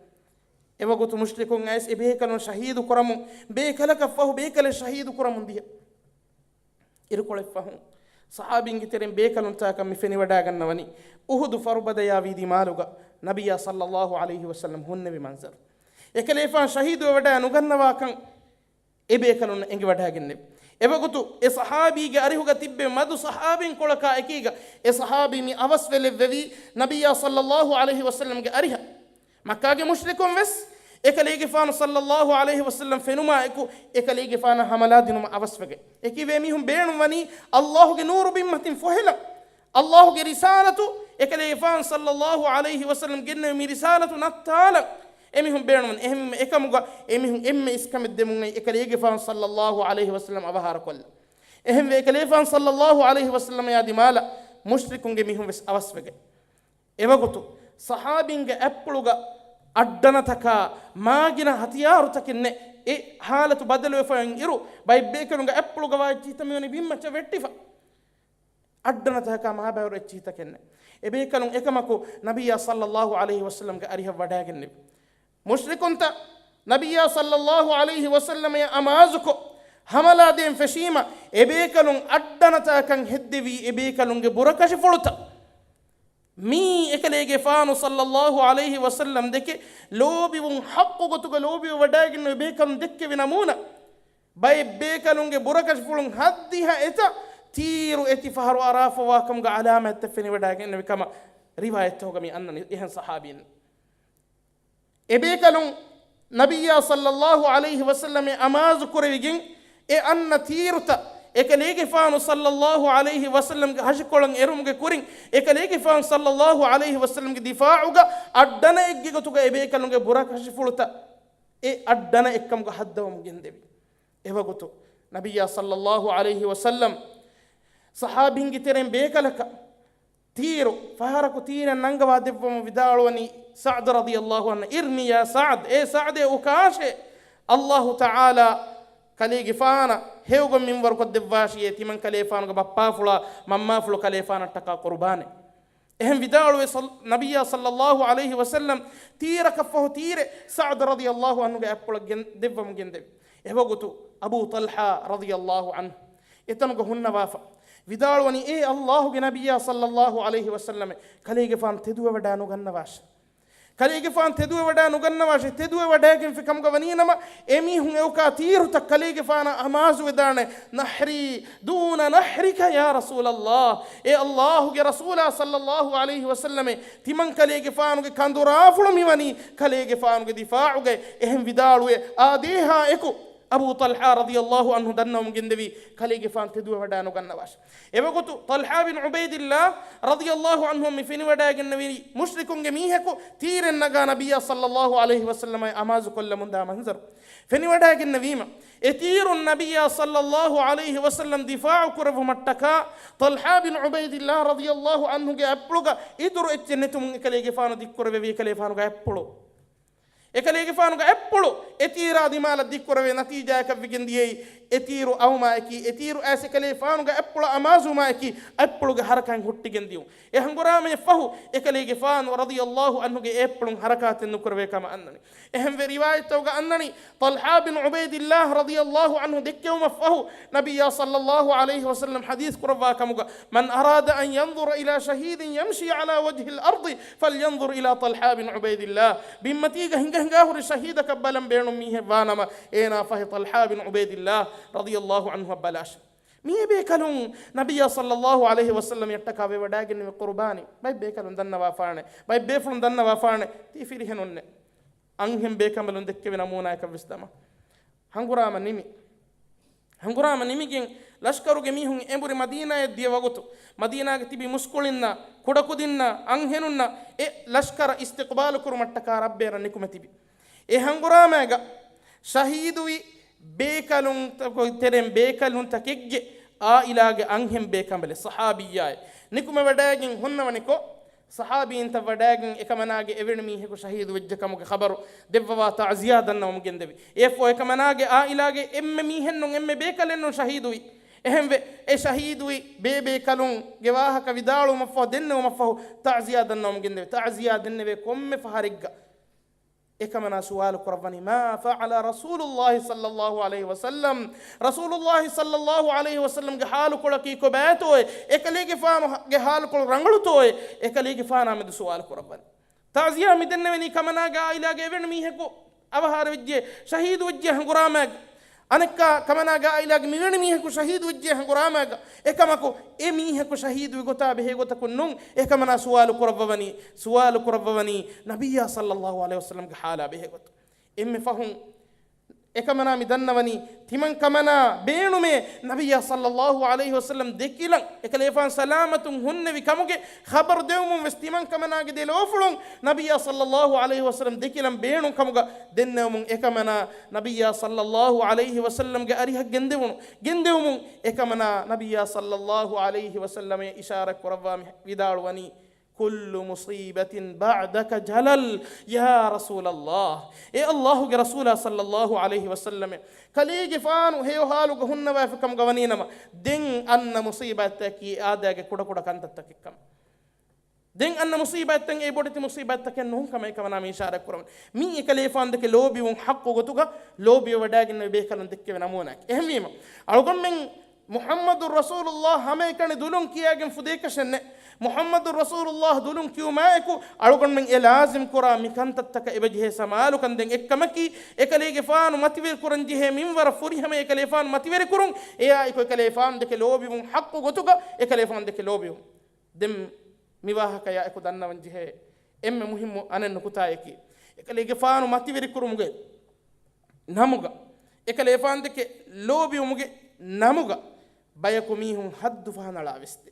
އެވަގުތު މުޝްރިކުން އައިސް އެބޭކަލުން ޝަހީދު ކުރަމުން، ބޭކަލަކަށް ފަހު ބޭކަލެއް ޝަހީދު ކުރަމުން ދިޔަ. އިރުކޮޅެއް ފަހުން ޞަޙާބީންގެ ތެރެއިން ބޭކަލުންތަކަކަށް މި ފެނިވަޑައިގަންނަވަނީ އުޙުދު ފަރުބަދަޔާ ވީ ދިމާލުގަ ނަބިއްޔާ ޞައްލައްލާހު ޢަލައިހި ވަސައްލަމް ހުންނެވި މަންޒަރު. އެކަލޭގެފާނު ޝަހީދުވެވަޑައި ނުގަންނަވާކަން އެ ބޭކަލުންނަށް އެނގިވަޑައިގެންނެވި. އެވަގުތު އެ ޞަޙާބީގެ އަރިހުގަ ތިއްބެވި މަދު ޞަޙާބީން ކޮޅަކާ އެކީގަ އެ ޞަޙާބީ މި އަވަސްވެލެއްވެވީ ނަބިއްޔާ ޞައްލައްލާހު ޢަލައިހި ވަސައްލަމްގެ އަރިހަށް. މައްކާގެ މުޝްރިކުން ވެސް އެކަލޭގެފާނު ޞައްލައްލާހު ޢަލައިހި ވަސައްލަމް ފެނުމާ އެކު އެކަލޭގެފާނަށް ހަމަލާ ދިނުމަށް އަވަސްވެގެން. އެކި އެމީހުން ބޭނުންވަނީ ﷲގެ ނޫރު ބިންމަތިން ފޮހެލަން. ﷲގެ ރިސާލަތު، އެކަލޭގެފާނު ޞައްލައްލާހު ޢަލައިހި ވަސައްލަމް ގެންނެވި މި ރިސާލަތު ނައްތާލަން. އެމީހުން ބޭނުންވަނީ. އެހެންވީމަ އެކަމުގަ އެމީހުން އެންމެ އިސްކަމެއް ދެމުން އައި އެކަލޭގެފާނު ޞައްލައްލާހު ޢަލައިހި ވަސައްލަމް އަވަހާރަކޮށްލަން. އެހެންވެ އެކަލޭގެފާނު ޞައްލައްލާހު ޢަލައިހި ވަސައްލަމަޔާ ދިމާލަށް މުޝްރިކުންގެ މީހުން ވެސް އަވަސްވެގެން. އެވަގުތު ޞަޙާބީންގެ އަތްޕުޅުގަ އައްޑަނަތަކާ މާގިނަ ހަތިޔާރުތަކެއް ނެތް. އެ ޙާލަތު ބަދަލުވެފައި އިރު، ބައެއް ބޭކަލުންގެ އަތްޕުޅުގަ ވާ އެއްޗިހިތައް މިވަނީ ބިންމައްޗަށް ވެއްޓިފަ. އައްޑަނަތަކާ މާބައިވަރު އެއްޗިހިތަކެއް ނެތް. އެބޭކަލުން އެކަމަކު ނަބިއްޔާ ޞައްލައްލާހު ޢަލައިހި ވަސައްލަމްގެ އަރިހަށް ވަޑައިގެންނެވި. މުޝްރިކުންތައް ނަބިއްޔާ ޞައްލައްލާހު ޢަލައިހި ވަސައްލަމަޔަށް އަމާޒުކޮށް، ހަމަލާ ދޭން ފެށީމަ، އެބޭކަލުން އައްޑަނަތަކަން ހެއްދެވީ އެބޭކަލުންގެ ބުރަކަށިފުޅުތައް. މީ އެކަލޭގެފާނު ޞައްލައްލާހު ޢަލައިހި ވަސައްލަމް ދެކެ ލޯބިވުން ޙައްޤު ގޮތުގަ ލޯބިވެވަޑައިގެންނެވި ބޭކަލުން ދެއްކެވި ނަމޫނާ. ބައެއް ބޭކަލުންގެ ބުރަކަށިފުޅުން ހައްދިހަ އެތައް ތީރު އެތި ފަހަރު އަރާފަވާކަމުގެ ޢަލާމާތްތައް ފެނިވަޑައިގެންނެވި ކަމަށް ރިވާޔަތްތަކުގަ މި އަންނަނީ އެހެން ޞަޙާބީން. އެބޭކަލުން ނަބިއްޔާ ޞައްލައްލާހު ޢަލައިހި ވަސައްލަމް އަމާޒު ކުރެވިގެން އެ އަންނަ ތީރުތައް އެކަލޭގެފާނު ޞައްލައްލާހު ޢަލައިހި ވަސައްލަމްގެ ހަށިކޮޅަށް އެރުމުގެ ކުރިން އެކަލޭގެފާނު ޞައްލައްލާހު ޢަލައިހި ވަސައްލަމްގެ ދިފާޢުގަ އައްޑަނައެއްގެ ގޮތުގަ އެބޭކަލުންގެ ބުރަކަށިފުޅުތައް އެ އައްޑަނައެއްކަމުގަ ހައްދަވަމުން ގެންދެވި. އެވަގުތު ނަބިއްޔާ ޞައްލައްލާހު ޢަލައިހި ވަސައްލަމް ޞަޙާބީންގެ ތެރެއިން ބޭކަލަކަށް ތީރު، ފަހަރަކު ތީރެއް ނަންގަވާ ދެއްވަމުން ވިދާޅުވަނީ ސަޢްދު ރަޟިޔައްލާހު ޢަންހު، ارم يا سعد، އޭ ސަޢްދޭ އުކާށޭ، ﷲ ތަޢާލާ ކަލޭގެފާނަށް ހެޔޮގޮތް މިންވަރުކޮށްދެއްވާށިއޭ، ތިމަން ކަލޭފާނުގެ ބައްޕާފުޅާ މަންމާފުޅު ކަލޭފާނަށްޓަކާ ޤުރުބާނެއް. އެހެން ވިދާޅުވެ ޞަލް-، ނަބިއްޔާ ޞައްލައްލާހު ޢަލައިހި ވަސައްލަމް ތީރަކަށްފަހު ތީރެއް ސަޢްދު ރަޟިޔައްލާހު ޢަންހުގެ އަތްޕުޅަށް ގެން-، ދެއްވަމުން ގެންދެވި. އެވަގުތު އަބޫ ޠަލްޙާ ރަޟިޔައްލާހު ޢަންހު އެތަނުގަ ހުންނަވާފަ، ވިދާޅުވަނީ، އޭ ﷲ ގެ ނަބިއްޔާ ޞައްލައްލާހު ޢަލައިހި ވަސައްލަމެ، ކަލޭގެފާނު ތެދުވެވަޑައި ނުގަންނަވާށި. ކަލޭގެފާނު ތެދުވެވަޑައި ނުގަންނަވާށި. ތެދުވެވަޑައިގެންފި ކަމުގަ ވަނީނަމަ، އެމީހުން އެއުކާ ތީރުތައް ކަލޭގެފާނަށް އަމާޒުވެދާނެ، نحري دون نحرك يا رسول الله، އޭ ﷲ ގެ ރަސޫލާ ޞައްލައްލާހު ޢަލައިހި ވަސައްލަމެ، ތިމަން ކަލޭގެފާނުގެ ކަނދުރާފުޅު މިވަނީ ކަލޭގެފާނުގެ ދިފާޢުގައި. އެހެން ވިދާޅުވެ އާދޭހާ އެކު، އަބޫ ޠަލްޙާ ރަޟިޔައްލާހު ޢަންހު ދަންނަވަމުން ގެންދެވީ، ކަލޭގެފާނު ތެދުވެވަޑައި ނުގަންނަވާށި. އެވަގުތު ޠަލްޙާ ބިން ޢުބައިދިއްލާ ރަޟިޔައްލާހު ޢަންހު މި ފެނިވަޑައިގެންނެވީ، މުޝްރިކުންގެ މީހަކު ތީރެއް ނަގާ ނަބިއްޔާ ޞައްލައްލާހު ޢަލައިހި ވަސައްލަމަށް އަމާޒުކޮށްލަމުންދާ މަންޒަރު ފެނިވަޑައިގެންނެވީމަ، އެ ތީރުން ނަބިއްޔާ ޞައްލައްލާހު ޢަލައިހި ވަސައްލަމް ދިފާޢު ކުރެއްވުމަށްޓަކާ، ޠަލްޙާ ބިން ޢުބައިދިއްލާ ރަޟިޔައްލާހު ޢަންހުގެ އަތްޕުޅުގަ އިތުރު އެއްޗެއް ނެތުމުން އެކަލޭގެފާނު ދިއްކުރެވެވީ އެކަލޭގެފާނުގެ އަތްޕުޅު. އެކަލޭގެފާނުގެ އަތްޕުޅު އެ ތީރާ ދިމާލަށް ދިއްކުރެވޭ ނަތީޖާއަކަށްވެގެން ދިޔައީ، އެ ތީރު އައުމާއެކީ، އެ ތީރު އައިސް އެކަލޭގެފާނުގެ އަތްޕުޅަށް އަމާޒުވުމާއެކީ، އަތްޕުޅުގެ ހަރަކާތް ހުއްޓިގެން ދިޔުން. އެ ހަނގުރާމަޔަށް ފަހު، އެކަލޭގެފާނު ރަޟިޔައްލާހު ޢަންހުގެ އެ އަތްޕުޅުން ހަރަކާތެއް ނުކުރެވޭ ކަމަށް އަންނަނީ. އެހެންވެ، ރިވާޔަތްތަކުގަ އަންނަނީ، ޠަލްޙާ ބިން ޢުބައިދިއްލާހް ރަޟިޔައްލާހު ޢަންހު ދެއްކެވުމަށް ފަހު، ނަބިއްޔާ ޞައްލައްލާހު ޢަލައިހި ވަސައްލަމް ޙަދީޘް ކުރައްވާ ކަމުގަ، من أراد أن ينظر إلى شهيد يمشي على وجه الأرض فلينظر إلى طلحة بن عبيد الله. ބިންމަތީގަ ހިނގަ ހިނގާ ހުރި ޝަހީދަކަށް ބަލަން ބޭނުން މީހެއް ވާނަމަ، އޭނާ ފަހެ ޠަލްޙާ ބިން ޢުބައިދިއްލާހް ރަޟިޔައްލާހު ޢަންހުއަށް ބަލާށި. މިއެ ބޭކަލުން ނަބިއްޔާ ޞައްލައްލާހު ޢަލައިހި ވަސައްލަމް އަށްޓަކާ ވެވަޑައިގެންނެވި ޤުރުބާނީ. ބައެއް ބޭކަލުން ދަންނަވާފާނެ، ބައެއް ބޭފުޅުން ދަންނަވާފާނެ، ތީ ފިރިހެނުންނެއް. އަންހެން ބޭކަނބަލުން ދެއްކެވި ނަމޫނާއަކަށް ވެސް ދަމާ. ހަނގުރާމަ ނިމި. ހަނގުރާމަ ނިމިގެން ލަޝްކަރުގެ މީހުން އެނބުރި މަދީނާއަށް ދިޔަ ވަގުތު، މަދީނާގެ ތިބި މުސްކުޅިންނާ، ކުޑަކުދިންނާ، އަންހެނުންނާ އެ ލަޝްކަރަށް އިސްތިޤްބާލު ކުރުމަށްޓަކާ ރައްބޭރަށް ނިކުމެ ތިބި. އެ ހަނގުރާމައިގަ ޝަހީދުވި ބޭކަލުންތަކު-، ތެރެއިން ބޭކަލުންތަކެއްގެ އާއިލާގެ އަންހެން ބޭކަނބަލެއް ޞަޙާބިއްޔާއެއް ނިކުމެވަޑައިގެން ހުންނަވަނިކޮށް، ޞަޙާބީންތައް ވަޑައިގެން އެކަމަނާގެ އެވެނި މީހަކު ޝަހީދު ވެއްޖެ ކަމުގެ ޚަބަރު ދެއްވަވާ ތަޢުޒިޔާ ދަންނަވަމުން ގެންދެވި. އެއަށްފަހު އެކަމަނާގެ އާއިލާގެ އެންމެ މީހެއްނޫން އެންމެ ބޭކަލެއްނޫން ޝަހީދުވި. އެހެންވެ، އެ ޝަހީދުވި ބޭބޭކަލުންގެ ވާހަކަ ވިދާޅުވުމަށްފަހު ދެންނެވުމަށްފަހު ތަޢުޒިޔާ ދަންނަވަމުން ގެންދެވި. ތަޢުޒިޔާ ދެންނެވޭ ކޮންމެ ފަހަރެއްގަ އެކަމަނާ ސުވާލު ކުރައްވަނީ، "ما فعل رسول الله صلى الله عليه وسلم؟" ރަސޫލުﷲ ޞައްލަﷲ ޢަލައިހި ވަސައްލަމްގެ ޙާލުކޮޅަކީ ކޮބާތޯއޭ؟ އެކަލޭގެފާނުގެ ޙާލުކޮޅު ރަނގަޅުތޯއޭ؟ އެކަލޭގެފާނާ މެދު ސުވާލު ކުރައްވަނީ. ތާޒިޔާ މިދެންނެވެނީ ކަމަނާގެ ޢާއިލާގެ އެވެނި މީހަކު އަވަހާރަވެއްޖެ، ޝަހީދުވެއްޖެ ހަނގުރާމައިގަ. އަނެއްކާ ކަމަނާގެ ޢާއިލާގެ މިވެނި މީހަކު ޝަހީދުވެއްޖެ ހަނގުރާމައިގަ. އެކަމަކު، އެ މީހަކު ޝަހީދުވި ގޮތާ ބެހޭ ގޮތަކުން ނޫން. އެކަމަނާ ސުވާލު ކުރައްވަވަނީ، ސުވާލު ކުރައްވަވަނީ ނަބިއްޔާ ޞައްލަﷲ ޢަލައިހި ވަސައްލަމްގެ ޙާލާ ބެހޭ ގޮތުން. އެންމެ ފަހުން އެކަމަނާ މި ދަންނަވަނީ، ތިމަން ކަމަނާ ބޭނުމޭ، ނަބިއްޔާ ޞައްލަﷲ ޢަލައިހި ވަސައްލަމް ދެކިލަން، އެކަލޭފާނު ސަލާމަތުން ހުންނެވި ކަމުގެ ޚަބަރު ދެވުމުން ވެސް ތިމަން ކަމަނާގެ ދެ ލޯފުޅުން ނަބިއްޔާ ޞައްލަﷲ ޢަލައިހި ވަސައްލަމް ދެކިލަން ބޭނުން ކަމުގަ ދެންނެވުމުން، އެކަމަނާ ނަބިއްޔާ ޞައްލަﷲ ޢަލައިހި ވަސައްލަމްގެ އަރިހަށް ގެންދެވުނު، ގެންދެވުމުން، އެކަމަނާ ނަބިއްޔާ ޞައްލަﷲ ޢަލައިހި ވަސައްލަމަށް އިޝާރާތް ކުރައްވާ މި ވިދާޅުވަނީ، "كل مصيبة بعدك جلل يا رسول الله." އޭ ﷲ ގެ ރަސޫލާ ޞައްލަﷲ ޢަލައިހި ވަސައްލަމޭ، ކަލޭގެފާނު ހެޔޮ ޙާލުގަ ހުންނަވާފި ކަމުގަ ވަނީނަމަ، ދެން އަންނަ މުޞީބާތްތަކީ އާދައިގެ ކުޑަކުޑަ ކަންތައްތަކެއްކަމަށް. ދެން އަންނަ މުޞީބާތްތައް އެ ބޮޑެތި މުޞީބާތްތަކެއް ނޫން ކަމަށް އެކަމަނާ މި އިޝާރާތް ކުރަމުން. މީ އެކަލޭފާނު ދެކެ ލޯބިވުން ޙައްޤު ގޮތުގަ ލޯބިވެވަޑައިގެންނެވި ބޭކަލުން ދެއްކެވި ނަމޫނާއެއް. އެހެންވީމަ، އަޅުގަނޑުމެން މުޙައްމަދު ރަސޫލުﷲ ހަމައެކަނި ދުލުން ކިޔާގެން ފުދޭކަށެއް ނެތް. މުޙައްމަދު ރަސޫލުﷲ ދުލުން ކިޔުމާއެކު، އަޅުގަނޑުމެން އެ ލާޒިމް ކުރާ މި ކަންތައްތަކަށް އެބަޖެހޭ ސަމާލުކަން ދޭން. އެއްކަމަކީ، އެކަލޭގެފާނު މަތިވެރި ކުރަންޖެހޭ މިންވަރަށް ފުރިހަމަ އެކަލޭފާނު މަތިވެރިކުރުން. އެއާއެކު އެކަލޭފާނު ދެކެ ލޯބިވުން ޙައްޤު ގޮތުގަ އެކަލޭފާނު ދެކެ ލޯބިވުން. ދެން މި ވާހަކަޔާ އެކު ދަންނަވަން ޖެހޭ އެންމެ މުހިއްމު އަނެއް ނުކުތާއަކީ، އެކަލޭގެފާނު މަތިވެރިކުރުމުގެ ނަމުގަ، އެކަލޭފާނު ދެކެ ލޯބިވުމުގެ ނަމުގަ ބަޔަކު މީހުން ހައްދު ފަހަނަޅާ ވެސް ދޭ.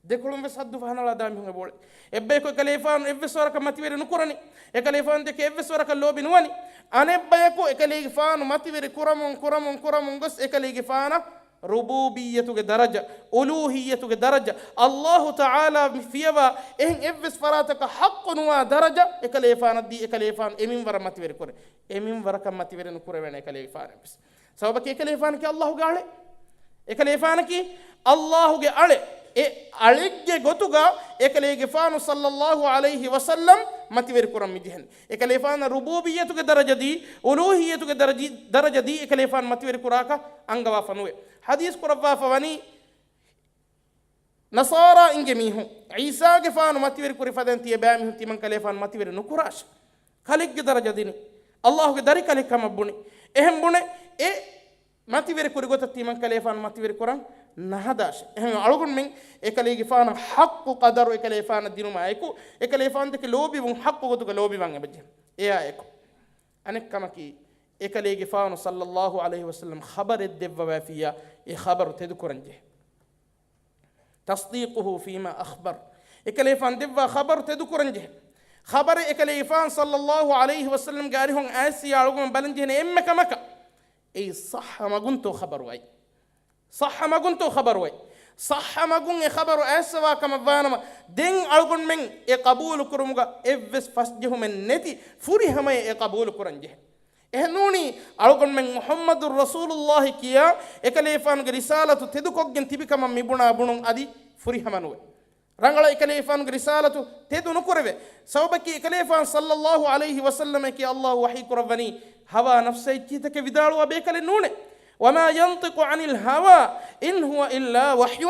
ދެކޮޅުން ވެސް ހައްދު ފަހަނަޅާ ދާ މީހުން އެބައުޅޭ. އެއްބަޔަކު އެކަލޭފާނު އެއްވެސް ވަރަކަށް މަތިވެރި ނުކުރަނީ. އެކަލޭފާނު ދެކެ އެއްވެސް ވަރަކަށް ލޯބި ނުވަނީ. އަނެއްބަޔަކު އެކަލޭގެފާނު މަތިވެރި ކުރަމުން، ކުރަމުން، ކުރަމުން ގޮސް އެކަލޭގެފާނަށް ރުބޫބިއްޔަތުގެ ދަރަޖަ، އުލޫހިއްޔަތުގެ ދަރަޖަ، ﷲ ތަޢާލާ ފިޔަވާ އެހެން އެއްވެސް ފަރާތަކަށް ޙައްޤު ނުވާ ދަރަޖަ އެކަލޭފާނަށް ދީ، އެކަލޭފާނު އެމިންވަރަށް މަތިވެރި ކުރޭ. އެމިންވަރަކަށް މަތިވެރި ނުކުރެވޭނެ އެކަލޭގެފާނެއް ވެސް. ސަބަބަކީ އެކަލޭފާނަކީ ﷲ ގެ އަޅެއް. އެކަލޭފާނަކީ ﷲ ގެ އަޅެއް. އެ އަޅެއްގެ ގޮތުގަ އެކަލޭގެފާނު ޞައްލަﷲ ޢަލައިހި ވަސައްލަމް މަތިވެރި ކުރަން މި ޖެހެނީ. އެކަލޭފާނަށް ރުބޫބިއްޔަތުގެ ދަރަޖަ ދީ، އުލޫހިއްޔަތުގެ ދަރަޖަ، ދަރަޖަ ދީ އެކަލޭފާނު މަތިވެރި ކުރާކަށް އަންގަވާފަ ނުވޭ. ޙަދީޘް ކުރައްވާފަ ވަނީ، ނަޞާރާ އިނގޭ މީހުން ޢީސާގެފާނު މަތިވެރި ކުރި ފަދައިން ތިޔަބައިމީހުން ތިމަން ކަލޭފާނު މަތިވެރި ނުކުރާށި. ކަލެއްގެ ދަރަޖަ ދިނީ. ﷲ ގެ ދަރިކަލެއް ކަމަށް ބުނި. އެހެން ބުނެ އެ މަތިވެރި ކުރި ގޮތަށް ތިމަން ކަލޭފާނު މަތިވެރި ކުރަން ނަހަދާށި. އެހެން އަޅުގަނޑުމެން އެކަލޭގެފާނަށް ޙައްޤު ޤަދަރު އެކަލޭފާނަށް ދިނުމާއެކު، އެކަލޭފާނު ދެކެ ލޯބިވުން ޙައްޤު ގޮތުގަ ލޯބިވާން އެބަޖެހޭ. އެއާއެކު އަނެއްކަމަކީ، އެކަލޭގެފާނު ޞައްލަﷲ ޢަލައިހި ވަސައްލަމް ޚަބަރެއް ދެއްވަވައިފިއްޔާ، އެ ޚަބަރު ތެދުކުރަން ޖެހޭ. تصديقه فيما أخبر. އެކަލޭފާނު ދެއްވާ ޚަބަރު ތެދުކުރަން ޖެހޭ. ޚަބަރެއް އެކަލޭގެފާނު ޞައްލަﷲ ޢަލައިހި ވަސައްލަމްގެ އަރިހުން އައިސް އަޅުގަނޑު ބަލަން ޖެހޭނެ އެންމެ ކަމަކަށް، އެއީ ޞައްޙަ މަގުންތޯ ޚަބަރު އައި؟ ޞައްޙަ މަގުންތޯ ޚަބަރު އައި؟ ޞައްޙަ މަގުން އެ ޚަބަރު އައިއްސަވާ ކަމަށްވާނަމަ، ދެން އަޅުގަނޑުމެން އެ ޤަބޫލު ކުރުމުގަ އެއްވެސް ފަސްޖެހުމެއް ނެތި ފުރިހަމައެއް އެ ޤަބޫލު ކުރަން ޖެހޭ. އެހެންނޫނީ، އަޅުގަނޑުމެން މުޙައްމަދު ރަސޫލުﷲ ކިޔާ އެކަލޭފާނުގެ ރިސާލަތު ތެދުކޮށްގެން ތިބި ކަމަށް މިބުނާ ބުނުން އަދި ފުރިހަމަނުވޭ. ރަނގަޅަށް އެކަލޭފާނުގެ ރިސާލަތު ތެދު ނުކުރެވޭ. ސަބަބަކީ އެކަލޭފާނު ޞައްލަﷲ ޢަލައިހި ވަސައްލަމަކީ ﷲ ވަޙީ ކުރައްވަނީ ހަވާ ނަފްސާ އެއްޗިހިތަކެއް ވިދާޅުވާ ބޭކަލެއް ނޫނޭ. وما ينطق عن الهوى إن هو إلا وحي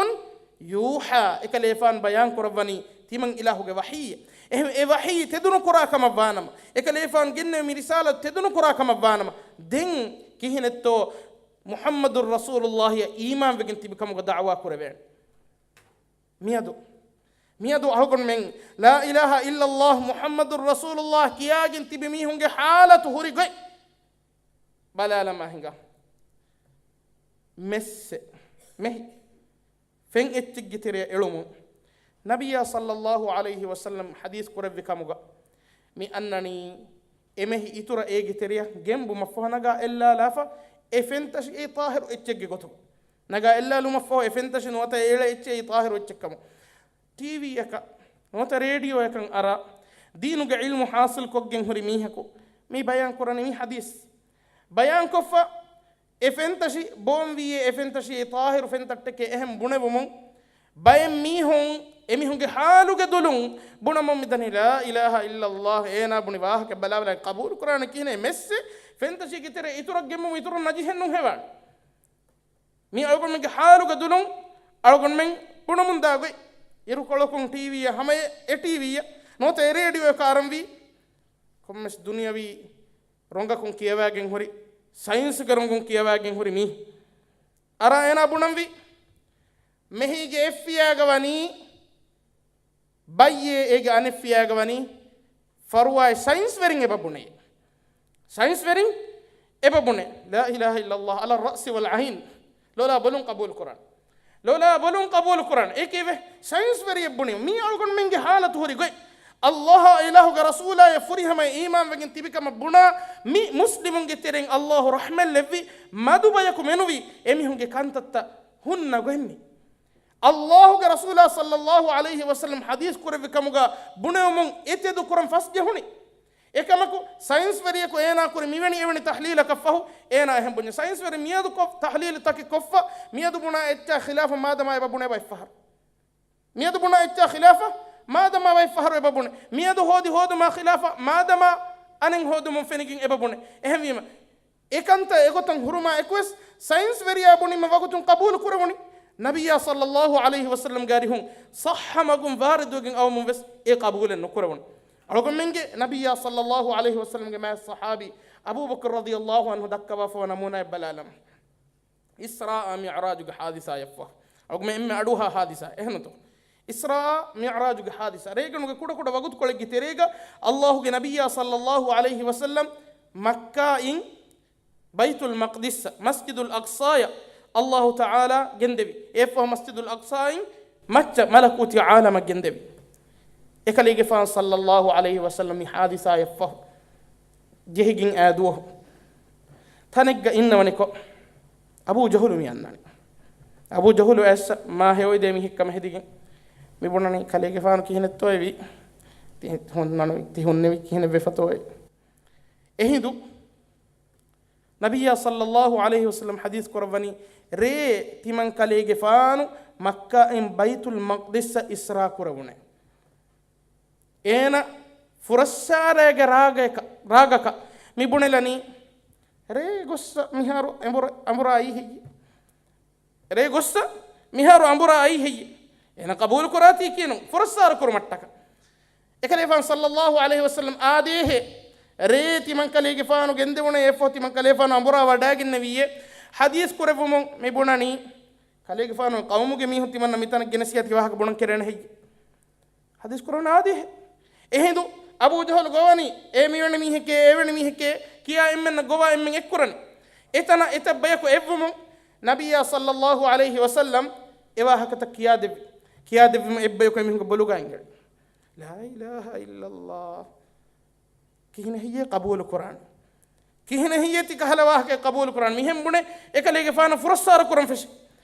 يوحى. އެކަލޭފާނު ބަޔާން ކުރައްވަނީ ތިމަން އިލާހުގެ ވަޙީއެއް. އެހެން އެ ވަޙީ ތެދު ނުކުރާ ކަމަށް ވާނަމަ، އެކަލޭފާނު ގެންނެވި މި ރިސާލަތު ތެދު ނުކުރާ ކަމަށް ވާނަމަ، ދެން ކިހިނެއްތޯ މުޙައްމަދު ރަސޫލުﷲއަށް އީމާންވެގެން ތިބި ކަމުގަ ދަޢުވާ ކުރެވޭނެ؟ މިއަދު، މިއަދު އަޅުގަނޑުމެން لا إله إلا الله محمد رسول الله ކިޔާގެން ތިބި މީހުންގެ ޙާލަތު ހުރި ގޮތް ބަލާލަމާ ހިނގާ. މެއްސެ، މެހި، ފެން އެއްޗެއްގެ ތެރެއަށް އެޅުމުން، ނަބިއްޔާ ޞައްލައްލާހު ޢަލައިހި ވަސައްލަމް ޙަދީޘް ކުރެއްވި ކަމުގަ، މި އަންނަނީ އެ މެހި އިތުރަށް އޭގެ ތެރެއަށް ގެނބުމަށްފަހު ނަގާ އެއްލާލާފަ، އެ ފެންތަށި އެއީ ޠާހިރު އެއްޗެއްގެ ގޮތުގަ. ނަގާ އެއްލާލުމަށްފަހު އެ ފެންތަށި ނުވަތަ އެ އެޅޭ އެއްޗެއް އެއީ ޠާހިރު އެއްޗެއްކަމު. ޓީވީއަކަށް ނުވަތަ ރޭޑިއޯއަކަށް އަރާ، ދީނުގެ ޢިލްމު ޙާޞިލްކޮށްގެން ހުރި މީހަކު މި ބަޔާން ކުރަނީ މި ޙަދީޘް ބަޔާންކޮށްފަ، އެ ފެންތަށި ބޯންވީއޭ، އެ ފެންތަށި އެއީ ޠާހިރު ފެންތައްޓެކޭ އެހެން ބުނެވުމުން، ބައެއް މީހުން އެމީހުންގެ ޙާލުގެ ދުލުން ބުނަމުން މިދަނީ، لا إله إلا الله، އޭނާ ބުނި ވާހަކަ ބަލާބަލަ ޤަބޫލު ކުރާނެ ކިހިނެއް؟ މެއްސެ ފެންތަށީގެ ތެރޭ އިތުރަށް ގެއްމުމުން އިތުރުން ނަޖިހެއްނު ހެވާނެ. މި އަޅުގަނޑުމެންގެ ޙާލުގެ ދުލުން އަޅުގަނޑުމެން ބުނަމުންދާ ގޮތް، އިރުކޮޅަކުން ޓީވީއެއް ހަމަޔަށް އެ ޓީވީއެއް ނުވަތަ އެ ރޭޑިއޯއަކަށް އަރަންވީ، ކޮންމެސް ދުނިޔަވީ ރޮނގަކުން ކިޔަވާގެން ހުރި، ސައިންސްގެ ރޮނގުން ކިޔަވާގެން ހުރި މީ. އަރާ އޭނާ ބުނަންވީ، މެހީގެ އެއްފިޔާގަ ވަނީ ބައްޔޭ، އޭގެ އަނެއްފިޔާގަ ވަނީ ފަރުވާއޭ. ސައިންސްވެރިން އެބަ ބުނޭ. ސައިންސްވެރިން އެބަ ބުނޭ. لا إله إلا الله على الرأس والعين. ލޯލާ ބޮލުން ޤަބޫލު ކުރާން. ލޯލާ ބޮލުން ޤަބޫލު ކުރާން. އޭކެވެ. ސައިންސްވެރިއެއް ބުނީ. މީ އަޅުގަނޑުމެންގެ ޙާލަތު ހުރި ގޮތް. ﷲ އާ އިލާހުގެ ރަސޫލާއަށް ފުރިހަމަ އީމާންވެގެން ތިބިކަމަށް ބުނާ މި މުސްލިމުންގެ ތެރެއިން ﷲ ރަޙްމަތްލެއްވި މަދުބަޔަކު މެނުވީ އެމީހުންގެ ކަންތައްތައް ހުންނަ ގޮތްމި. ﷲގެ ރަސޫލާ ޞައްލައްލާހު ޢަލައިހި ވަސައްލަމް ޙަދީޘް ކުރެއްވި ކަމުގަ ބުނެވުމުން އެތެދު ކުރަން ފަސްޖެހުނީ. އެކަމަކު، ސައިންސްވެރިޔަކު އޭނާ ކުރި މިވެނި އެވެނި ތަޙްލީލަކަށް ފަހު، އޭނާ އެހެން ބުންޏެއް. ސައިންސްވެރި މިއަދު ކޮށް ތަޙްލީލުތަކެއް ކޮށްފަ، މިއަދު ބުނާ އެއްޗާ ޚިލާފަށް މާދަމާ އެބަ ބުނޭ ބައެއްފަހަރު. މިއަދު ބުނާ އެއްޗާ ޚިލާފަށް މާދަމާ ބައެއްފަހަރު އެބަ ބުނޭ. މިއަދު ހޯދި ހޯދުމާ ޚިލާފަށް މާދަމާ އަނެއް ހޯދުމުން ފެނިގެން އެބަ ބުނޭ. އެހެންވީމަ، އެކަންތައް އެގޮތަށް ހުރުމާ އެކުވެސް، ސައިންސްވެރިޔާ ބުނީމަ ވަގުތުން ޤަބޫލު ކުރެވުނީ. ނަބިއްޔާ ޞައްލައްލާހު ޢަލައިހި ވަސައްލަމްގެ އަރިހުން ޞައްޙަ މަގުން ވާރިދުވެގެން އައުމުން ވެސް އެ ޤަބޫލެއް ނުކުރެވުނު. އަޅުގަނޑުމެންގެ ނަބިއްޔާ ޞައްލައްލާހު ޢަލައިހި ވަސައްލަމްގެ މާތް ޞަޙާބީ އަބޫބަކުރު ރަޟިޔައްލާހު ޢަންހު ދައްކަވާފަވާ ނަމޫނާއެއް ބަލާލަމާ. އިސްރާއާ މިޢުރާޖުގެ ޙާދިސާއަށްފަހު، އަޅުގަނޑުމެން އެންމެ އަޑުއަހާ ޙާދިސާ އެހެންތޯ؟ އިސްރާއާ މިޢުރާޖުގެ ޙާދިސާ. ރޭގަނޑުގެ ކުޑަކުޑަ ވަގުތުކޮޅެއްގެ ތެރޭގަ ﷲގެ ނަބިއްޔާ ޞައްލައްލާހު ޢަލައިހި ވަސައްލަމް މައްކާއިން ބައިތުލް މަޤްދިސްއަށް، މަސްޖިދުލް އަޤްޞާއަށް ﷲ ތަޢާލާ ގެންދެވި. އެއަށްފަހު މަސްޖިދުލް އަޤްޞާއިން މައްޗަށް މަލަކޫތީ ޢާލަމަށް ގެންދެވި. އެކަލޭގެފާނު ޞައްލައްލާހު ޢަލައިހި ވަސައްލަމް މި ޙާދިސާއަށްފަހު ޖެހިގެން އާ ދުވަހު ތަނެއްގަ އިންނަވަނިކޮށް، އަބޫ ޖަހުލު މި އަންނާނެ. އަބޫ ޖަހުލު އައިއްސަ މާ ހެޔޮއިދޭ މީހެއްކަމަށް ހެދިގެން މި ބުނަނީ، ކަލޭގެފާނު ކިހިނެއްތޯއެވީ؟ ތި ހުންނަނު، ތި ހުންނެވި ކިހިނެއް ވެފަތޯއޭ؟ އެހިނދު ނަބިއްޔާ ޞައްލައްލާހު ޢަލައިހި ވަސައްލަމް ޙަދީޘް ކުރައްވަނީ، ރޭ ތިމަންކަލޭގެފާނު މައްކާއިން ބައިތުލް މަޤްދިސްއަށް އިސްރާ ކުރެވުނޭ. އޭނަ ފުރައްސާރައިގެ ރާގަކަށް، ރާގަކަށް މި ބުނެލަނީ، ރޭ ގޮއްސަ މިހާރު އަނބުރ-، އަނބުރާ އައީ ހެއްޔޭ؟ ރޭ ގޮއްސަ މިހާރު އަނބުރާ އައީ ހެއްޔޭ؟ އޭނަ ޤަބޫލު ކުރާތީ ކިޔެނު ފުރައްސާރަ ކުރުމަށްޓަކަ. އެކަލޭފާނު ޞައްލައްލާހު ޢަލައިހި ވަސައްލަމް އާދޭހޭ، ރޭ ތިމަންކަލޭގެފާނު ގެންދެވުނޭ، އެއަށްފަހު ތިމަންކަލޭފާނު އަނބުރާ ވަޑާގެންނެވިއޭ. ޙަދީޘް ކުރެއްވުމުން މި ބުނަނީ، ކަލޭގެފާނު ޤައުމުގެ މީހުން ތިމަންނަ މިތަނަށް ގެނެސް ތި ވާހަކަ ބުނަން ކެރޭނެ ހެއްޔޭ؟ ޙަދީޘް ކުރަން އާދޭހޭ. އެހިނދު އަބޫ ޖަހުލު ގޮވަނީ، އޭ މިވެނި މީހެކޭ، އެވެނި މީހެކޭ ކިޔާ އެންމެންނަށް ގޮވާ އެންމެން އެއްކުރަނީ. އެތަނަށް އެތައް ބަޔަކު އެއްވުމުން ނަބިއްޔާ ޞައްލައްލާހު ޢަލައިހި ވަސައްލަމް އެ ވާހަކަތައް ކިޔާދެއްވި. ކިޔާދެއްވީމަ އެއްބަޔަކު އެމީހުންގެ ބޮލުގަ އެނގެޅި، لا إله إلا الله. ކިހިނެއް ހެއްޔޭ ޤަބޫލު ކުރާނީ؟ ކިހިނެއް ހެއްޔޭ ތި ކަހަލަ ވާހަކައެއް ޤަބޫލު ކުރާނީ؟ މިހެން ބުނެ އެކަލޭގެފާނަށް ފުރައްސާރަ ކުރަން ފެށި.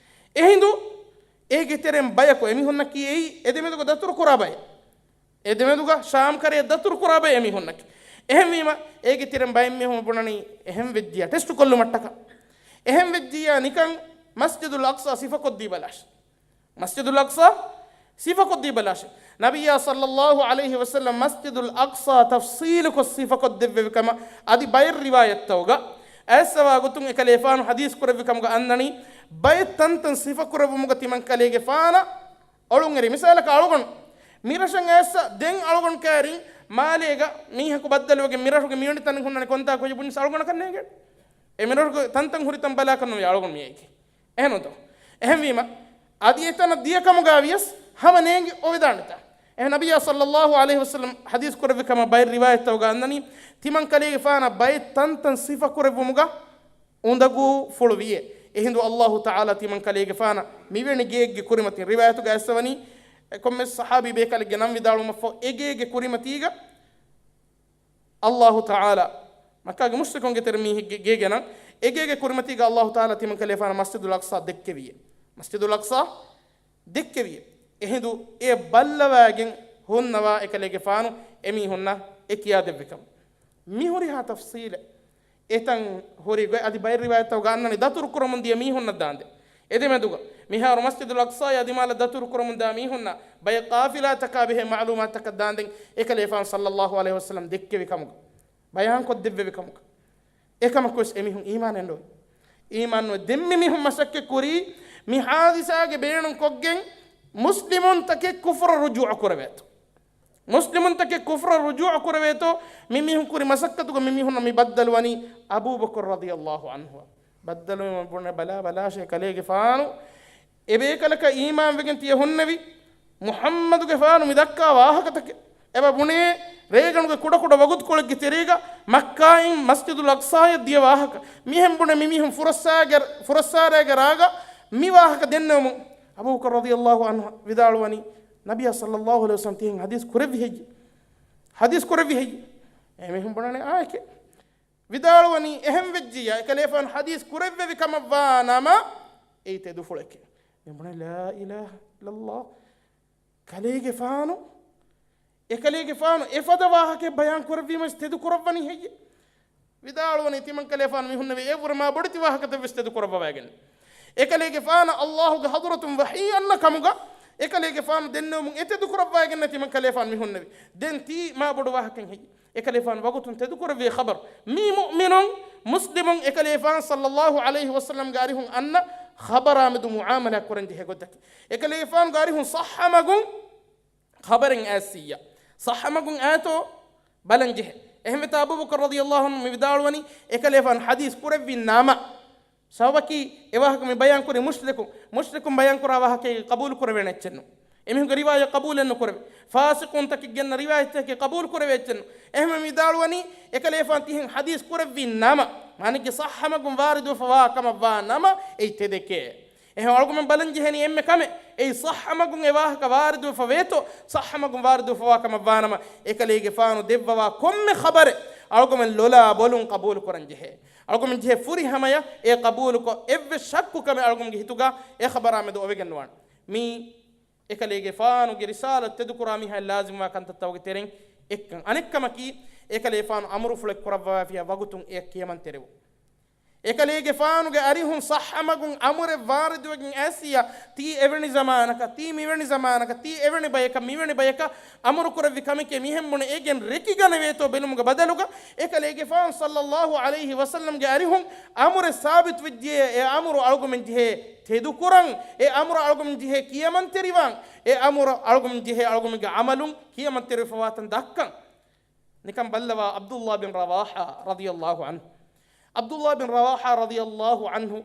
އެހިނދު އޭގެ ތެރެއިން ބަޔަކު އެމީހުންނަކީ އެއީ އެދެމެދުގަ ދަތުރު ކުރާ ބައެއް. އެދެމެދުގަ ޝާމް ކަރަޔަށް ދަތުރު ކުރާ ބައެއް އެމީހުންނަކީ. އެހެންވީމަ، އޭގެ ތެރެއިން ބައެއް މީހުން ބުނަނީ އެހެން ވެއްޖިޔާ ޓެސްޓު ކޮށްލުމަށްޓަކާ. އެހެން ވެއްޖިޔާ ނިކަން މަސްޖިދުލް އަޤްޞާ ސިފަކޮށްދީ ބަލާށި. މަސްޖިދުލް އަޤްޞާ ސިފަކޮށްދީ ބަލާށި. ނަބިއްޔާ ޞައްލައްލާހު ޢަލައިހި ވަސައްލަމް މަސްޖިދުލް އަޤްޞާ ތަފްޞީލުކޮށް ސިފަކޮށްދެއްވެވި ކަމަށް އަދި ބައެއް ރިވާޔަތްތަކުގަ އައިއްސަވާ ގޮތުން އެކަލޭފާނު ޙަދީޘް ކުރެއްވި ކަމުގަ އަންނަނީ، ބައެއް ތަންތަން ސިފަކުރެއްވުމުގަ ތިމަންކަލޭގެފާނަށް އޮޅުންއެރި. މިސާލަކަށް އަޅުގަނޑު މިރަށަށް އައިއްސަ ދެން އަޅުގަނޑު ކައިރިން މާލޭގަ މީހަކު ބައްދަލުވެގެން މިރަށުގެ މިވެނި ތަނެއް ހުންނަނީ ކޮންތާކު ހުރި ބުނިސް އަޅުގަނޑަކަށް ނޭނގޭ. އެ މިރަށުގެ ތަންތަން ހުރި ތަން ބަލާކަށް ނުވޭ އަޅުގަނޑު މިއައީކީ. އެހެންނޫންތޯ؟ އެހެންވީމަ، އަދި އެތަނަށް ދިޔަ ކަމުގަ ވިޔަސް ހަމަ ނޭނގި އޮވެދާނެތާ. އެހެން ނަބިއްޔާ ޞައްލައްލާހު ޢަލައިހި ވަސައްލަމް ޙަދީޘް ކުރެއްވި ކަމަށް ބައެއް ރިވާޔަތްތަކުގަ އަންނަނީ، ތިމަންކަލޭގެފާނަށް ބައެއް ތަންތަން ސިފަކުރެއްވުމުގަ އުނދަގޫފުޅު ވިޔޭ. އެހިނދު އައްލާހު ތަޢާލާ ތިމަންކަލޭގެފާނަށް މިވެނި ގެއެއްގެ ކުރިމަތިން، ރިވާޔަތުގަ އައިއްސަވަނީ، އެ ކޮންމެސް ޞަޙާބީ ބޭކަލެއްގެ ނަން ވިދާޅުވުމަށްފަހު، އެ ގޭގެ ކުރިމަތީގަ އައްލާހު ތަޢާލާ، މައްކާގެ މުޝްރިކުންގެ ތެރެ މީހެއްގެ ގޭގެ ނަން، އެ ގޭގެ ކުރިމަތީގަ އައްލާހު ތަޢާލާ ތިމަންކަލޭގެފާނަށް މަސްޖިދުލް އަޤްޞާ ދެއްކެވިޔޭ. މަސްޖިދުލް އަޤްޞާ ދެއްކެވިޔޭ. އެހިނދު އެ ބައްލަވާގެން ހުންނަވާ އެކަލޭގެފާނު އެމީހުންނަށް އެ ކިޔާދެއްވިކަމަށް. މި ހުރިހާ ތަފްޞީލެއް އެތަން ހުރި ގޮތް އަދި ބައެއް ރިވާޔަތްތަކުގަ އަންނަނީ ދަތުރު ކުރަމުން ދިޔަ މީހުންނަށް ދާންދެން. އެދެމެދުގަ މިހާރު މަސްޖިދުލް އަޤްޞާއާ ދިމާލަށް ދަތުރު ކުރަމުންދާ މީހުންނަށް ބައެއް ޤާފިލާތަކާ ބެހޭ މަޢުލޫމާތުތަކަށް ދާންދެން އެކަލޭފާނު ޞައްލައްލާހު ޢަލައިހި ވަސައްލަމް ދެއްކެވި ކަމުގަ، ބަޔާންކޮށްދެއްވެވި ކަމުގަ. އެކަމަކުވެސް އެމީހުން އީމާނެއް ނުވޭ. އީމާން ނުވޭ. ދެން މި މީހުން މަސައްކަތް ކުރީ މި ޙާދިސާގެ ބޭނުން ކޮށްގެން މުސްލިމުންތަކެއް ކުފުރަށް ރުޖޫޢަ ކުރެވޭތޯ. މުސްލިމުންތަކެއް ކުފުރަށް ރުޖޫޢަ ކުރެވޭތޯ. މި މީހުން ކުރި މަސައްކަތުގަ މި މީހުންނަށް މި ބައްދަލުވަނީ އަބޫބަކުރު ރަޟިޔައްލާހު ޢަންހުއަށް. ބައްދަލުވީމަ ބުނެ ބަލާ ބަލާށޭ ކަލޭގެފާނު އެބޭކަލަކަށް އީމާންވެގެން ތިޔަ ހުންނެވި މުޙައްމަދުގެފާނު މި ދައްކާ ވާހަކަތަކެއް. އެބަ ބުނޭ ރޭގަނޑުގެ ކުޑަކުޑަ ވަގުތުކޮޅެއްގެ ތެރޭގަ މައްކާއިން މަސްޖިދުލް އަޤްޞާޔަށް ދިޔަ ވާހަކަ. މިހެން ބުނެ މި މީހުން ފުރައްސާގެ، ފުރައްސާރައިގެ ރާގަ މި ވާހަކަ ދެންނެވުމުން އަބޫބަކުރު ރަޟިޔައްލާހު ޢަންހު ވިދާޅުވަނީ، ނަބިއްޔާ ޞައްލައްލާހު ޢަލައިހި ވަސައްލަމް ތިހެން ޙަދީޘް ކުރެއްވި ހެއްޔޭ؟ ޙަދީޘް ކުރެއްވި ހެއްޔޭ؟ އެމީހުން ބުނަނީ އާއެކޭ. ވިދާޅުވަނީ އެހެން ވެއްޖިއްޔާ، އެކަލޭފާނު ޙަދީޘް ކުރެއްވެވި ކަމަށްވާ ނަމަ، އެއީ ތެދުފުޅެކޭ. މި ބުނެ، ލާ އިލާހަ އިއްލައްލާހު. ކަލޭގެފާނު، އެކަލޭގެފާނު އެފަދަ ވާހަކައެއް ބަޔާން ކުރެއްވީމަ ތެދު ކުރައްވަނީ ހެއްޔޭ؟ ވިދާޅުވަނީ ތިމަންކަލޭފާނު މި ހުންނެވި އެއަށްވުރެ މާ ބޮޑެތި ވާހަކަތައްވެސް ތެދު ކުރައްވަވައިގެން. އެކަލޭގެފާނަށް އައްލާހުގެ ޙަޟްރަތުން ވަޙީ އަންނަ ކަމުގަ، އެކަލޭގެފާނު ދެންނެވުމުން އެ ތެދު ކުރައްވައިގެން ތިމަންކަލޭފާނު މި ހުންނެވި. ދެން ތީ މާ ބޮޑު ވާހަކައެއް ހެއްޔޭ؟ އެކަލޭފާނު ވަގުތުން ތެދުކުރެއްވި ޚަބަރު. މީ މުއުމިނުން، މުސްލިމުން އެކަލޭފާނު ޞައްލައްލާހު ޢަލައިހި ވަސައްލަމްގެ އަރިހުން އަންނަ ޚަބަރާމެދު މުޢާމަލާ ކުރަންޖެހޭ ގޮތަކީ. އެކަލޭފާނުގެ އަރިހުން ޞައްޙަ މަގުން ޚަބަރެއް އައިސިއްޔާ. ޞައްޙަ މަގުން އާތޯ ބަލަންޖެހޭ. އެހެންވެތަ އަބޫބަކުރު ރަޟިޔައްލާހު ޢަންހު މި ވިދާޅުވަނީ، އެކަލޭފާނު ޙަދީޘް ކުރެއްވި ނަމަ، ސަބަބަކީ އެވާހަކަ މި ބަޔާން ކުރި މުޝްރިކުން، މުޝްރިކުން ބަޔާން ކުރާ ވާހަކައެއް ޤަބޫލު ކުރެވޭނެ އެއްޗެއްނު. އެމީހުންގެ ރިވާޔަތް ޤަބޫލެއް ނުކުރެވޭ. ފާސިޤުންތަކެއް ގެންނަ ރިވާޔަތްތަކެއް ޤަބޫލު ކުރެވޭ އެއްޗެއްނު. އެހެންވެ މި ވިދާޅުވަނީ، އެކަލޭފާނު ތިހެން ޙަދީޘް ކުރެއްވި ނަމަ، މާނައެއްގެ ޞައްޙަ މަގުން ވާރިދުވެފަ ވާ ކަމަށް ވާ ނަމަ، އެއީ ތެދެކޭ. އެހެން އަޅުގަމެން ބަލަން ޖެހެނީ އެންމެ ކަމެއް. އެއީ ޞައްޙަ މަގުން އެ ވާހަކަ ވާރިދުވެފަ ވޭތޯ، ޞައްޙަ މަގުން ވާރިދުވެފަ ވާ ކަމަށް ވާނަމަ، އެކަލޭގެފާނު ދެއްވަވާ ކޮންމެ ޚަބަރެއް އަޅުގަމެން ލޮލާ ބޮލުން ޤަބޫލު ކުރަން ޖެހޭ. އަޅުގަމެން ޖެހޭ ފުރިހަމަޔަށް އެ ޤަބޫލުކޮށް، އެއްވެސް ޝައްކު ކަމެއް އަޅުގަމެންގެ ހިތުގަ އެ ޚަބަރާ މެދު އޮވެގެން ނުވާނެ. މީ އެކަލޭގެފާނުގެ ރިސާލަތް ތެދުކުރާ މީހާ ލާޒިމްވާ ކަންތައްތަކުގެ ތެރެއިން އެއްކަން. އަނެއްކަމަކީ، އެކަލޭފާނު އަމުރުފުޅެއް ކުރައްވަވާފިޔާ ވަގުތުން އެއަށް ކިޔަމަންތެރިވުން. އެކަލޭގެފާނުގެ އަރިހުން ޞައްޙަ މަގުން އަމުރެއް ވާރިދުވެގެން އައިސިއްޔާ، ތީ އެވެނި ޒަމާނަކަށް، ތީ މިވެނި ޒަމާނަކަށް، ތީ އެވެނި ބަޔަކަށް، މިވެނި ބަޔަކަށް އަމުރު ކުރެއްވި ކަމެކޭ މިހެން ބުނެ އޭގެން ރެކިގަނެވޭތޯ ބެލުމުގެ ބަދަލުގަ، އެކަލޭގެފާނު ޞައްލައްލާހު ޢަލައިހި ވަސައްލަމްގެ އަރިހުން އަމުރެއް ސާބިތުވެއްޖެޔޭ، އެ އަމުރު އަޅުގަމެން ޖެހޭ ތެދުކުރަން، އެ އަމުރު އަޅުގަމެން ޖެހޭ ކިޔަމަންތެރިވާން، އެ އަމުރު އަޅުގަމެން ޖެހޭ އަޅުގަމެންގެ ޢަމަލުން ކިޔަމަންތެރިވެފަވާތަން ދައްކަން. ނިކަން ބައްލަވާ ޢަބްދުﷲ ބިން ރަވާޙާ ރަޟިޔަﷲ ޢަންހު. ޢަބްދުﷲ ބިން ރަވާޙާ ރަޟިޔަﷲ ޢަންހު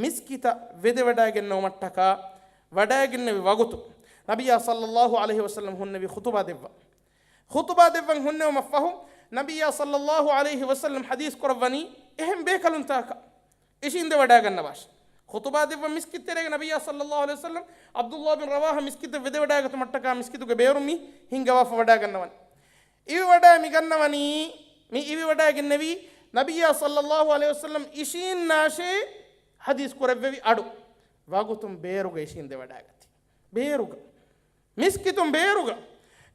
މިސްކިތަށް ވެދެވަޑައިގެންނެވުމަށްޓަކާ ވަޑައިގެންނެވި ވަގުތު، ނަބިއްޔާ ޞައްލައްލާހު ޢަލައިހި ވަސައްލަމް ހުންނެވި ޚުޠުބާ ދެއްވަން. ޚުޠުބާ ދެއްވަން ހުންނެވުމަށްފަހު، ނަބިއްޔާ ޞައްލައްލާހު ޢަލައިހި ވަސައްލަމް ޙަދީޘް ކުރައްވަނީ އެހެން ބޭކަލުންތަކަށް އިށީނދެވަޑައިގަންނަވާށި. ޚުޠުބާ ދެއްވަން މިސްކިތް ތެރޭގަ ނަބިއްޔާ ޞައްލައްލާހު ޢަލައިހި ވަސައްލަމް ޢަބްދުﷲ ބިން ރަވާޙާ މިސްކިތަށް ވެދެވަޑައިގަތުމަށްޓަކާ މިސްކިތުގެ ބޭރު މި ހިންގަވާފަ ވަޑައިގަންނަވަނީ. އިވިވަޑައި މި ގަންނަވަނީ، މި އިވިވަޑައިގެންނެވީ ނަބިއްޔާ ޞައްލައްލާހު ޢަލައިހި ވަސައްލަމް އިށީންނާށޭ ޙަދީޘް ކުރެއްވެވި އަޑު. ވަގުތުން ބޭރުގަ އިށީނދެވަޑައިގަތީ. ބޭރުގަ. މިސްކިތުން ބޭރުގަ.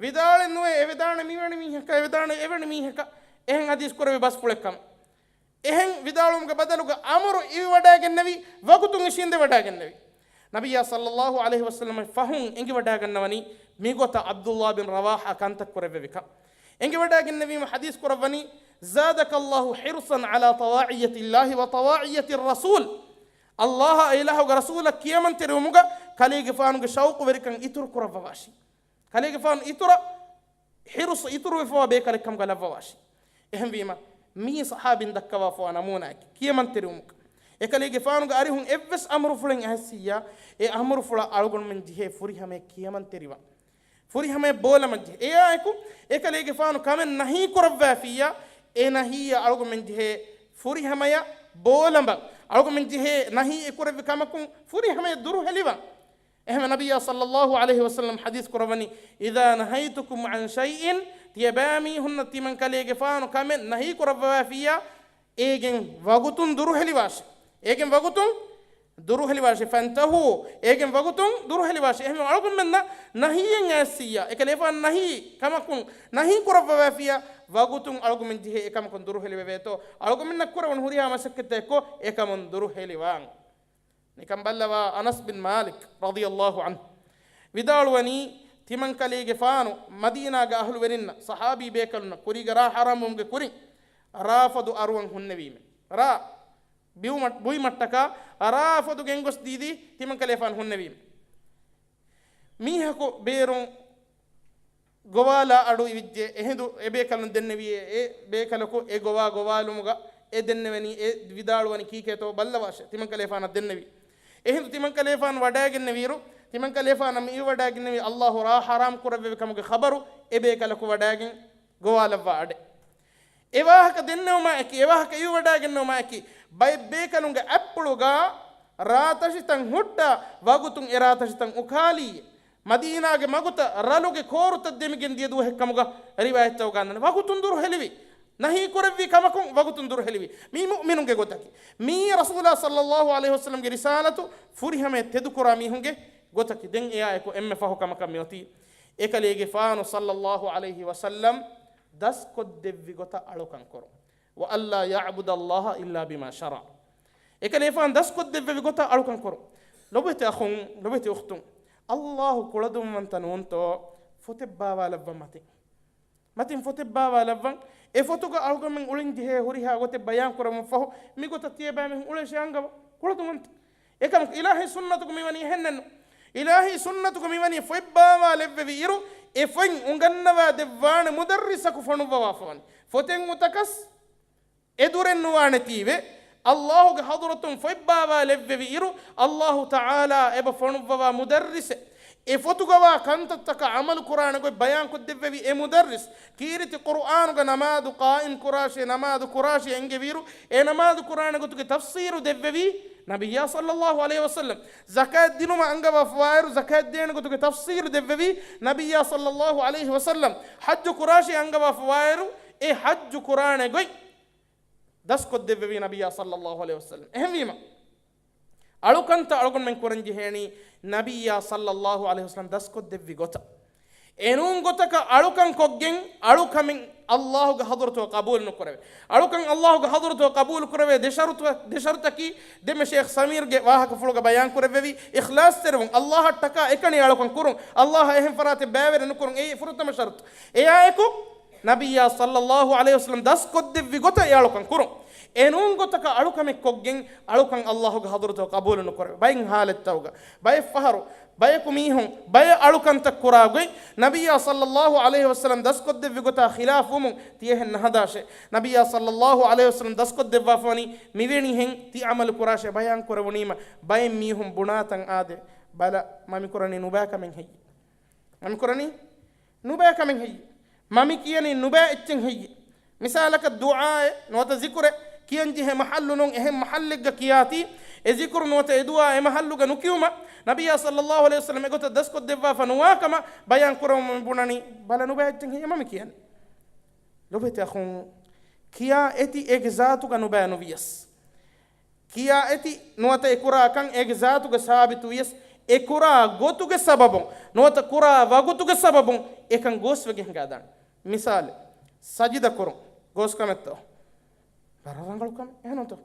ވިދާޅެއް ނުވޭ، އެ ވެދާނެ މިވެނި މީހަކަށް، އެ ވެދާނެ އެވެނި މީހަކަށް. އެހެން ޙަދީޘް ކުރެއްވި ބަސްފުޅެއް ކަމަށް. އެހެން ވިދާޅުވުމުގެ ބަދަލުގަ އަމުރު އިވިވަޑައިގެންނެވި ވަގުތުން އިށީނދެވަޑައިގެންނެވި. ނަބިއްޔާ ޞައްލައްލާހު ޢަލައިހި ވަސައްލަމަށް ފަހުން އެނގިވަޑައިގަންނަވަނީ މިގޮތަށް ޢަބްދުﷲ ބިން ރަވާޙާ ކަންތައް ކުރެއްވެވިކަން. އެނގިވަޑައިގެންނެވީމަ ޙަދީޘް ކުރައްވަނީ، زادك الله حرصا على طاعة الله وطاعة الرسول. ﷲ އާ އިލާހުގެ ރަސޫލަށް ކިޔަމަންތެރިވުމުގަ ކަލޭގެފާނުގެ ޝައުޤުވެރިކަން އިތުރު ކުރައްވަވާށި. ކަލޭގެފާނު އިތުރަށް ޙިރުޞު އިތުރުވެފަވާ ބޭކަލެއްކަމުގަ ލައްވަވާށި. އެހެންވީމަ، މީ ޞަޙާބީން ދައްކަވާފަވާ ނަމޫނާއެކެއް ކިޔަމަންތެރިވުމުގަ. އެކަލޭގެފާނުގެ އަރިހުން އެއްވެސް އަމުރުފުޅެއް އައިސިއްޔާ، އެ އަމުރުފުޅަށް އަޅުގަނޑުމެން ޖެހޭ ފުރިހަމަޔަށް ކިޔަމަންތެރިވާން. ފުރިހަމަޔަށް ބޯލަމަށް ޖެހޭ. އެއާއެކު، އެކަލޭގެފާނު ކަމެއް ނަހީ ކުރައްވާފިއްޔާ، އެ ނަހީއަށް އަޅުގަނޑުމެން ޖެހޭ ފުރިހަމަޔަށް ބޯލަމަށް. އަޅުގަނޑުމެން ޖެހޭ ނަހީ އެކުރެއްވި ކަމަކުން ފުރިހަމަޔަށް ދުރުހެލިވާން. އެހެންވެ ނަބިއްޔާ ޞައްލައްލާހު ޢަލައިހި ވަސައްލަމް ޙަދީޘް ކުރައްވަނީ، إذا نهيتكم عن شيء، ތިޔަބައިމީހުންނަށް ތިމަން ކަލޭގެފާނު ކަމެއް ނަހީ ކުރައްވަވާފިއްޔާ، އޭގެން ވަގުތުން ދުރުހެލިވާށި. އޭގެން ވަގުތުން ދުރުހެލިވާށި. فانتهوا، އޭގެން ވަގުތުން ދުރުހެލިވާށި. އެހެންވެ އަޅުގަނޑުމެންނަށް ނަހީއެއް އައިސިއްޔާ، އެކަލޭގެފާނު ނަހީ ކަމަކުން ނަހީ ކުރައްވަވާފިއްޔާ، ވަގުތުން އަޅުގަނޑުމެން ޖެހޭ އެކަމަކުން ދުރުހެލިވެވޭތޯ، އަޅުގަނޑުމެންނަށް ކުރެވުނު ހުރިހާ މަސައްކަތްތައް އެއްކޮށް އެކަމުން ދުރުހެލިވާން. ނިކަން ބައްލަވާ އަނަސް ބިން މާލިކް ރަޟިޔަﷲ ޢަންހު ވިދާޅުވަނީ، ތިމަންކަލޭގެފާނު މަދީނާގެ އަހުލުވެރިންނަށް، ޞަޙާބީ ބޭކަލުންނަށް ކުރީގަ ރާ ޙަރާމްވުމުގެ ކުރިން، ރާފަދު އަރުވަން ހުންނެވީމެ. ރާ ބިއުމަ-، ބުއިމަށްޓަކާ ރާފަދު ގެންގޮސް ދީދީ ތިމަންކަލޭފާނު ހުންނެވީމެ. މީހަކު ބޭރުން ގޮވާލާ އަޑު އިވިއްޖެ. އެހިނދު އެބޭކަލުން ދެންނެވި އެ ބޭކަލަކު އެ ގޮވާ ގޮވާލުމުގަ އެ ދެންނެވެނީ، އެ ވިދާޅުވަނީ ކީކޭތޯ ބައްލަވާށޭ. ތިމަންކަލޭފާނަށް ދެންނެވި. އެހިނދު ތިމަންކަލޭފާނު ވަޑައިގެންނެވިއިރު، ތިމަންކަލޭފާނަށް މި ވަޑައިގެންނެވި ﷲ ރާ ޙަރާމް ކުރެއްވެވި ކަމުގެ ޚަބަރު އެ ބޭކަލަކު ވަޑައިގެން ގޮވާލައްވާ އަޑެއް. އެ ވާހަކަ ދެންނެވުމާއެކީ، އެ ވާހަކަ އިވިވަޑައިގެންނެވުމާއެކީ، ބައެއް ބޭކަލުންގެ އަތްޕުޅުގަ ރާތަށިތައް ހުއްޓާ، ވަގުތުން އެ ރާތަށިތައް އުކާލީ. މަދީނާގެ މަގުތައް ރަލުގެ ކޯރުތައް ދެމިގެން ދިޔަ ދުވަހެއްކަމުގަ ރިވާޔަތްތައް އުގާނދަނީ. ވަގުތުން ދުރުހެލިވި. ނަހީ ކުރެއްވި ކަމަކުން ވަގުތުން ދުރުހެލިވި. މީ މުއުމިނުންގެ ގޮތަކީ. މީ ރަސޫލާ ޞައްލައްލާހު ޢަލައިހި ވަސައްލަމްގެ ރިސާލަތު ފުރިހަމަޔަށް ތެދުކުރާ މީހުންގެ ގޮތަކީ. ދެން އެއާއެކު އެންމެ ފަހު ކަމަކަށް މިއޮތީ، އެކަލޭގެފާނު ޞައްލައްލާހު ޢަލައިހި ވަސައްލަމް ދަސްކޮށްދެއްވި ގޮތަށް އަޅުކަން ކުރުން. وألا يعبد الله إلا بما شرع. އެކަލޭފާނު ދަސްކޮށްދެއްވެވި ގޮތަށް އަޅުކަން ކުރުން. ލޮބުވެތި އަޚުން، ލޮބުވެތި އުޚްތުން، ﷲ ކުޅަދުންވަންތަ ނޫންތޯ ފޮތެއް ބާވާލައްވަން މަތިން. މަތިން ފޮތެއް ބާވާލައްވަން. އެ ފޮތުގަ އަޅުގަނޑުމެން އުޅެން ޖެހޭ ހުރިހާ ގޮތެއް ބަޔާން ކުރަމުން ފަހު، މި ގޮތަށް ތިޔަބައިމީހުން އުޅޭށޭ އަންގަވަ. ކުޅަދުންވަންތަ. އެކަމަކު އިލާހީ ސުންނަތުގަ މިވަނީ އެހެންނެއްނު. އިލާހީ ސުންނަތުގަ މިވަނީ ފޮތް ބާވާލެއްވެވި އިރު، އެ ފޮތް އުނގަންނަވާ ދެއްވާނެ މުދައްރިސަކު ފޮނުއްވަވާފަވަނީ. ފޮތެއް އުތަކަސް އެދުރެއް ނުވާނެތީވެ، ﷲގެ ޙަޟްރަތުން ފޮތް ބާވާލެއްވެވި އިރު، ﷲ ތަޢާލާ އެބަ ފޮނުއްވަވާ މުދައްރިސެއް. އެ ފޮތުގަވާ ކަންތައްތަކަށް ޢަމަލު ކުރާނެ ގޮތް ބަޔާންކޮށްދެއްވެވި އެ މުދައްރިސް، ކީރިތި ޤުރުއާނުގަ ނަމާދު ޤާއިމް ކުރާށޭ، ނަމާދު ކުރާށޭ އެންގެވިއިރު، އެ ނަމާދު ކުރާނެ ގޮތުގެ ތަފްސީރު ދެއްވެވީ ނަބިއްޔާ ޞައްލައްލާހު ޢަލައިހި ވަސައްލަމް. ޒަކާތް ދިނުމަށް އަންގަވާފަވާއިރު، ޒަކާތް ދޭނެ ގޮތުގެ ތަފްސީރު ދެއްވެވީ ނަބިއްޔާ ޞައްލައްލާހު ޢަލައިހި ވަސައްލަމް. ޙައްޖު ކުރާށޭ އަންގަވާފަވާއިރު، އެ ޙައްޖު ކުރާނެ ގޮތް ދަސްކޮށްދެއްވެވީ ނަބިއްޔާ ޞައްލައްލާހު ޢަލައިހި ވަސައްލަމް. އެހެންވީމަ، އަޅުކަންތައް އަޅުގަނޑުމެން ކުރަން ޖެހޭނީ ނަބިއްޔާ ޞައްލައްލާހު ޢަލައިހި ވަސައްލަމް ދަސްކޮށްދެއްވި ގޮތަށް. އެނޫން ގޮތަކަށް އަޅުކަން ކޮށްގެން އަޅުކަމެއް ﷲގެ ޙަޟްރަތުގަ ޤަބޫލު ނުކުރެވޭ. އަޅުކަން ﷲގެ ޙަޟްރަތުގަ ޤަބޫލު ކުރެވޭ ދެ ޝަރުޠަ-، ދެ ޝަރުޠަކީ، ދެންމެ ޝޭޚް ސަމީރްގެ ވާހަކަފުޅުގަ ބަޔާން ކުރެއްވެވި، އިޚްލާޞްތެރިވުން، ﷲއަށްޓަކާ އެކަނި އަޅުކަން ކުރުން، ﷲއަށް އެހެން ފަރާތެއް ބައިވެރި ނުކުރުން، އެއީ ފުރަތަމަ ޝަރުޠު. އެއާއެކު، ނަބިއްޔާ ޞައްލައްލާހު ޢަލައިހި ވަސައްލަމް ދަސްކޮށްދެއްވި ގޮތަށް އެ އަޅުކަން ކުރުން. އެނޫން ގޮތަކަށް އަޅުކަމެއް ކޮށްގެން އަޅުކަން ﷲގެ ޙަޟްރަތުގަ ޤަބޫލު ނުކުރެވޭ. ބައެއް ޙާލަތްތަކުގަ، ބައެއް ފަހަރު، ބަޔަކު މީހުން، ބައެއް އަޅުކަންތައް ކުރާ ގޮތް، ނަބިއްޔާ ޞައްލައްލާހު ޢަލައިހި ވަސައްލަމް ދަސްކޮށްދެއްވި ގޮތާ ޚިލާފުވުމުން ތިޔަހެން ނަހަދާށޭ. ނަބިއްޔާ ޞައްލައްލާހު ޢަލައިހި ވަސައްލަމް ދަސްކޮށްދެއްވާފަވަނީ މިވެނިހެން ތި ޢަމަލު ކުރާށޭ ބަޔާން ކުރެވުނީމަ، ބައެއް މީހުން ބުނާތަން އާދޭ، ބަލަ، މަ މި ކުރަނީ ނުބައި ކަމެއް ހެއްޔޭ؟ މަ މި ކުރަނީ ނުބައި ކަމެއް ހެއްޔޭ؟ މަ މި ކިޔަނީ ނުބައި އެއްޗެއް ހެއްޔޭ؟ މިސާލަކަށް ދުޢާއެއް ނުވަތަ ޒިކުރެއް ކިޔަން ޖެހޭ މަޙައްލު ނޫން، އެހެން މަޙައްލެއްގަ ކިޔާތީ، އެ ޒިކުރު ނުވަތަ އެ ދުޢާ އެ މަޙައްލުގަ ނުކިޔުމަށް ނަބިއްޔާ ޞައްލައްލާހު ޢަލައިހި ވަސައްލަމް އެގޮތަށް ދަސްކޮށްދެއްވާފަ ނުވާ ކަމަށް ބަޔާން ކުރަމުން ބުނަނީ، ބަލަ ނުބައި އެއްޗެއް ހެއްޔޭ މަ މި ކިޔަނީ. ލޮބުވެތި އަޚުން، ކިޔާ އެތި އޭގެ ޒާތުގަ ނުބައި ނުވިޔަސް، ކިޔާ އެތި ނުވަތަ އެ ކުރާ ކަން އޭގެ ޒާތުގަ ސާބިތު ވިޔަސް، އެ ކުރާ ގޮތުގެ ސަބަބުން ނުވަތަ ކުރާ ވަގުތުގެ ސަބަބުން އެކަން ގޯސްވެގެން ހިނގާދާނެ. މިސާލެއް، ސަޖިދަ ކުރުން ގޯސް ކަމެއްތޯ؟ ވަރަށް ރަނގަޅު ކަމެއް، އެހެންތޯ؟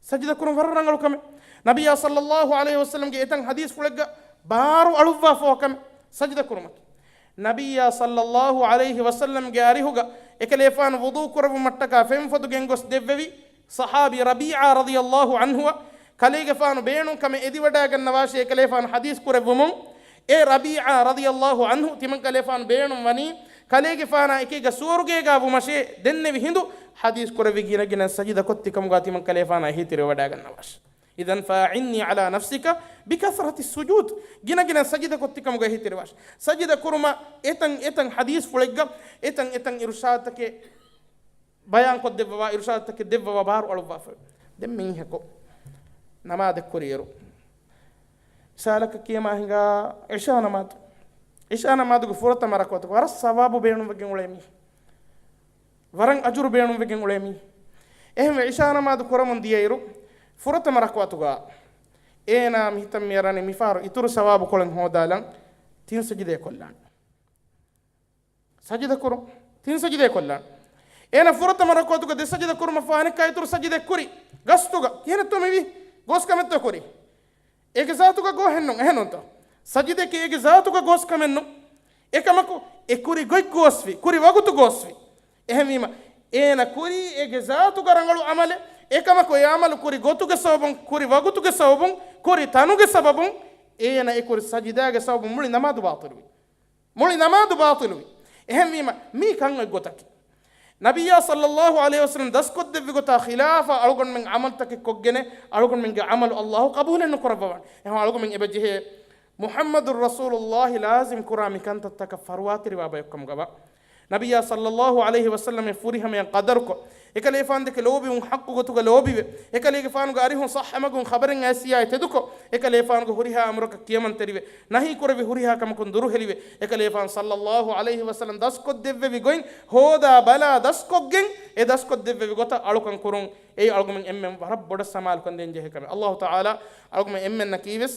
ސަޖިދަ ކުރުން ވަރަށް ރަނގަޅު ކަމެއް. ނަބިއްޔާ ޞައްލައްލާހު ޢަލައިހި ވަސައްލަމްގެ އެތަން ޙަދީޘްފުޅެއްގަ ބާރު އަޅުއްވާފަވާ ކަމެއް ސަޖިދަ ކުރުމަކީ. ނަބިއްޔާ ޞައްލައްލާހު ޢަލައިހި ވަސައްލަމްގެ އަރިހުގަ އެކަލޭފާނު ވުޟޫ ކުރެއްވުމަށްޓަކާ ފެންފޮދު ގެންގޮސް ދެއްވެވި ޞަޙާބީ ރަބީޢާ ރަޟިޔަﷲ ޢަންހުއަށް ކަލޭގެފާނު ބޭނުން ކަމެއް އެދިވަޑައިގަންނަވާށޭ އެކަލޭފާނު ޙަދީޘް ކުރެއްވުމުން، އޭ ރަބީޢާ ރަޟިޔަﷲ ޢަންހު، ތިމަން ކަލޭފާނު ބޭނުން ވަނީ ކަލޭގެފާނާ އެކީގަ ސުވަރުގޭގާ ވުމަށޭ ދެންނެވި ހިނދު ޙަދީޘް ކުރެއްވި ގިނަގިނަ ސަޖިދަ ކޮށް ތިކަމުގާ ތިމަން ކަލޭފާނާ އެހީތެރިވަޑައިގަންނަވާށޭ. إذن فأعني على نفسك بكثرة السجود. ގިނަގިނަ ސަޖިދަ ކޮށް ތިކަމުގަ އެހީތެރިވާށޭ. ސަޖިދަ ކުރުމަށް އެތަން އެތަން ޙަދީޘްފުޅެއްގަ އެތަން އެތަން އިރުޝާދުތަކެއް ބަޔާންކޮށްދެއްވަވާ، އިރުޝާދުތަކެއް ދެއްވަވާ ބާރު އަޅުއްވާފަ. ދެން މީހަކު ނަމާދެއް ކުރިއިރު، މިސާލަކަށް ކިޔަމާ ހިނގާ ޢިޝާ ނަމާދު. ޢިޝާ ނަމާދުގެ ފުރަތަމަ ރަކުޢަތުގަ ވަރަށް ސަވާބު ބޭނުންވެގެން އުޅޭ މީހެއް. ވަރަށް އަޖުރު ބޭނުންވެގެން އުޅޭ މީހެއް. އެހެންވެ ޢިޝާ ނަމާދު ކުރަމުން ދިޔައިރު، ފުރަތަމަ ރަކުޢަތުގަ އޭނާ މި ހިތަށް މިއަރާނީ މިފަހަރު އިތުރު ސަވާބުކޮޅެއް ހޯދާލަން، ތިން ސަޖިދައެއް ކޮށްލާނެ. ސަޖިދަ ކުރުން. ތިން ސަޖިދައެއް ކޮށްލާނެ. އޭނަ ފުރަތަމަ ރަކުޢަތުގަ ދެ ސަޖިދަ ކުރުމަށްފަހު އަނެއްކާ އިތުރު ސަޖިދައެއް ކުރި. ގަސްތުގަ. ކިހިނެއްތޯ މިވީ؟ ގޯސް ކަމެއްތޯ ކުރީ؟ އޭގެ ޒާތުގަ ގޯހެއްނު، އެހެންނުންތޯ؟ ސަޖިދަކީ އޭގެ ޒާތުގަ ގޯސްކަމެއްނު. އެކަމަކު، އެ ކުރި ގޮތް ގޯސްވި، ކުރި ވަގުތު ގޯސްވި. އެހެންވީމަ، އޭނަ ކުރީ އޭގެ ޒާތުގަ ރަނގަޅު ޢަމަލެއް. އެކަމަކު، އެ ޢަމަލު ކުރި ގޮތުގެ ސަބަބުން، ކުރި ވަގުތުގެ ސަބަބުން، ކުރި ތަނުގެ ސަބަބުން، އޭނަ އެ ކުރި ސަޖިދާގެ ސަބަބުން މުޅި ނަމާދު ބާޠިލުވި. މުޅި ނަމާދު ބާޠިލުވި. އެހެންވީމަ، މީ ކަން އޮތް ގޮތަކީ. ނަބިއްޔާ ޞައްލައްލާހު ޢަލައިހި ވަސައްލަމް ދަސްކޮށްދެއްވި ގޮތާ ޚިލާފަށް އަޅުގަނޑުމެން ޢަމަލުތަކެއް ކޮށްގެނެ، އަޅުގަނޑުމެންގެ ޢަމަލު ﷲ ޤަބޫލެއް ނުކުރައްވަވާނެ. އެހެން އަޅުގަނޑުމެން އެބަ ޖެހޭ، މުޙައްމަދު ރަސޫލުﷲ ލާޒިމް ކުރާ މި ކަންތައްތަކަށް ފަރުވާތެރިވާ ބަޔަކު ކަމުގަވާ. ނަބިއްޔާ ޞައްލައްލާހު ޢަލައިހި ވަސައްލަމް ފުރިހަމަޔަށް ޤަދަރުކޮށް، އެކަލޭފާނު ދެކެ ލޯބިވުން ޙައްޤު ގޮތުގަ ލޯބިވެ، އެކަލޭގެފާނުގެ އަރިހުން ޞައްޙަ މަގުން ޚަބަރެއް އައިސިޔާ ތެދުކޮށް، އެކަލޭފާނުގެ ހުރިހާ އަމުރަކަށް ކިޔަމަންތެރިވެ، ނަހީ ކުރެވި ހުރިހާ ކަމަކުން ދުރުހެލިވެ، އެކަލޭފާނު ޞައްލައްލާހު ޢަލައިހި ވަސައްލަމް ދަސްކޮށްދެއްވެވި ގޮތް ހޯދާ ބަލާ ދަސްކޮށްގެން، އެ ދަސްކޮށްދެއްވެވި ގޮތަށް އަޅުކަން ކުރުން، އެއީ އަޅުގަމެން އެންމެން ވަރަށް ބޮޑަށް ސަމާލުކަން ދޭން ޖެހޭ ކަމެއް. ﷲ ތަޢާލާ އަޅުގަމެން އެންމެންނަކީވެސް،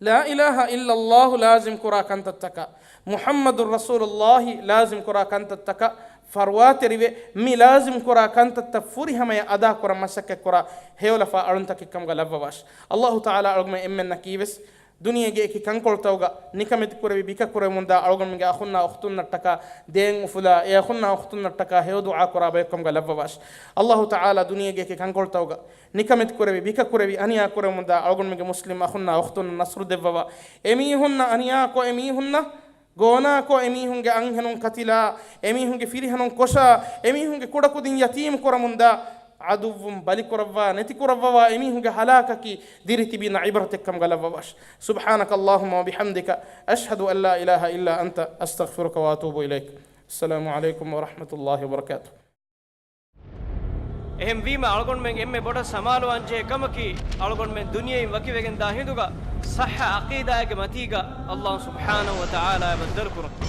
ލާ އިލާހަ އިއްލައްލާހު ލާޒިމް ކުރާ ކަންތައްތަކާ، މުޙައްމަދު ރަސޫލުﷲ ލާޒިމް ކުރާ ކަންތައްތަކަށް ފަރުވާތެރިވެ، މި ލާޒިމް ކުރާ ކަންތައްތައް ފުރިހަމަޔަށް އަދާކުރަން މަސައްކަތްކުރާ ހެޔޮލަފާ އަޅުންތަކެއް ކަމުގަ ލައްވަވާށި. ﷲ ތަޢާލާ އަޅުގަމެން އެންމެންނަކީވެސް، ދުނިޔޭގެ އެކި ކަންކޮޅުތަކުގަ ނިކަމެތި ކުރެވި ބިކަ ކުރެވުމުންދާ އަޅުގަނޑުމެންގެ އަޚުންނާ އުޚްތުންނަށްޓަކާ ދޭން އުފުލާ، އެ އަޚުންނާ އުޚްތުންނަށްޓަކާ ހެޔޮ ދުޢާ ކުރާ ބަޔަކު ކަމުގަ ލައްވަވާށި. ﷲ ތަޢާލާ ދުނިޔޭގެ އެކި ކަންކޮޅުތަކުގަ ނިކަމެތި ކުރެވި، ބިކަ ކުރެވި، އަނިޔާ ކުރެވުމުންދާ އަޅުގަނޑުމެންގެ މުސްލިމް އަޚުންނާ އުޚްތުންނަށް ނަޞްރު ދެއްވަވާ. އެމީހުންނަށް އަނިޔާކޮށް، އެމީހުންނަށް ގޯނާކޮށް، އެމީހުންގެ އަންހެނުން ކަތިލާ، އެމީހުންގެ ފިރިހެނުން ކޮށާ، އެމީހުންގެ ކުޑަކުދިން ޔަތީމު ކުރަމުންދާ، ޢަދުއްވުން ބަލިކުރައްވާ، ނެތިކުރައްވަވާ، އެމީހުންގެ ހަލާކަކީ ދިރިތިބީންނަށް ޢިބްރަތެއް ކަމުގަ ލައްވަވާށި. سبحانك اللهم وبحمدك، أشهد أن لا إله إلا أنت، أستغفرك وأتوب إليك. السلام عليكم ورحمة الله وبركاته. އެހެންވީމަ، އަޅުގަނޑުމެން އެންމެ ބޮޑަށް ސަމާލުވާންޖެހޭ ކަމަކީ، އަޅުގަނޑުމެން ދުނިޔެއިން ވަކިވެގެންދާ ހިނދުގަ ޞައްޙަ ޢަޤީދާއެއްގެ މަތީގަ ﷲ ސުބްޙާނަހޫ ވަތަޢާލާއާ ބައްދަލުކުރުން.